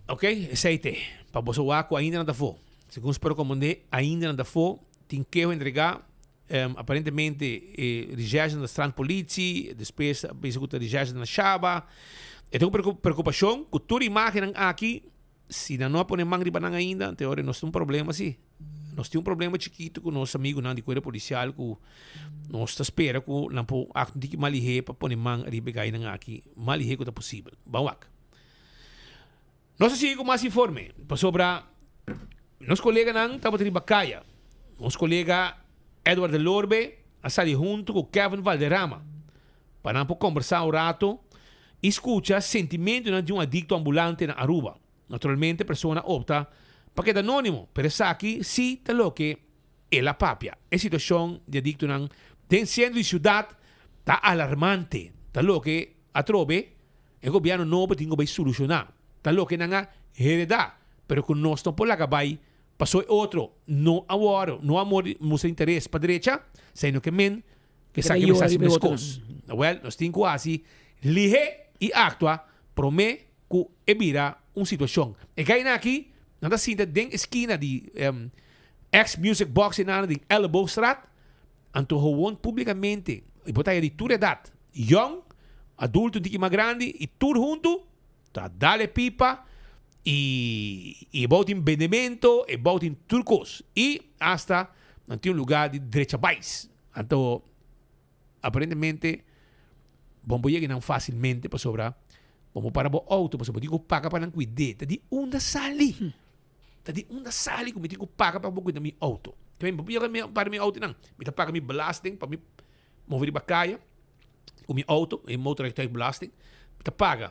Ok, esei te. Pa boso wak ku ainda nan ta afó. Segun spero komprendé, ainda nan ta afó. Tin keho entregá. Aparentemente e recherche na strandpolitie, despues a bisa ku ta recherche na Shaba. E ta un preokupashon ku tur imagennan aki, si nan no a pone man riba nan ainda, anto e ora nos tin un problema si. Nos tin un problema chikitu ku nos amigunan di kuerpo polisial ku nos ta spera ku nan por aktua un tiki mas lihé pa pone man riba e gainan aki, mas lihé ku ta posibel. Ban wak. Nos a sigui ku mas informe pasobra nos koleganan tabata riba kaya. Nos kolega Edward de Lorbe a sali huntu ku Kevin Valderrama pa nan por kombersá un rato i skucha sentimentunan di un adikto ambulante na Aruba. Naturalmente persona opta pa keda anónimo, pero esaki sí ta loke. El a papia. E situashon di adiktonan den sentro di siudat ta alarmante. Ta loke atrobe e gobièrnu nobo tin ku bai solushoná. Ta loke nan a heredá, pero ku nos no por laga bai paso e otro no a wòrdu, no a mustra interes pa drecha, sino ke men ke sa ke mester hasi meskos. Awèl, nos tin ku hasi lihé i aktua promé ku e bira un situashon. E gainan aki nan ta sinta den e skina di ex Music Box einan den Elleboogstraat, anto howon publikamente i bo ta haya di tur edat, yòn, adulto un tiki mas grandi i tur huntu ta dal e pipa i e bou tin bendemento, e bou tin tur kos i asta nan tin un luga di drecha bais. Anto Aparentemente bo por yega nan fácilmente pasobra bo por para bo auto pasobra bo tin ku paga pa nan kuid'é. Ta di unda sali? Ta di unda sali ku mi tin ku paga pa bo kuida mi auto? Te bo por yega mi para mi auto nan. Mi ta paga mi belasting pa mi move riba kaya ku mi auto, e motorrijtuigbelasting. Mi ta paga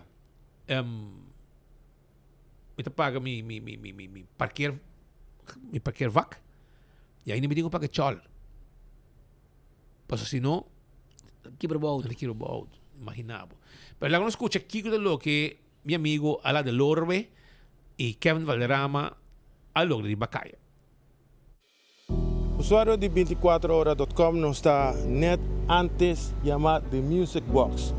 mi ta paga mi mi mi mi mi parkeer mi parkeervak y ainda mi tin ku paga chòl. Pasobra si no, Kibra bo auto. Nan ta kibra bo auto. Imagina bo. Pero laga nos scucha kico ta loke mi amigo Ala de Lorbe y Kevin Valderrama a logra riba caya. Usuario di binticuater ora dot com nos ta net antes yama The Music Box.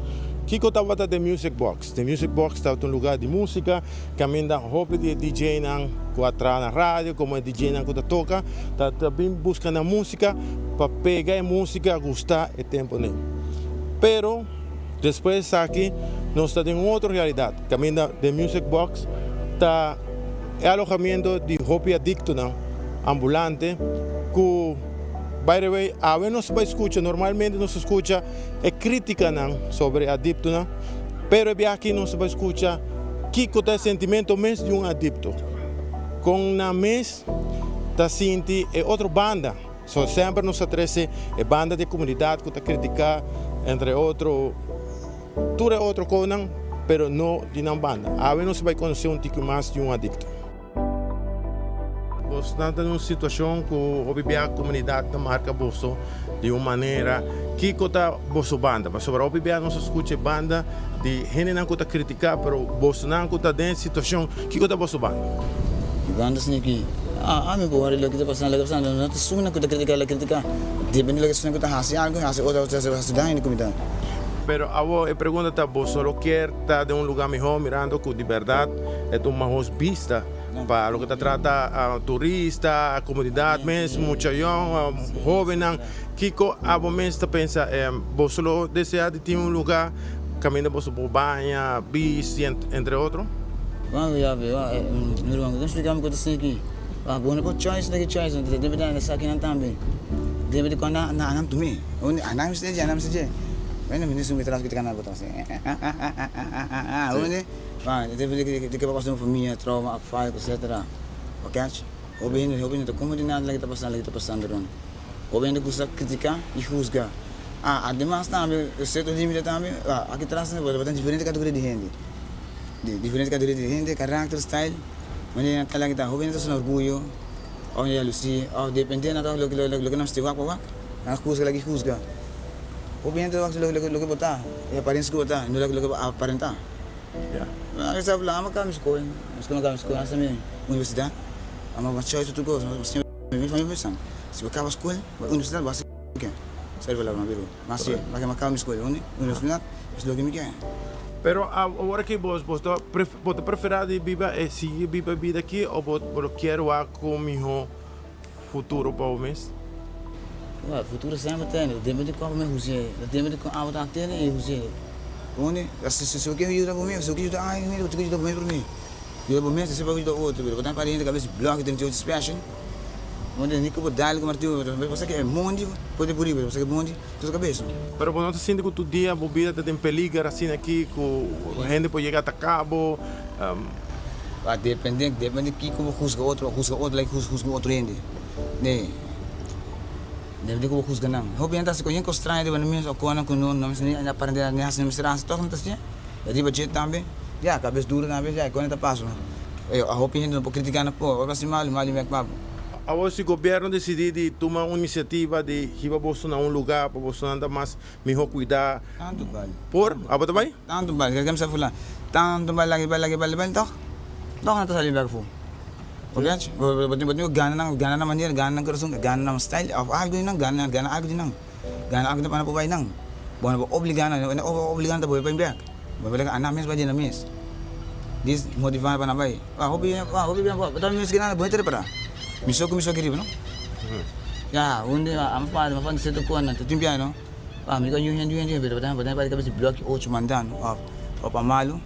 Kico tabata The Music Box? The Music Box tabata un lugar di musica caminda hopi di e DJ-nan cu a traha na radio como e DJ-nan cu ta toca ta bin busca nan musica pa pega e musica gusta e tempo ne. Pero despues esaki nos ta den un otro realidad caminda The Music Box ta e alojamiento di hopi adictonan ambulante cu by the way awe nos ta bay scucha normalmente nos ta scucha e criticanan sobre e adictonan pero e biaha aki nos ta bay scucha kico ta e sentimento mes di un adicto con nan mes ta sinti e otro banda. So semper nos ta trece e banda di e comunidad cu ta critica entre otro tur e otro conan pero no di nan banda. Awe nos ta bay conoce un tiki mas di un adicto. Bos nan ta den un situacion cu hopi bia comunidad ta marca boso di un manera. Kico ta boso banda? Pasobra hopi bia nos ta scucha e banda di hendenan ku ta kritiká, pero bosonan ku ta den e situashon, kiko ta boso banda? Mi banda asina ki, Ah, ami por wòrdu loke ta pasando, loke ta pasando. No ta esunnan ku ta kritiká, lo kritiká. Depende loke esunnan ku ta hasi algu, hasi otro, hasi hasi daño na komunidat. Pero awor e pregunta ta, boso lo kier ta den un lugá mihó mirando ku di bèrdat e ta un mahos bista pa loke ta trata turista, komunidat mes, mucha yòn, hóbennan? Kiko abo mes ta pensa? Boso lo deseá di tin un lugá kaminda boso por baña, bisti, entre otro? Wak ya be, wak mi ruman, ku ta splika mi ku ta sinti aki? Wak bo no por choice na ki choice, no debe di esaki nan tambe. Debe di kuando nan tumi. Anan mester dje, anan mester dje. Bueno, mi nisun mi tras ku ta kana botá asina. Ounde? Wak debe di ke pa pasa un famia, trauma, afval, etcetera. Bo catch? Hopi hende, hopi hende ta komo di nada loke ta pasando, loke ta pasando rond. Hopi hende gusta critica y huzga. Ah, ademas tambe, cierto limite tambe, ah, aki tras bo ta diferente categoria di hende. Di diferente categoria di hende, karakter, style, manera nan ta like ta. Hopi hende ta sona orguyo, of jalusia, of depende na loke loke nan mester wak pa wak, nan huzga like huzga. Hopi hende ta wak loke loke bo ta, e apariencia ku bo ta, no loke loke bo aparenta. Ya. Mi sa fla, ama cambia school, mi school cambia school, hasta mi universidad, ama choice tur cos, mi familia pensa, si bo caba school, bo universidad bo haci loke, sa riba laba pero mas si ma caba mi school, universidad es loke mi kier. Pero awor aki bo bo ta bo ta prefera di biba e sigui biba e bida aki o bo bo lo kier wak un miho futuro pa bo mes? Well, futuro semper ta hende, depende di kon mi hus'é, depende di kon abo ta tene i hus'é. Pone, si si bo ke yuda bo mes, si bo ke yuda alguien, bo tin ke yuda bo mes promé. Yuda bo mes, despues bo yuda otro, pero bo ta para hende kabes blòk i tin special. Mondi ni ku bo dal ku martiu, bo sa ke e mondi por te puriba, bo sa ke mondi tur kabes. Pero bo no ta sinti ku tur dia bo bida ta den peliger asina aki ku hende por yega ataka bo? A depende, depende kiko bo husga otro, husga otro like husga otro hende. Nee, depende ku bo husga nan. Hopi hende ta hasi koyen kos straño riba nan mes o konan ku no mester ni aparente ni hasi no mester hasi tok nan ta hasié. E riba dje tambe, ya, kabes duro tambe, ya, e konan ta pasa. E hopi hende no por kritika nan por, ora hasi malu, malu mek papu. Awor si gobierno dicidi di tuma un iniciativa di hiba boso na un lugar pa bosonan ta mas miho cuida Tanto bal. Por? Abo ta bay? Tanto bal, kijk sa fula. Tanto bal lagi bal lagi bal bal toch? Toch nan ta sali bek fu. Bo get? Bo bo tin ku gana nan, gana nan manera, gana nan corazon, gana nan style of algo di nan, gana gana algo di nan. Gana algo di nan pa nan por bay nan. Bo no por obliga nan, bo no por obliga nan ta bolbe bek. Bo por laga anan mes bay di nan mes. Dis motiva nan pa nan bay. Ah hopi ah hopi bien bo ta mes gana bo no ta repara. Mi so ku mi so aki riba no. Ya un dia ami fala mi fala seta ku nan ta tin piano. Ah mi ka yu hende yu hende pero bo ta bo ta pari kabes di bloki ocho manda no of of pa malu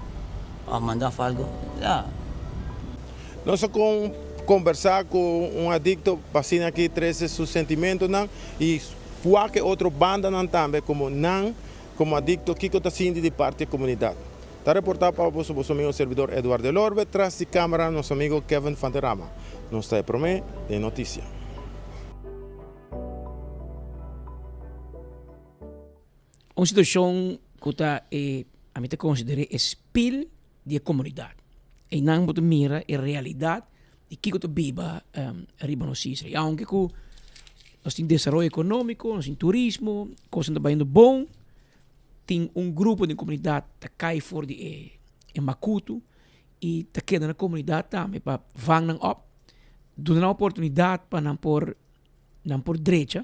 of manda of algo ya. Nos a kon kombersá ku un adikto pa asina aki trese su sentimentonan i wak e otro bandanan tambe komo nan komo adikto kiko ta sinti di parti e komunidat. Ta reportá pa boso boso amigo servidor Eduard Delorbe, tras di kamera nos amigo Kevin van der Rama. Nos ta e promé den notisia. Un situashon ku ta e ami ta konsider'é e spil di e komunidat. Einan bo ta mira e realidat di kiko ta biba riba nos isla. I aunke ku nos tin desaroyo ekonómiko, nos tin turismo, kosnan ta bayendo bon, tin un grupo den komunidat ta kai for di e makutu i ta keda na komunidat tambe pa vang nan op, duna nan oportunidat pa nan por nan por drecha,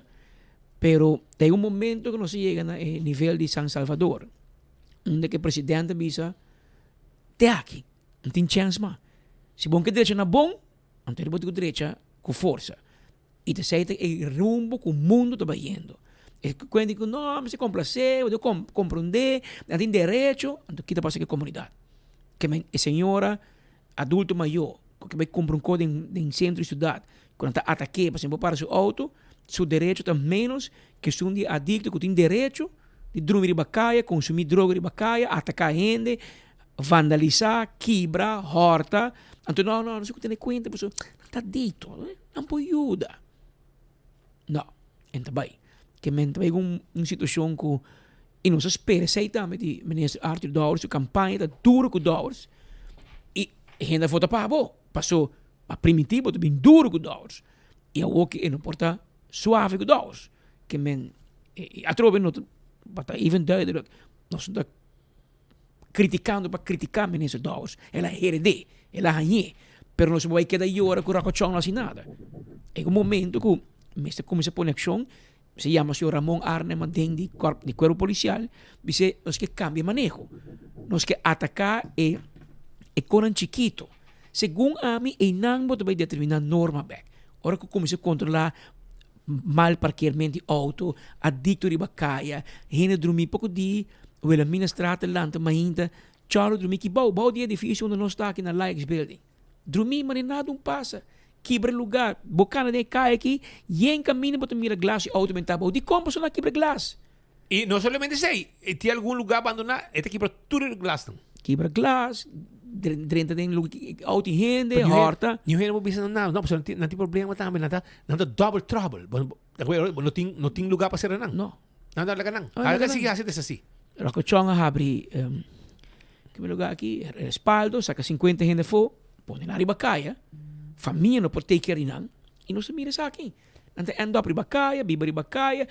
pero ta un momento ku nos a yega na e nivel di San Salvador, unda ku e presidente a bisa te aki, no tin chèns mas. Si bo no ke drecha na bon, anto bo tin ku drecha ku forsa. I ta esei ta e rumbo ku mundu ta bayendo. E kuenta ku no, mi mester komplasé, bo tin ku komprondé, nan tin derecho, anto kita pasa ku e komunidat? Ke men e señora adulto mayó ku ke bai kumpra un kos den sentro di siudat, ku nan ta atak'é pasobra bo para su outo, su derecho ta ménos ke esun di adikto ku tin derecho di drumi riba kaya, konsumí droga riba kaya, ataká hende, vandalisá, kibra, hòrta. Anto no, no, nos tin ku tene kuenta pasobra nan ta adikto, nan por yuda. No, e no ta bai. Ke men ta bai ku un situashon ku i nos a spera esei tambe di minister Arthur Dowers su kampaña ta duro ku Dowers i hende a vota pa bo paso a primintí bo ta bin duro ku Dowers i awor ke e no por ta suave ku Dowers ke men atrobe no ta ta even duidelijk nos no ta kritikando pa kritiká minister Dowers el a hered'é el a hañ'é pero nos no bai keda yora ku Rakochon no hasi nada e un momento ku mester kuminsá pone akshon Se yama señor Ramon Arnhem den di cuerpo di cuerpo policial bis'é nos ke cambia maneho nos ke ataca e e conan chikito segun ami eynan bo ta bay determina norma bek ora cu cuminsa controla mal parkeerment di auto adicto riba caya hende drumi poco di Wilhelminastraat ta lanta mainta chalo drumi aki bao bao di edificio unda nos ta aki na Lykes building. Drumí manera nada un pasa. Kibra lugá. Bo kana den e kaya aki, yen kaminda bo ta mira glas di outo bentá abou. Dikon boso no a kibra glas? I no solamente esei, e tin algun lugá abandoná, e ta kibra tur e glasnan. Kibra glas, drenta den outo di hende, hòrta. Niun hende por bisa nan nada. No, pasobra nan tin problema tambe. Nan ta nan ta double trouble. Bo no tin no tin lugá pa sera nan. No. Nan ta laga nan. Alga sigui hasi des asi. Rocochon a habri ki lugar aki respaldo saka 50 hende afo pone nan riba kaya famia no por take care di nan y nos ta mira esaki nan ta end up riba kaya biba riba kaya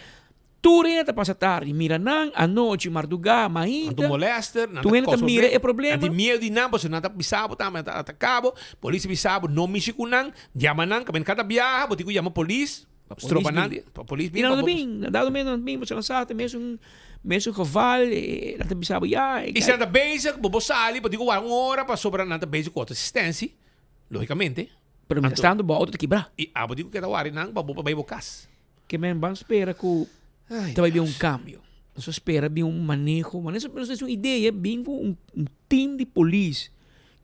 tur hende ta pasa tardi mira nan anochi marduga mainta Nan ta molester nan tur hende ta mira e problema nan tin miedu di nan pasobra nan ta bisa bo tambe nan ta ataka bo polis ta bisa bo no mishi ku nan yama nan kaminda kada biaha bo tin ku yama polis. Pa polis bin. Pa polis bin. I nan no ta bin. Na dado momento nan ta bin, pasobra nan sa ta mesun, mesun geval, nan ta bisa bo ya. I si nan ta bezig, bo por sali, bo tin ku wak un ora pasobra nan ta bezig ku otro asistensi, logicamente. Pero mientras tanto bo auto ta kibrá. I abo tin ku keda wak nan pa bo por bai bo kas. Ke men ban spera ku ta bai bin un kambio. Nos a spera bin un maneho, ma nos nos un idea bin ku un team di polis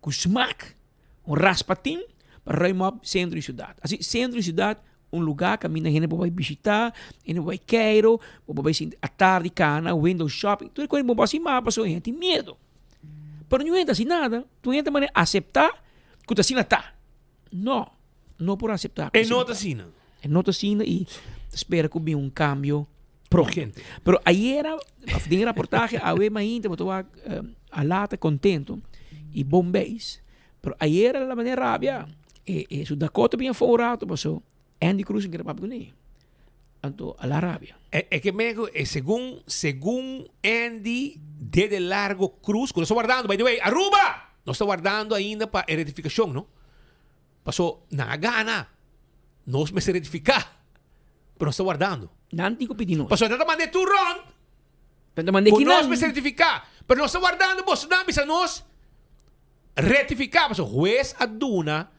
ku smak, un raspa team pa ruim op sentro di siudat. Asi sentro di siudat Un lugá kaminda hende por bai bishitá, hende por bai keiro, bo por bai sinti atardi kana, window shopping, tur e kos bo por hasi mas pasobra hende tin miedu. Pero niun hende ta hasi nada, tur hende ta manera aseptá ku ta asina ta. No, no por aseptá ku E no ta asina. E no ta asina i ta spera ku bin un kambio pronto. Urgente. Pero ayera, òf den e raportahe awe mainta bo ta wak Alá ta kontento i bon beis, pero ayera la manera rabia e su Dakota bin afó un rato paso. Andy Cruz no kere papia kuné. Anto a la rabia. E ke men ku segun segun Andy Dede Largo Cruz ku nos ta wardando by the way Aruba! Nos ta wardando ainda pa e rectificacion no. Paso nan a gana nos mester rectifica pero nos ta wardando. Nan tin ku pidi nos. Paso nan ta manda e tur rond. Nan ta manda e Ku nos kinan. mester rectifica pero nos ta wardando boso nan bisa nos rectifica paso hues a duna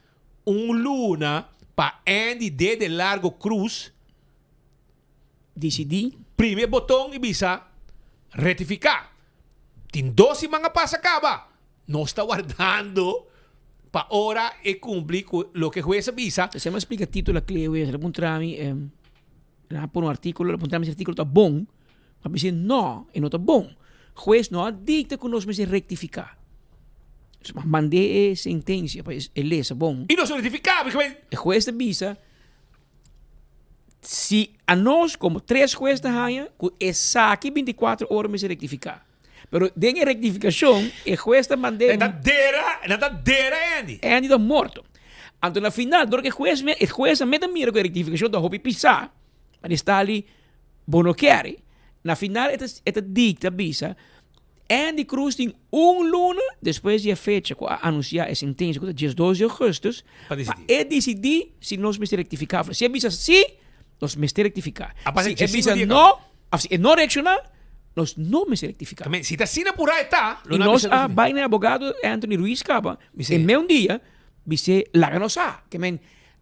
Un luna pa Andy Dede Largo Cruz Disidí. Primi e boton i bisa Retifiká. Tin dos siman a pasa kaba. Nos ta wardando pa ora e kumpli ku loke hues a bisa. Esei mi a splika Tito Laclé hues. El a puntra mi, el a pone un artíkulo, el a puntra mi si e artíkulo ta bon. Mi a bisa no, e no ta bon. Hues no a dikta ku nos mester rektifiká. So, mi a mand'é e sentensia pa e lesa bon. I nos a rektifiká. E hues ta bisa, si anos komo tres hues ta haña ku esaki bintikuater ora mester rektifiká. Pero den e rektifikashon e hues ta mand'é. Nan ta dera, nan ta dera Andy. Andy ta morto. Anto na final, dor ku e hues, e hues a meta mira ku e rektifikashon ta hopi pisá, pa di sta li. Bo no kere. Na final e ta e ta dicta bisa Andy Cruz tin un luna despues di e fecha cu a anuncia e sentencia cu ta diesdos di augustus Pa pa dicidi. e dicidi si nos mester rectifica of no. Si e bisa si, nos mester rectifica. A pasa Si e diescinco bisa dia no, of si e no reacciona, nos no mester rectifica. Amen. Si ta asina pura e ta, lo Y no a nos bisa a nos. bay na e abogado Anthony Ruiz caba Bis'é. e meun dia bis'é laga nos sa. Ke men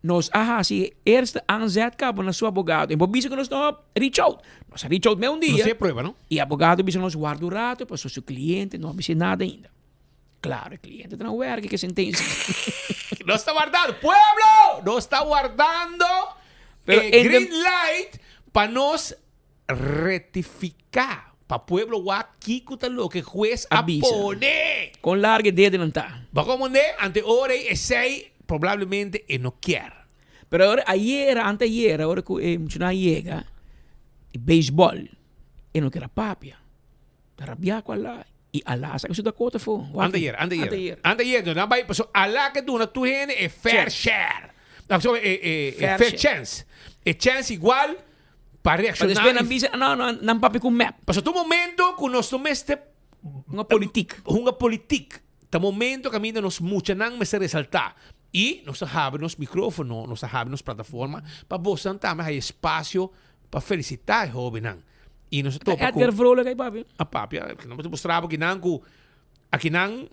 Nos a hasi e eerste aanzet kaba na su abogado. En bo bisa ku nos no a reach out. Nos a reach out me un dia. No se prueba, no? E abogado bisa nos warda un rato pasobra su cliente no a bisa nada ainda. Claro, e cliente ta na werk ke sentencia. Nos ta wardando. Pueblo! Nos ta wardando Pero e en de- green light pa nos rectifica. Pa pueblo wak kiko ta loke hues a A bisa. pone. Con larga e dedenan ta. Bo komprende? Ante ora ei esei probablemente e no kier. Pero ora ayera, anteayera, ora cu e muchanan a yega, di beisbol, e no kier a papia. Ta rabia cu Alá. Y Alá a saca su Dakota afo. Wak. Anteayera, anteayera. Anteayera. Anteayera, nan bai, pasobra Alá ke duna tur hende e fair share. No, sorry, e, e, e Fair fair share. chance. E chance igual Pa Pa reakshoná despues nan bisa, no, no, nan papia ku mep. Pasobra ta un momento ku nos no mester Hunga politik. Hunga politik. Ta momento kaminda nos muchanan mester resaltá. I nos ta habri nos mikrófono, nos ta habri nos plataforma pa bosnan tambe haya espasio pa felisitá e hóbennan. I nos ta topa ku. Edgar Vrolijk ay papia. A papia. Nos ta mustra bo kinan ku akinan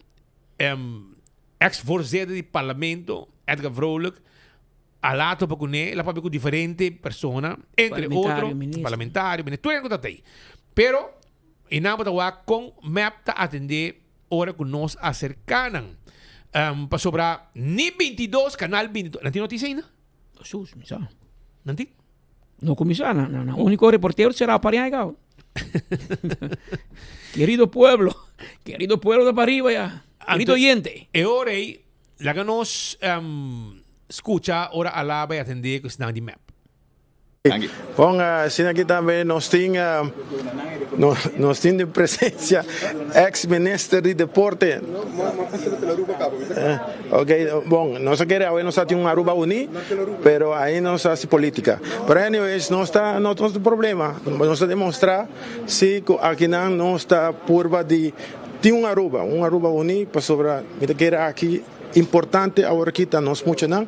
eks voorzitter di parlamento Edgar Vrolijk A la topa kuné, el a papia ku diferente persona, entre otro, parlamentario, minister, tur hende ku ta tei. Pero, e nan bo ta wak kon mep ta atendé ora ku nos aserká nan. Pasobra ni 22, kanal 22, nan tin notisia ainda? Sus, mi sa. Nan tin? No kuminsá, nan, nan, nan úniko reportero será pa ariba kaba. Querido pueblo, querido pueblo ta pa ariba ya. Querido oyente. E ora ei, Laga nos scucha ora Alá bay atendé cu esnan di mep. Bon, asina aki tambe nos tin nos tin den presencia ex minister di deporte. Ok, bon, nos a kere awe nos a tin un Aruba uni, pero ahi nos a haci politica. Pero anyways, nos ta no tin problema, nos ta demostra si cu akinan nos ta purba di Tin un Aruba, un Aruba uní, pasobra mi ta kere aki importante awor aki ta nos muchanan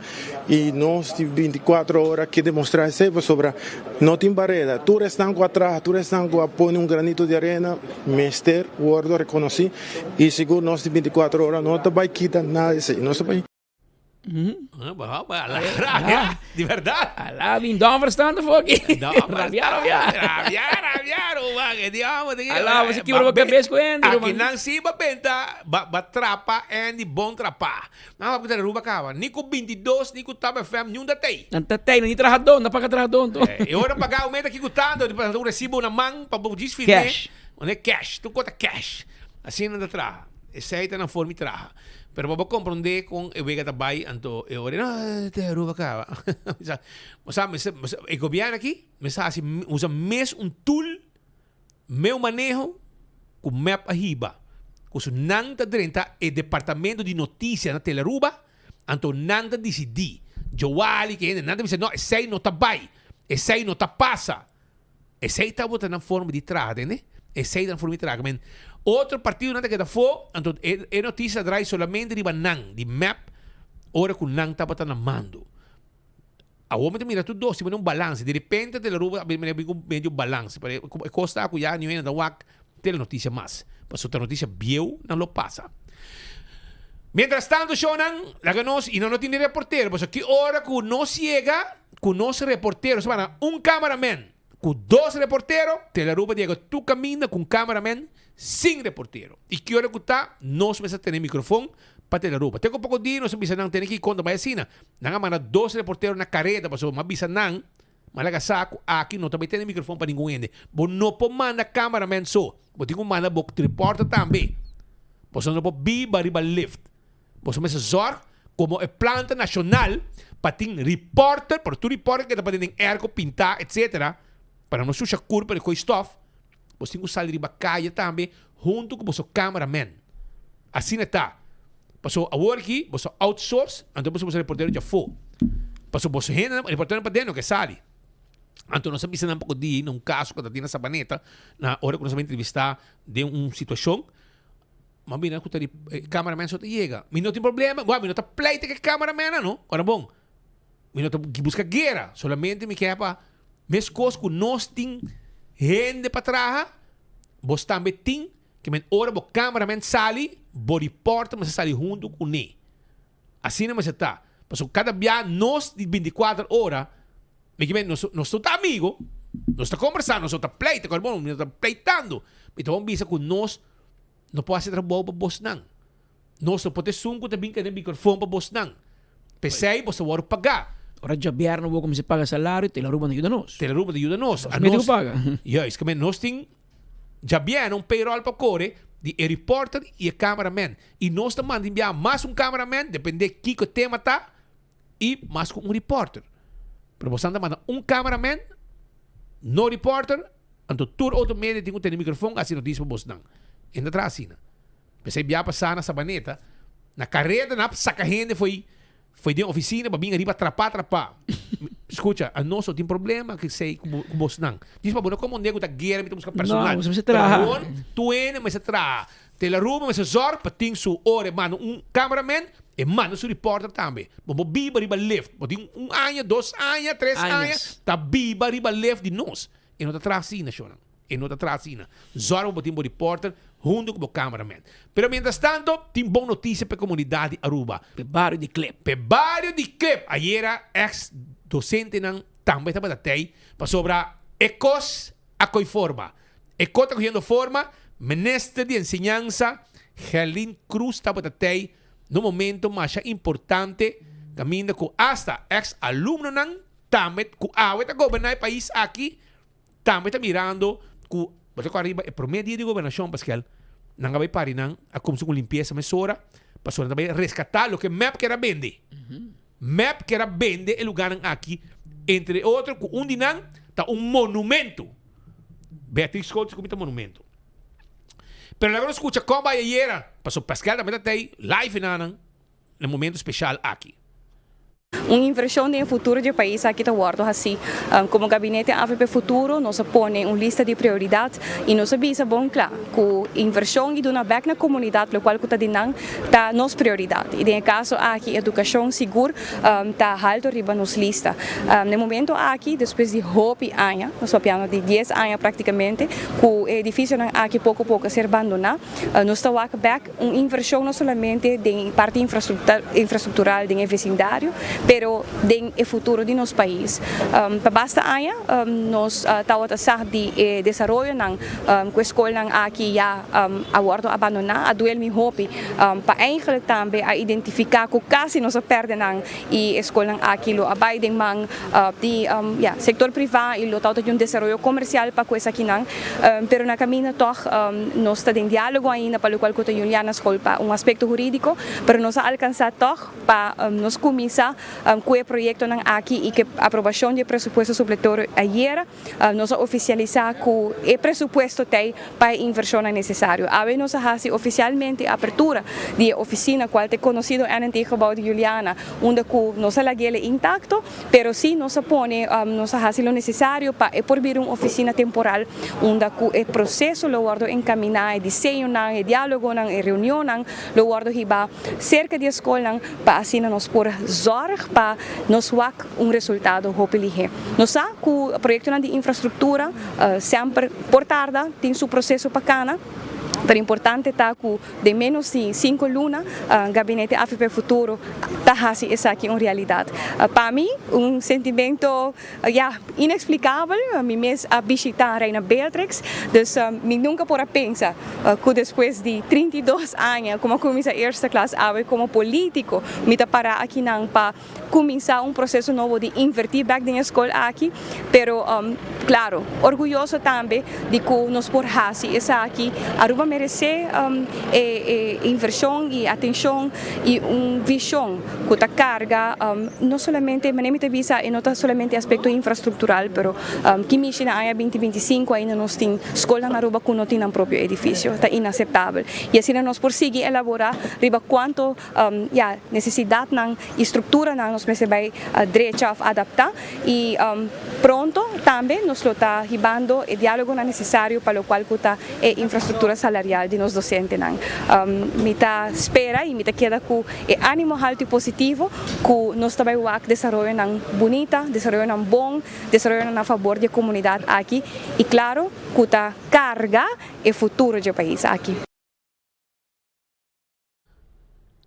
y nos di binticuatro ora ke demostra esey pasobra no tin barera. Tur esnan cu a traha, tur esnan cu a pone un granito di arena mester wordo reconoci y sigur nos di binticuatro ora no ta bay kita nada di esey. Nos ta bay. Di verdad. Alá bin don verstand ervoor aki. Rabia, rabia. Rabia, rabia, ruman. E di homber di. Alá, bo si kibra bo kabes ku Andy, ruman. Aki nan si ba benta, ba ba trapa Andy bon trapa. Nan ba kuta Aruba kaba. Ni ku 22, ni ku Top FM, ni un datei. Nan tatei, nan ni trahadó, nan paga trahadó anto. E ora paga aumenta ki ku tanto, di pa un resibo na man pa bo djis firme. Cash. One cash, tur kota cash. Asina nan ta traha. Esei ta nan forma di traha. Pero pa bo comprende con e wega ta bay anto e ora no te Aruba caba. Bo sa e gobierno aki mester haci usa mes un tool meu maneho cu mep a hiba cu su nan ta drenta e departamento di noticia na Telearuba anto nan ta dicidi. Joali, ku hende nan ta bisa no esei no ta bai, esei no ta pasa. Esei tabata nan forma di traha, tende? Esei ta nan forma di traha. Men, otro partidonan ta keda afó, anto e e notisia ta drai solamente riba nan, di mep, ora ku nan tabata na mando. Awor mi ta mira tur dos, tin un balanse. Di repente Telearuba a bin bin ku medio balanse, pero e kos ta ku ya niun hende ta wak telenotisia mas, pasobra ta notisia bieu nan lo pasa. Mientras tanto shownan, laga nos, y nan no tin ni reportero, pasobra ki ora ku nos yega ku nos reportero, nos manda un cameraman ku dos reportero, Telearuba ta yega tur kaminda ku un cameraman sin reportero. Y ki ora ku ta, nos mester tene microfon pa Telearuba. Te ku poko dia nos a bisa nan tene ki konta bai asina. Nan a manda dos reportero na kareda pasobra mi a bisa nan, mi a laga sa ku aki no ta bai tene microfon pa ningun hende. Bo no por manda cameraman so, bo tin ku manda bo reporter tambe. Boso no por biba riba lift. Boso mester zorg komo e planta nashonal pa tin reporter, pero tur reporter ke ta paden den airco pintá etcetera, pa nan no susha kurpa di koi stof, Bo tin ku sali riba kaya tambe huntu ku boso cameraman. Asina ta. Paso awor aki boso outsource, anto boso boso reportero djafó. Paso boso hendenan, reporteronan paden no ke sali. Anto nos a bisa nan poko di na un kaso ku ta tin na Sabaneta, na ora ku nos a bin entrevistá den un situashon, m'a mira ku ta di e cameraman so ta yega. Mi no tin problema, wak mi no ta pleita ku e cameramannan no, ora bon. Mi no ta buska guera, solamente mi ke pa meskos ku nos tin hende pa traha, bos tambe tin ke men ora bo cameraman sali, bo reporter mester sali huntu kuné. Asina mester ta. Pasobra kada bia nos di binti kuater ora, mi ke men nos nos no ta amigo, nos ta kombersá, nos no ta pleita, kòrda bon, mi no ta pleitando. Mi ta bon bisa ku nos no por hasi trabou pa bosnan. Nos no por ta esun ku ta bin kende mikrofon pa bosnan. P'esei bos ta wòrdu pagá. Ora djabièrnè bo kuminsá paga salario, Telaruba no yuda nos. Telaruba ta yuda nos. Nos mester ku paga. Juist, kende nos tin djabièrnè un payroll pa kore di e reporter i e cameraman. I nos ta manda biaha mas un cameraman, dependé kiko e tema ta, i mas ku un reporter. Pero bosnan ta manda un cameraman, no reporter, anto tur otro media tin ku tene mikrofon hasi notisia pa bosnan. E no ta traha asina. P'esei bia pasá na Sabaneta, na kareda nan a saka hende fo'i fo'i den ofisina pa bin ariba trapá trapá. Skucha, anos no tin problema ku esei ku ku bosnan. Djis pa bo no komondé ku ta guera mi ta buska personal. No, boso mester traha. Pero awor tur hende mester traha. Telaruba mester zòrg pa tin su ora e manda un cameraman, e manda su reporter tambe. Bo por biba riba lift. Bo tin un aña, dos aña, tres aña ta biba riba lift di nos. E no ta traha asina, shornan. E no ta traha asina. Zòrg pa bo tin bo reporter huntu ku bo cameraman. Pero mientras tanto, tin bon notisia pa e komunidat di Aruba. P'e bario di Klip. P'e bario di Klip. Ayera ex dosentenan tambe tabata tei pasobra e kos a koi forma. E kos ta kohiendo forma, Minister di Enseñansa Gerlin Croes tabata tei na un momento masha importante kaminda ku asta ex alumnonan tambe ku awe ta goberná e pais aki Tambe ta mirando ku bo ta ku ariba e promé dia di gobernashon Paskel nan a bai pari nan a kumsa ku limpiesa mesora pasobra nan ta bai reskatá loke mep ker a bende. Mep ker a bende e lugánan aki entre otro ku un di nan ta un monumento. Beatrix School si ku mi ta monumento. Pero laga nos skucha kon bai ayera pasobra Paskel tambe ta tei live nan na e momento speshal aki. Un inversion den e futuro di e pais aki ta wordo haci. Como Gabinete avp Futuro nos a pone un lista di prioridad y nos a bisa bon cla cu inversion y duna bek na comunidad locual cu ta di nan ta nos prioridad y den e caso aki educacion sigur ta halto riba nos lista. Na e momento aki despues di hopi aña, nos papiando di dies aña practicamente, cu e edificionan aki poco poco a ser bandona, nos ta wak bek Un inversion no solamente den parti infrastructural den e vecindario, pero den e futuro di nos pais. Pa basta aña nos tawata sa di e desaroyonan cu e scolnan aki ya a wordo abandona, a duel mi hopi pa eigenlijk tambe a identifica cu casi nos a perde nan y e scolnan aki lo a bay den man di ya sector priva y lo tawata tin un desaroyo comercial pa cu esakinan. Pero na caminda tog nos ta den dialogo ainda pa locual cu ta Juliana School pa un aspecto huridico, pero nos a alcansa tog pa nos cuminsa. Ku e proyektonan aki i ku e aprobashon di e presupuesto supletorio ayera, nos a ofisialisá ku e presupuesto t'ei pa e invershonnan nesesario. Awe nos a hasi ofisialmente e apertura di e ofisina kual ta e konosido NNT Gebouw di Juliana, unda ku nos a lag'el e intakto, pero sí nos a pone, nos a hasi lo nesesario pa e por bira un ofisina temporal unda ku e proseso lo wòrdu enkaminá, e diseñonan, e diálogonan, e reunionnan lo wòrdu hibá serka di e skolnan pa asina nos por zòrg pa nos wak un resultado hopi lihé. Nos sa ku proyektonan di infrastruktura semper por tarda, tin su proseso pa kana, pero importante ta ku den ménos di sinku luna Gabinete AVP Futuro ta hasi esaki un realidat. Pa mi un sentimento Ya, inexplicabel, mi mes a bishita Reina Beatrix, dus mi nunca por a pensa cu despues di 32 aña cu mi a cuminsa eerste klas awe como politico, mi ta para akinan pa cuminsa un proceso nobo di inverti bek den e scol aki, pero claro, orguyoso tambe di cu nos por haci esaki. Aruba merece e inversion y atencion y un vision cu ta carga no solamente, manera mi ta bisa, e no ta solamente aspecto infrastructural, pero ki mishi na aña binti 25 ainda nos tin scolnan na Aruba cu no tin nan propio edificio, ta inaceptabel. Y asina nos por sigui elabora riba cuanto ya necesidadnan y structuranan nos mester bay drecha of adapta y pronto tambe nos lo ta hibando e dialogonan necesario pa locual cu ta e infrastructura salarial di nos docentenan. Mi ta spera y mi ta keda cu e animo halto y positivo cu nos ta bay wak desaroyonan bunita, desaroyonan bon, desaroyonan na fabor di e comunidad aki y claro cu ta carga e futuro dje pais aki.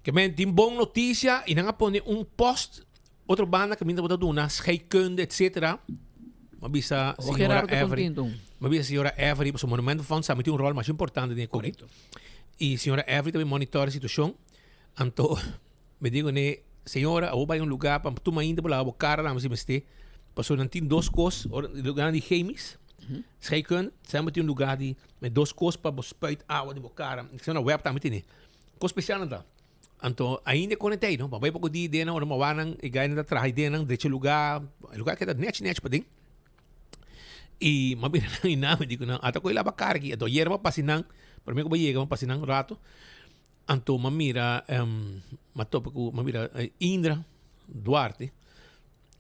Ke men tin bon noticia y nan a pone un post otro banda caminda bo ta duna scheikunde etcetera. M'a bisa Ojo señora Gerardo ta Every. contento. M'a bisa señora Every pasobra Monumento Fonds sa mi tin un rol masha importante den e koki. Y señora Every ta bin monitor e situacion. Anto mi di kuné, señora abo bai un lugar pa tuma ainda bo laba bo cara lama si mester. Pasobra nan tin dos cos, ora lugarnan di chemisch, scheikunde, semper tin un lugar di met dos cos pa bo spuit awa den bo cara. Señora Webb tambe tene. Kos spesial nan ta. Anto ainda e kone tei no. Pa bai poko di ideanan ora mawá nan e gainan ta traha ideanan drecha e lugá. E lugá keda nèchi nèchi paden. I m'a bira nan i nan mi di ku nan ata ku e laba kara aki. Anto ayera m'a pasa nan promé ku bo yega m'a pasa nan un rato. Anto m'a mira m'a topa ku m'a mira Indra Duarte.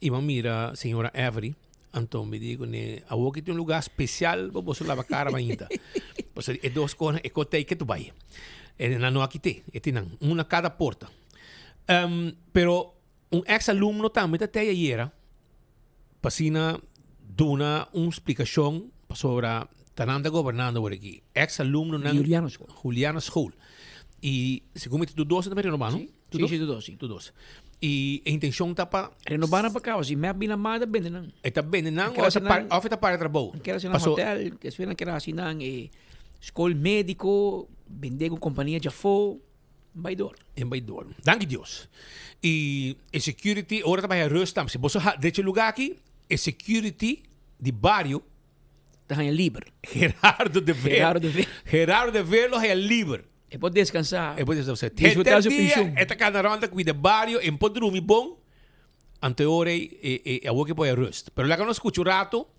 I bo a mira señora Avery, anto mi di kuné, awor ki tin un lugá spesial pa boso laba kara mainta. Pasobra e dos kosnan, e kos ta ei ke tu bai. E nan no a kit'é, e tin nan, un na kada porta. Pero un eks alumno tambe ta tei ayera pa asina duna un splikashon pasobra ta nan ta gobernando awor aki. Eks alumnonan Juliana School. Juliana School. I segun mi ta tur dos nan ta renobá, no? Sí, sí, tur dos, sí. Tur dos. I e intencion ta pa... Renobá nan pa kaba, si mep bina mas ta bende nan. E ta bende nan of e ta of e ta para trabou? Nan kere hasi nan hotel, despues nan kere hasi nan e skol mediko, bende ku kompania djafó, bai dor. En bai dor. Danki Dios. I e security ora ta bai a rust tambe. Si boso drecha e lugar aki, e security di bario Ta haña liber. Gerardo de Ver. Gerardo de Ver. Gerardo de Ver lo haña liber. E por descansá. E por descansá. Disfrutá su Henter dia penshun. e ta kana rònt ta kuida bario, e por drumi bon. Anto e ora ei e e awor ke por haña rust. Pero laga nos skucha un rato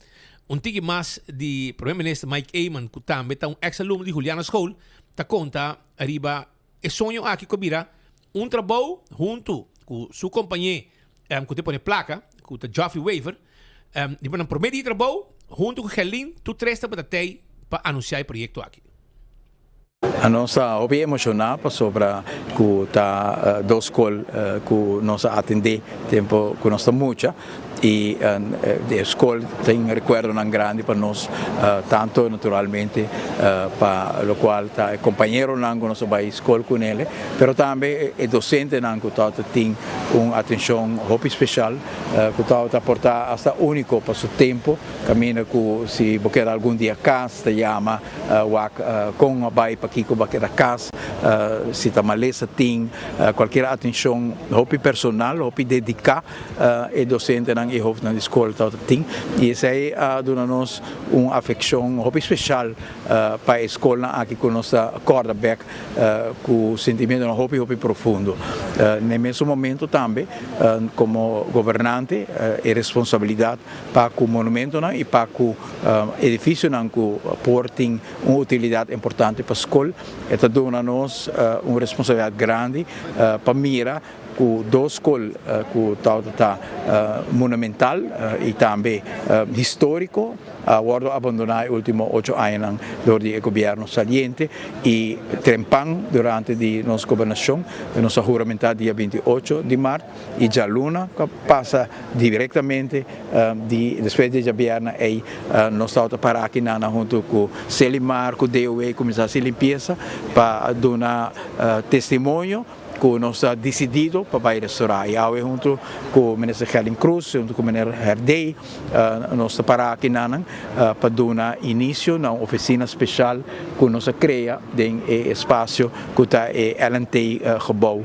un tiki mas di Prome Minister Mike Eman ku tambe ta un ex alumno di Juliana School ta konta riba e soño aki ku a bira un trabou huntu ku su kompañé ku ta pone plaka ku ta Geoffrey Wever riba nan prome dia di trabou huntu ku Gerlin tur tres tabata tei pa anunsiá e proyekto aki. Nos ta hopi emoshoná pasobra ku ta dos skol ku nos a atendé tempu ku nos ta mucha i e skol tin rekuerdonan grandi pa nos, tantu naturalmente pa lokual ta e kompañeronan ku nos a bai skol kunele, pero tambe e dosentenan ku tabata tin un atenshon hopi speshal ku tabata por ta asta úniko pa su tempu, kaminda ku si bo keda algun dia kas ta yama. Wak kon a bai, pakiko bo a keda kas, si ta malesa tin, kualkier atenshon hopi personal, hopi dediká e dosentenan. mayornan i hofnan di skol tabata tin i esei a duna nos un afekshon hopi speshal pa e skolnan aki ku nos ta kòrda bèk ku sentimentonan hopi hopi profundo. Na e mesun momento tambe komo gobernante e responsabilidat pa ku monumentonan i pa ku edifisionan ku por tin un utilidat importante pa skol e ta duna nos un responsabilidat grandi pa mira ku dos skol ku tabata ta monumental i tambe históriko a wòrdu abandoná e último ocho añanan dor di e gobièrnu saliente i trempan durante di nos gobernashon. Nos a huramentá dia 28 di mart i djaluna ku a pasa direktamente di despues di djabièrnè ei nos tabata para aki nan huntu ku Selimar ku DOW kuminsá hasi limpiesa pa duna testimonio ku nos ta disidido pa bai restorá i awe huntu ku Minister Gerlin Cruz huntu ku Meneer Herdey nos ta para aki nanan pa duna inisio na un ofisina speshal ku nos a krea den e espasio ku ta e LNT gebou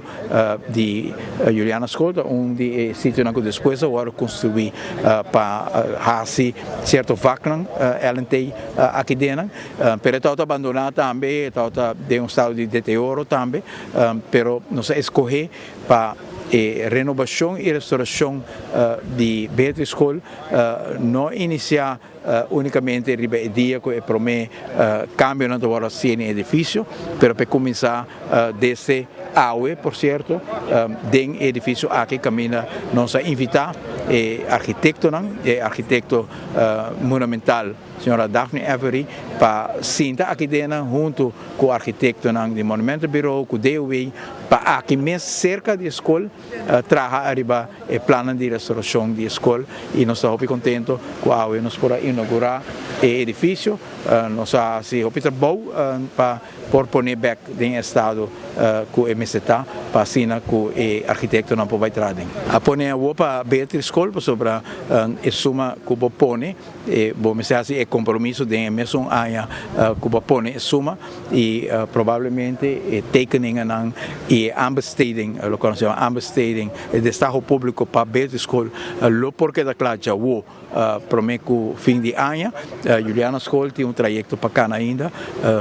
di Juliana School ta un di e sitionan ku despues a wòrdu konstruí pa hasi sierto vaknan LNT aki denan pero e tabata abandoná tambe e tabata den un estado di deterioro tambe. Pero nos a escoge pa e renobacion y restauracion di Beatrice School no inicia unicamente riba e dia cu e prome cambionan ta worde haci den e edificio, pero pa e cuminsa desde awe, por cierto, den e edificio aki caminda nos a invita e architectonan, e architecto monumental, Señora Daphne Avery pa sinta aki dena hunto cu architectonan di Monumentenbureau, cu DOW, pa aki mes cerca di e scol traha ariba e plannan di restauracion di e scol y nos ta hopi contento cu awe nos por a inaugura e edificio. Nos a haci hopi trabou pa por pone bek den e estado cu e mester ta pa asina cu e architectonan por bay traha den. A pone awo pa Beatrice School pasobra e suma cu bo pone E bo mester hasi e kompromiso den e mesun aña ku bo a pone e suma i probablemente e tekeningennan i e aanbesteding, loke nos yama aanbesteding, e destaho públiko pa Beatrice School lo por keda kla djawo promé ku fin di aña. Juliana School tin un trayekto pa kana ainda.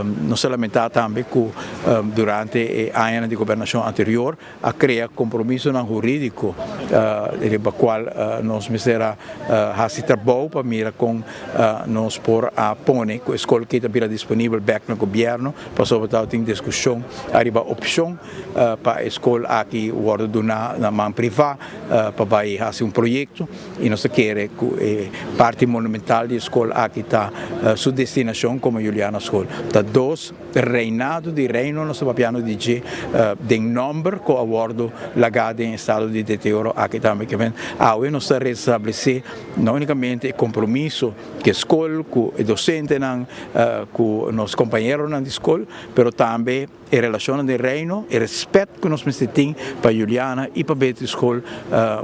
Nos ta lamentá tambe ku durante e añanan di gobernashon anterior a krea kompromisonan hurídiko riba kual nos mester a hasi trabou pa mira kon nos por a pone ku e skol aki ta bira disponibel bèk na gobièrnu pasobra tabatin diskushon ariba opshon pa e skol aki wòrdu duná na man privá pa bai hasi un proyekto i nos ta kere ku e parti monumental di e skol aki ta su destinashon komo Juliana School. Ta dos. Reinado di Reino nos ta papiando di dje den nomber cu a wordo laga den estado di deterioro aki tambe. Ke men awe nos ta restablece no unicamente e compromiso cu e scol, cu e docentenan, cu nos compañeronan di scol, pero tambe e relacionnan den Reino, e respet cu nos mester tin pa Juliana y pa Beatrice School.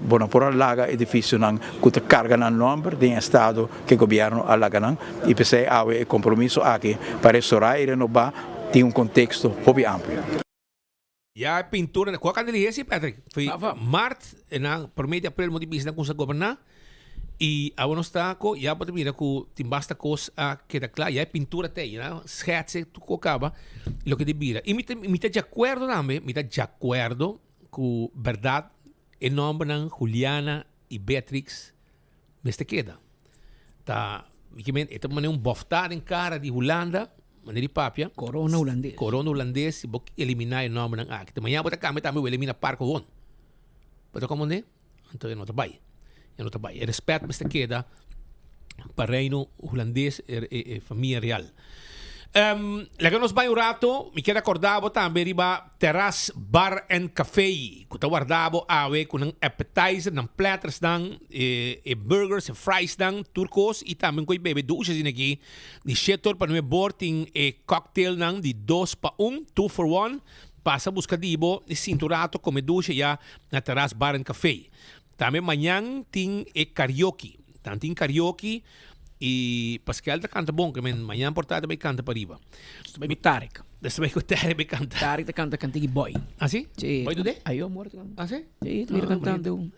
Bo no por a laga edificionan cu ta carga nan nomber den estado ke gobièrnu a laga nan i p'esei awe e kompromiso aki pa restorá i renobá tin un konteksto hopi amplio. Ya e pintura na kua kanta di hesi Patrick? Foi mart e nan prome di aprel mo di bisa nan kumsa goberná i awe nos ta ko ya bo ta mira ku tin basta kos a keda kla ya e pintura ta ei nan schets tur kos kaba loke di bira i mi ta mi ta djakuerdo tambe mi ta djakuerdo ku bèrdat e nòmbernan Juliana i Beatrix mester keda. Ta, mi ke men, e ta manera un bòftá den kara di Hulanda, manera di papia. Korona hulandes. Korona hulandes, si bo eliminá e nòmbernan aki. Te mañana bo ta kambia tambe, bo elimina Park Hon. Bo ta komprendé? Anto e no ta bai. E no ta bai. E rèspèt mester keda pa Reino Hulandes, e, e, e famia real. Um, laga nos bai un rato. Mi kier acorda bo tambe riba Terras Bar and Café, ku ta warda bo awe ku nan appetizer, nan platters nan, e, e burgers, e fries nan, tur kos i tambe un koi bebe dushe asina aki. Di shete or pa nuebe bor tin e cocktail nan di dos pa un, two for one. Pasa buska di bo i sinta un rato kome dushe ya na Terras Bar and Café. Tambe mañan tin e karaoke. Tan tin karaoke y Pascal ta canta bon, ke men mañan por ta ta bay canta pariba. Nos ta bay cu Tarek. Despues ku Terry be kanta. Terry ta kanta kantiki Boy. Ah si? Si. Boy Tode? Ayo amor ta kanta. Ah si? Si, ta mira kantante un.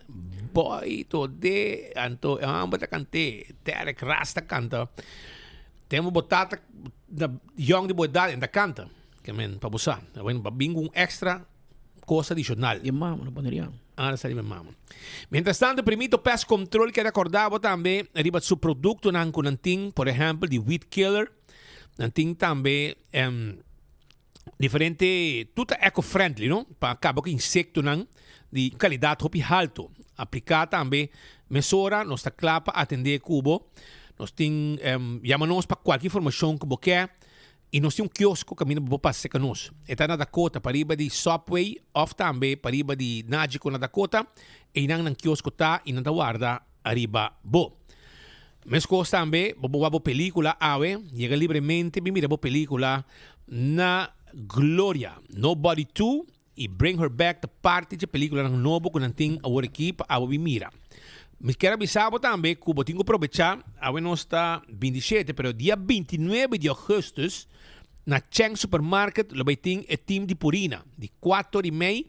Boy Tode, anto e homber ta kant'é. Terry Ras ta kanta. Tempo bo tata na yong di bo edad en ta kanta. Ke men pa bo sa. Bueno, pa bin ku un extra kos adishonal. Di mama no pone rian. Ah, sa di mi mama. Mientras tanto, Primito Pest Control kier acorda bo tambe riba su productonan ku nan tin, por ehempel di Weed Killer. Nan tin tambe em, diferente, tur ta eco-friendly, no? Pa kaba ku insektonan di kalidat hopi halto. Apliká tambe mesora, nos ta kla pa atendé ku bo. Nos tin, em, yama nos pa kualke informashon ku bo ke. I nos tin un kiosko kaminda bo por pasa serka nos. E ta na Dakota, pariba di Subway òf tambe pariba di Nagico na Dakota. Einan nan kiosko ta i nan ta warda ariba bo. Meskos tambe bo por wak bo pelikula awe, yega libremente bin mira bo pelikula na Gloria. Nobody 2 i Bring Her Back ta parti dje pelikulanan nobo ku nan tin awor aki pa abo bin mira. Mi kier a bisa bo tambe ku bo tin ku probecha, awe nos ta 27 pero dia 29 di augustus na Cheng Supermarket lo bai tin e team di Purina di kuater di mei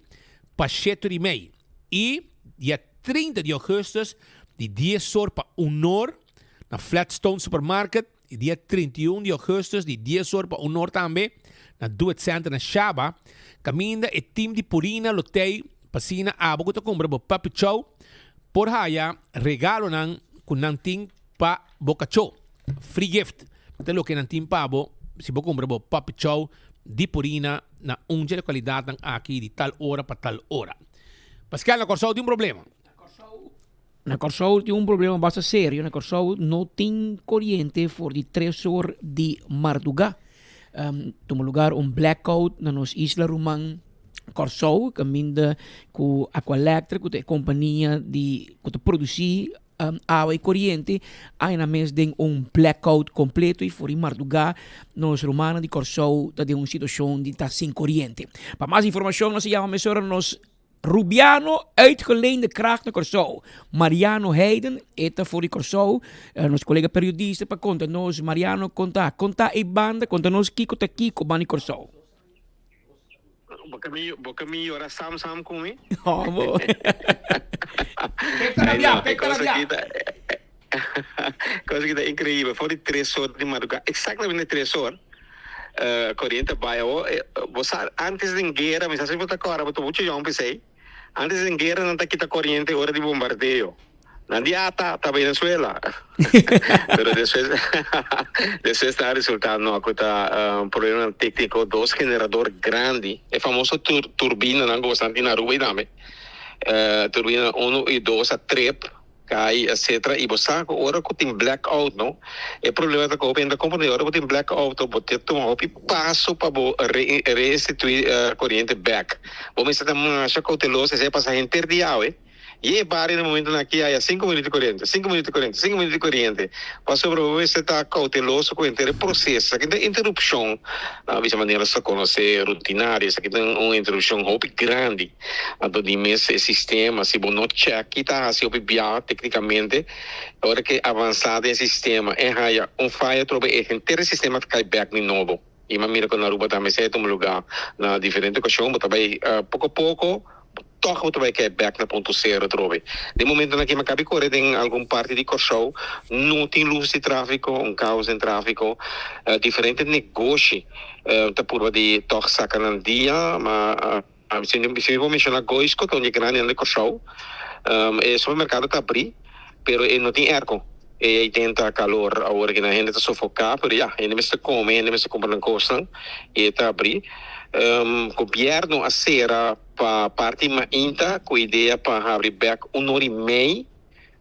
pa shete di mei i dia 30 di augustus di dies or pa un or na Flatstone Supermarket i dia 31 di augustus di dies or pa un or tambe na Do It Center na Shaba kaminda e team di Purina lo tei pa asina abo ku ta kumpra bo puppy chow por haya regalonan ku nan tin pa bo kachó. Free gift ta loke nan tin pa bo si bo kumpra bo puppy chow di Purina na un dje lokalidatnan aki di tal ora pa tal ora. Pascal na Kòrsou tin un problema. Na Kòrsou tin un problema basta serio. Na Kòrsou no tin koriente for di tres or di mardugá. Tuma lugar un blackout na nos isla ruman Kòrsou kaminda ku Aqualectra ku ta e kompania di ku ta produsí awa i koriente a na mes den un blackout kompleto i for di mardugá nos rumannan di Kòrsou ta den un situashon di ta sin koriente. Pa mas informashon nos a yama mesora nos Rubiano uitgeleende kracht na Kòrsou. Mariano Heiden, e ta for di Kòrsou, nos kolega periodista pa konta nos. Mariano, konta, konta e banda, konta nos kiko ta kiko banda di Kòrsou. Bo ke mi, bo ke mi yora sam sam ku mi? Homo. Pek ta rabia, pek ta rabia. Kos aki ta inkreibel. For di tres or di madruga, eksaktamente tres or, Koriente bai awor bo sa antes den guera mi sa si bo ta kòrda bo ta muchu yòn p'esei antes den guera nan ta kita koriente ora di bombardeo nan di ata ta Venezuela pero despues despues ta resulta no ku ta problemanan tekniko dos generador grandi e famoso turbinanan ku bo sa tin na Aruba i tambe turbina uno i dos a trep. Kai etcetera y bo sa cu ora cu tin black out no e problema ta cu hopi hende ta comprende ora cu tin black out bo tin tuma hopi paso pa bo reinstitui coriente bek bo mester ta masha cauteloso esey a pasa henter di awe y e bario na momentonan aki haya cinco minuto di coriente cinco minuto di coriente cinco minuto di coriente pasobra bo mester ta cauteloso cu henter e proceso esaki ta interrupcion na bisa manera nos ta conoce rutinario esaki ta un interrupcion hopi grandi. Anto di mes e sistema, si bo no check ki ta haci hopi biaha tecnicamente, ora ke avansa den e sistema e haya un faya atrobe e henter e sistema ta cay bek di nobo. Y mi a mira cu na Aruba tambe esey a tuma lugar na diferente ocasion, bo ta bay poco poco toch bo ta bay cay bek na punto cero atrobe. Den momentonan aki mi a cabi core den algun parti di Corsou, no tin luz di trafico, un caos den trafico, diferente negoshi ta purba di toch saca nan dia, ma. Si mi por menciona Goisco ta un di e grandinan di Corsou. E supermercado ta abri pero e no tin airco. E ei den ta calor awor aki nan hende ta sofoca pero ya hende mester come hende mester cumpra nan cosnan y e ta abri. Gobierno a cera pa parti mainta cu idea pa habri bek un ora y mei.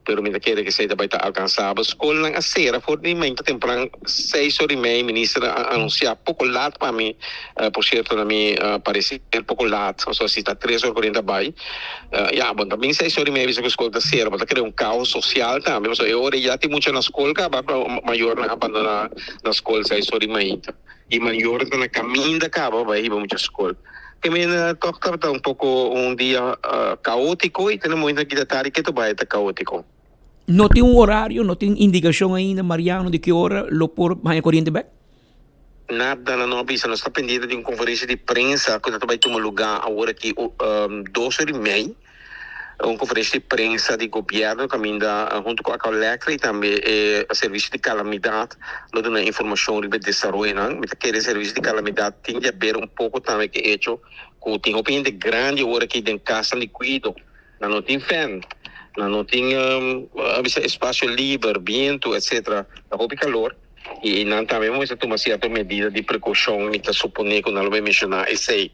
Pero mi ta kere ku esei ta bai ta alkansabel. Skolnan a sera for di mainta tempran seis ora i mei. Minister a anunsiá poko lat pa mi, por sierto na mi pareser poko lat, pasobra si ta tres ora kuarenta bai, ya bo no ta bin seis ora i mei bisa ku skol ta sera, bo ta krea un kaos sosial tambe, pasobra e ora ya tin mucha na skol kaba, mayornan a bandoná na skol seis ora i mainta i mayornan ta na kaminda kaba bai hiba mucha skol. Te mena tòg tabata un poko un dia kaótiko i te na momentu aki ta tardi ke ta bai ta kaótiko. No tin un orario, no tin indikashon ainda, Mariano, di ki ora lo por haña koriente bèk? Nada nan no a bisa. Nos ta pendiente di un conferencia di prensa cu ta bay tuma lugar awor aki dos ora y mei. Un conferencia di prensa di gobierno caminda hunto cu Aqualectra y tambe e servicio di calamidad lo duna informacion riba e desaroyonan. Mi ta kere e servicio di calamidad tin di haber un poco tambe cu e hecho cu tin hopi hende grandi awor aki den casnan di cuido. Nan no tin fan, nan no tin a bisa espacio liber, biento etc. Ta hopi calor y nan tambe mester tuma cierto medida di precaucion, mi ta supone cu nan lo bay menciona esey.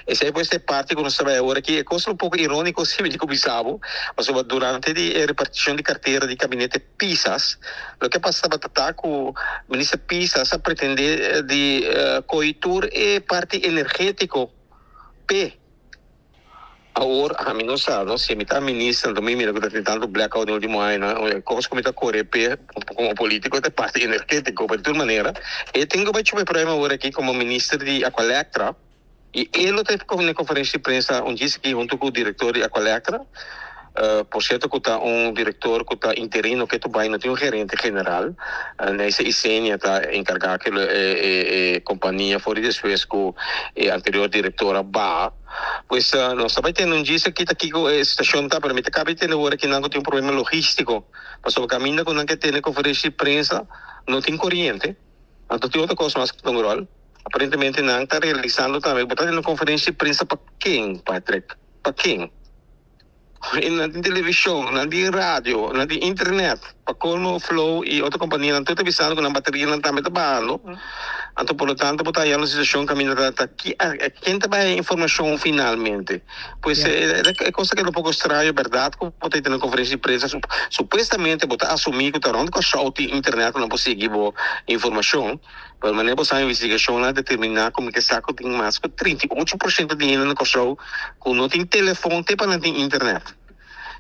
Esey pues ta e parti cu nos ta bay awor aki. E cos ta un poco ironico si mi di cu bisa bo, pasobra durante di e reparticion di cartera di Gabinete Pisas, loke a pasa tabata ta cu Minister Pisas a pretende di coy tur e parti energetico p'e. Awor ami no sa no si mi ta minister anto mi mira ku ta tin tantu blackout den ultimo añanan e kos ku mi ta kore p'e komo politiko ta e parti energetiko pero di tur manera e tin ku bai chupa e pruema awor aki komo minister di Aqualectra i e lo ta na e konferensia di prensa un djis aki huntu ku direktor di Aqualectra por sierto ku ta un direktor ku ta interino ke ta bai no tin un gerente general Neisa Isenia ta enkargá ku e kompania for di despues ku e anterior direktor a baha. Pues nos ta bai tende un djis aki ta kiko e situacion ta, pero mi ta caba di tende ora ki nan cu tin un problema logistico, pasobra caminda cu nan ke tene conferencia di prensa no tin coriente, anto tin otro cos mas cu ta un rol, aparentemente nan ta realisando tambe, bo ta tene un conferencia di prensa pa ken Patrick? Pa ken? Nan tin television, nan tin radio, nan tin internet. Pa colmo Flow y otro companianan tur ta bisando cu nan baterianan tambe ta bahando. Anto por lo tanto bo ta haya un situacion caminda ta ta ki ken ta bay informacion finalmente. Pues e cos ta keda un poco extraño berdad cu bo ta tene conferencia di prensa supuestamente bo ta asumi cu ta rond Curaçao tin internet cu nan por sigui bo informacion. Pero manera bo sa investigacionnan a determina cu mi ke sa cu tin mas cu 38% di hende na Kòrsou cu no tin telefon te pa nan tin internet.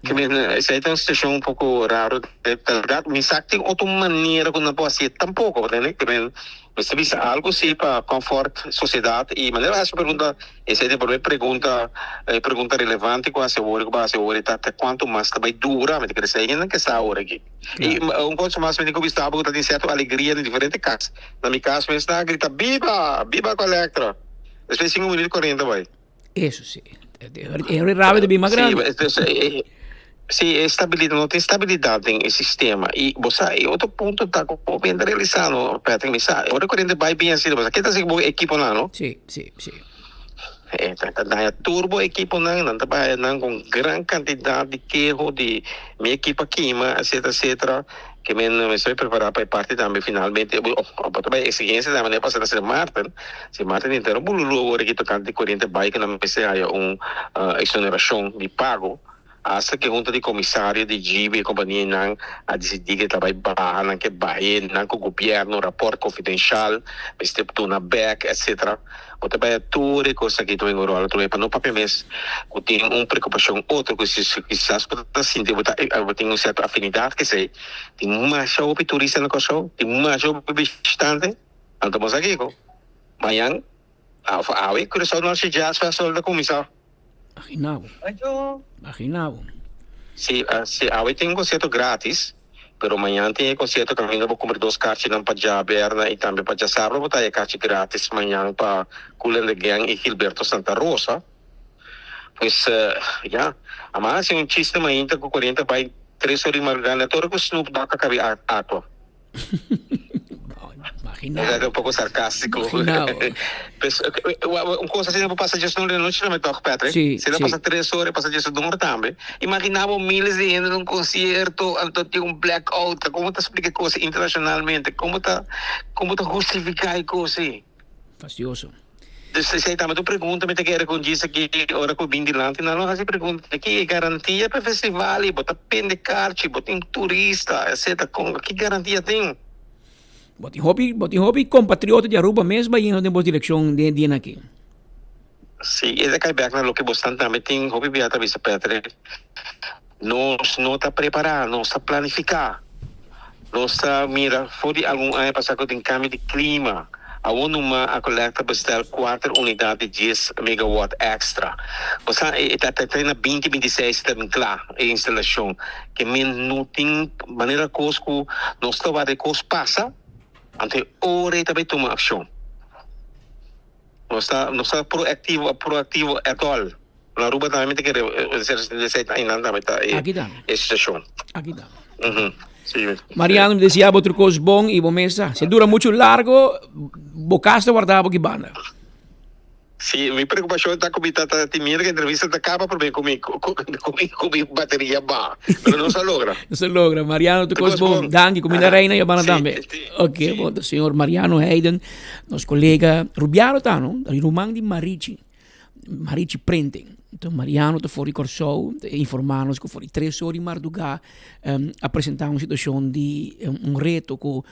Ke men esei ta un situacion un poco raro. Talbes mi sa tin otro manera cu nan por hacié tampoco, bo tende? Ke men mester bisa algo si pa comfort sociedad y manera bo haci e pregunta esei ta e prome pregunta e pregunta relevante cu haci awor cu bo haci awor ta cuanto mas ta bay dura. Mi ta kere esei hende ke sa awor aki. I un cosa mas mi tin cu bisa bo cu ta tin cierto alegria den diferente cas. Na mi cas mes nan a grita biba! Biba Aqualectra! Despues cinco minuut coriente bay. Eso si. E rabia ta bin mas grandi. Si, si e stabilidad, no tin stabilidad den e sistema. I bo sa e otro punto ta cu bo bien ta realisa no Patrick, mi sa ora coriente bay bien asina bo sa ke ta haci cu bo equiponan no? Si, si, si. E ta daña tur bo ekiponan, nan ta baya nan ku un gran kantidat di keho di mi ekipo a kima etcetera etcetera ke men mester prepara pa e parti tambe finalmente bo ta bay eksigensia tambe nan a pasa na Sint Maarten, Sint Maarten henter un bululu awor aki tokante di koriente bai ku nan mester haya un eksonerashon di pago. Asta ke hunta di komisario di GB e kompania nan a disidí ke ta bai baha nan ke bahe nan ku gobièrnu rapòrt konfidenshal mester duna bèk etsetera. Bo ta bai a tur e kos aki tur ròl atrobe pa no papia mes ku tin un preokupashon otro ku kisas bo ta sinti bo ta bo tin un sierto afinidat ku esei. Tin masha hopi turista na Kòrsou, tin masha hopi bishitante, anto bo sa kiko? Mañan òf awe Curaçao North Sea Jazz Festival ta kuminsá. Imagina bo. Imagina bo. Si, si awe tin un concierto gratis, pero mañan tin e concierto caminda bo cumpra dos carchinan pa djaberna y tambe pa djasabra bo ta haya carchi gratis mañan pa Kool and the Gang y Gilberto Santa Rosa. Pues, ya. Ama haci un chiste mainta cu coriente bay tres ora di madrugada, net ora cu Snoop Dogg a cabi actua. Imaginabo. Un poco sarcástico. Imaginabo. Pues, un cosa asina por pasa djes nora di nochi tambe toch, Patrick? Sí, Si lo sí. pasa tres ora, e pasa djes nora tambe. Imaginabo miles di hende na un concierto, anto tin un blackout. Como ta splica e cosa internacionalmente? Como ta, como ta hustifica e cosa ei? Fastioso. Dus esei tambe ta un pregunta mi ta kere ku djis aki ora ku bin dilanti nan lo hasi pregunta ki e garantia pa e festival i bo ta bende karchi bo tin turista etcetera kon ki garantia tin. Bo tin hopi bo tin hopi kompatriota di Aruba mes bayendo den bo direkshon den e dianan aki. Si e ta kai bek na loke bosnan tambe tin hopi bia ta bisa Patrick. Nos no ta prepará, nos ta planifiká. Nos ta mira for di algun aña pasá ku tin kambio di klima. Awor numa Aqualectra ta bestèl kuater unidat di dies megawatt èkstra. Bo sa e ta ta na binti 26 ta bin kla e instalashon. Ke men no tin manera kos ku nos ta wak e kos pasa, anto e ora ei ta bai tuma akshon. Nos ta nos ta proactivo proactivo at all. Na Aruba tambe mi ta kere esei einan tambe ta e Aki tambe. e situacion. Aki tambe. Mhm. Si. Mariano, mi deseá bo tur kos bon i bo mesa. Si dura muchu largo, bo kas ta wardá bo ki banda. Si, mi preocupacion ta cu mi ta ta tin miedo cu entrevista ta caba prome cu mi cu mi cu mi bateria baha. Pero nos a logra. Nos a logra. Mariano, tur Tur kos kos bon. bon. Danki. Cuminda Reina y Habana Si, tambe. si, Ok, si. bon. Señor Mariano Heiden, nos colega Rubiano ta, no? Ruman di Marichi. Marichi Printing. Enton Mariano ta for di Kòrsou, ta informá nos ku for di tres or di mardugá a presentá un situashon di un reto ku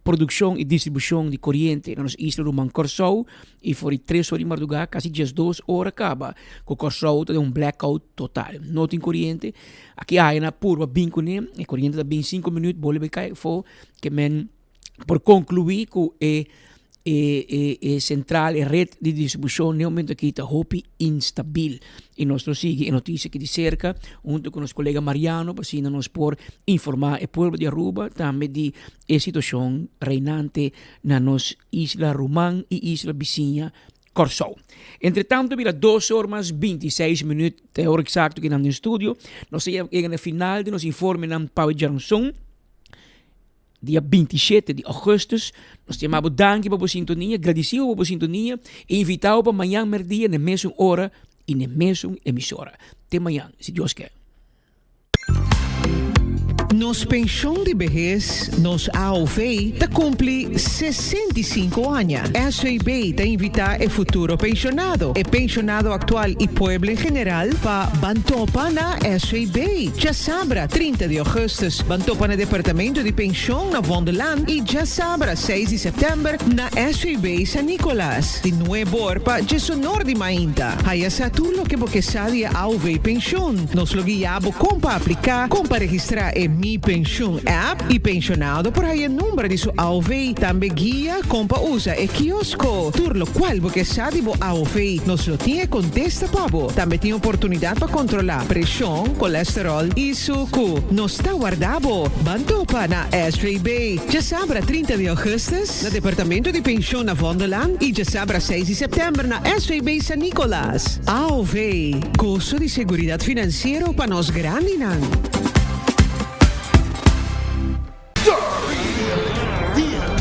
produkshon i distribushon di koriente na nos isla ruman Kòrsou i for di tres or di mardugá kasi diesdos ora kaba ku Kòrsou ta den un blackout total. No tin koriente. Aki aya nan a purba bin kuné, e koriente ta bin sinku minüt bolbe bai kai afó ke men por conclui cu e e e e central, e red di distribucion ne momento aki ta hopi instabil. Y nos lo sigui e noticia aki di cerca hunto cu nos colega Mariano pa asina nos por informa e pueblo di Aruba tambe di e situacion reinante na nos isla ruman y isla bisiña Kòrsou. Entre tanto bira dos or mas 26 minuut ta e ora exacto ki nan den studio. Nos ta yega na final di nos informenan pa awe djaranson. Dia 27 di augustus. Nos ta yama bo danki pa bo sintonia, gradisi bo pa bo sintonia i invita bo pa mañan merdia na e mesun ora i na e mesun emisora. Te mañan, si Dios ke. Nos penshon di behes, nos AOV, ta kumpli 65 aña. SVB ta invitá e futuro penshonado, e penshonado aktual i pueblo en general pa ban topa na SVB. Djasabra 30 di augustus ban topa na Departamento di Penshon na Vondelaan i djasabra 6 di sèptèmber na SVB San Nicolas di nueb'or pa djesonor di mainta. Haya sa tur loke bo ke sa di e AOV Penshon. Nos lo guia bo kon pa apliká, kon pa registrá e Mi Penshun app i penshonado por haya number di su AOV. Tambe guia kon pa usa e kiosko. Tur lokual bo ke sa di bo AOV, nos lo tin e kontesta pa bo. Tambe tin oportunidat pa kontrolá preshon, kolesterol i suku. Nos ta warda bo! Ban topa na SVB djasabra 30 di augustus na Departamento di Penshon na Vondellaan i djasabra 6 di sèptèmber na SVB San Nicolas. AOV, goso di seguridat finansiero pa nos grandinan. The Real Deal,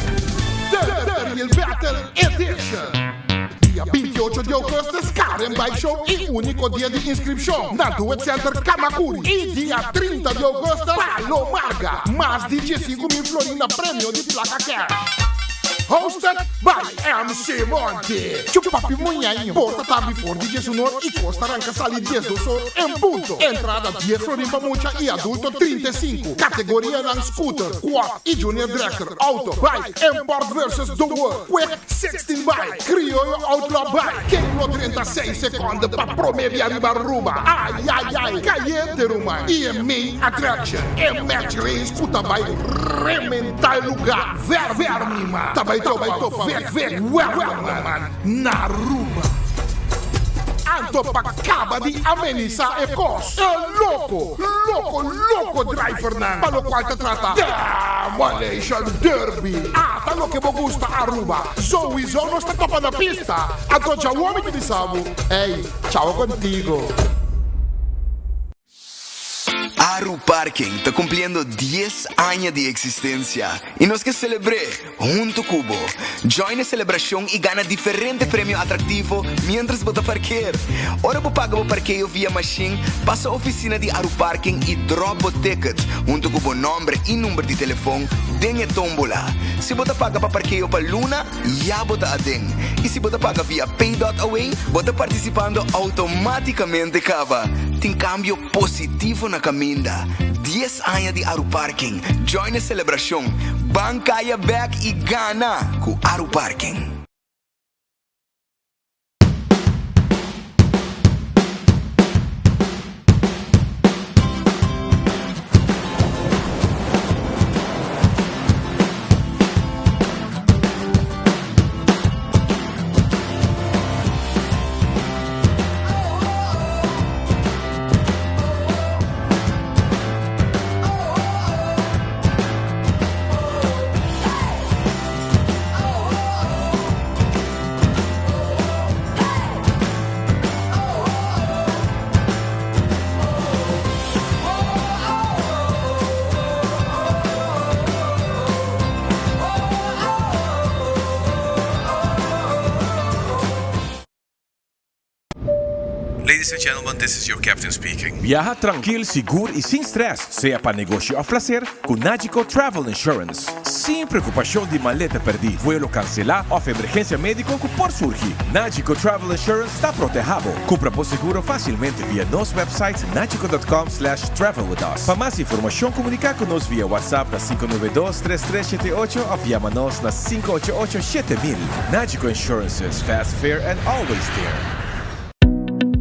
The Real Battle Edition. Dia 28 di augustus Karen Bike Show y unico dia di inscripcion na Duet Center Camacuri y dia 30 di augustus Palo Marga. Mas di 15 mil florin na premio di placa cash. Hosted by MC Monty. Chupapi Muñaño. Porta ta habri for di diesunor y cos ta ranca sali diesdos or en punto. Entrada dies florin pa mucha y adulto 35. Categorianan scooter, quad y junior dragster, auto, bike, import versus the world, quick 16 bike, crioyo outlaw bike. Ken lo drenta seis seconde pa prome bia riba Aruba? Ay ay ay, cayente ruman. Y e main attraction, e match race cu ta bay rementa e lugar. Ver ver mi man, ta bay topa Vic Vic Werleman na Aruba. Anto pa caba di amenisa e cos, e loco, loco, loco drivernan pa locual ta trata Demolition Derby. Ata loke bo gusta Aruba, souiso nos ta topa na pista. Anto djawo mi ta bisa bo, ey, chao contigo. Aru Parking ta cumpliendo dies aña di existencia y nos ke celebr'é hunto cu bo. Join e celebracion y gana diferente premio atractivo mientras bo ta parkeer. Ora bo paga bo parkeo via machine, pasa oficina di Aru Parking y drop bo ticket hunto cu bo nomber y number di telefon den e tombola. Si bo ta paga pa parkeo pa luna, ya bo ta aden. Y si bo ta paga via Pay.away, bo ta participando automaticamente caba. Tin cambio positivo na caminda. Dies aña di Aruparking. Join e celebracion. Ban caya bek y gana cu Aruparking. Ladies and gentlemen, this is your captain speaking. Biaha trankil, sigur i sin stress, sea pa negoshi òf plaser, ku Nagico Travel Insurance. Sin preokupashon di maleta pèrdí, vuelo kanselá òf emergensia médiko ku por surgi, Nagico Travel Insurance ta protehá bo. Kumpra bo seguro fásilmente via nos website nagico.com slash travelwithus. Pa mas informashon komuniká ku nos via WhatsApp na 592 3378 òf yama nos na 588 7000. Nagico Insurances, fast, fair and always there.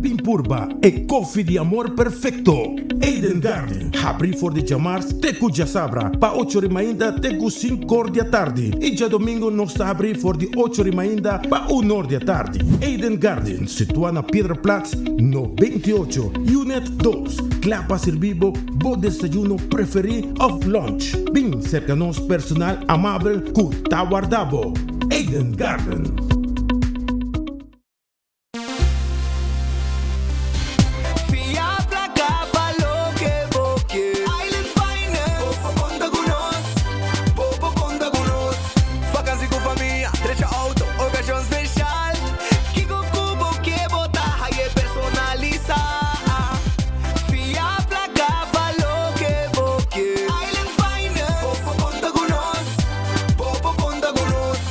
Bin purba e kofi di amor perfecto! Eden Garden, habri for di djamars te ku djasabra pa ocho ri mainta te ku sinkor di atardi i djadomingo nos ta habri for di ocho ri mainta pa unor di atardi. Eden Garden, situa na Piedraplaats no 28, Unit dos, kla pa sirbi bo bo desayuno preferi of lunch. Bin serka nos personal amabel ku ta warda bo. Eden Garden. Fia placa pa loke bo ke. Island Finance. Bo por conta cu nos. Bo por conta cu nos. Vakantie cu famia, drecha auto, ocasion special. Kico cu bo ke bo ta haye personalisa. Fia placa pa loke bo ke. Island Finance. Bo por conta cu nos. Bo por conta cu nos.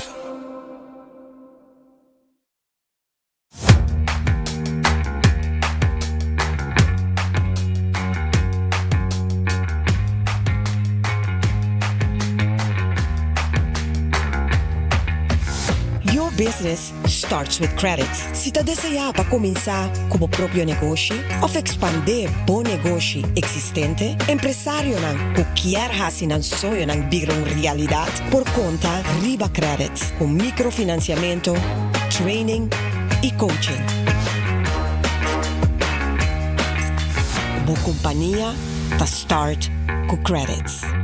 Your business starts with credit. Si ta deseá pa kuminsá ku bo propio negoshi òf ekspandé bo negoshi eksistente, empresarionan ku kier hasi nan soñonan bira un realidat por konta riba Credit ku mikrofinansiamentu, training i coaching. Bo kompania ta start ku Credits.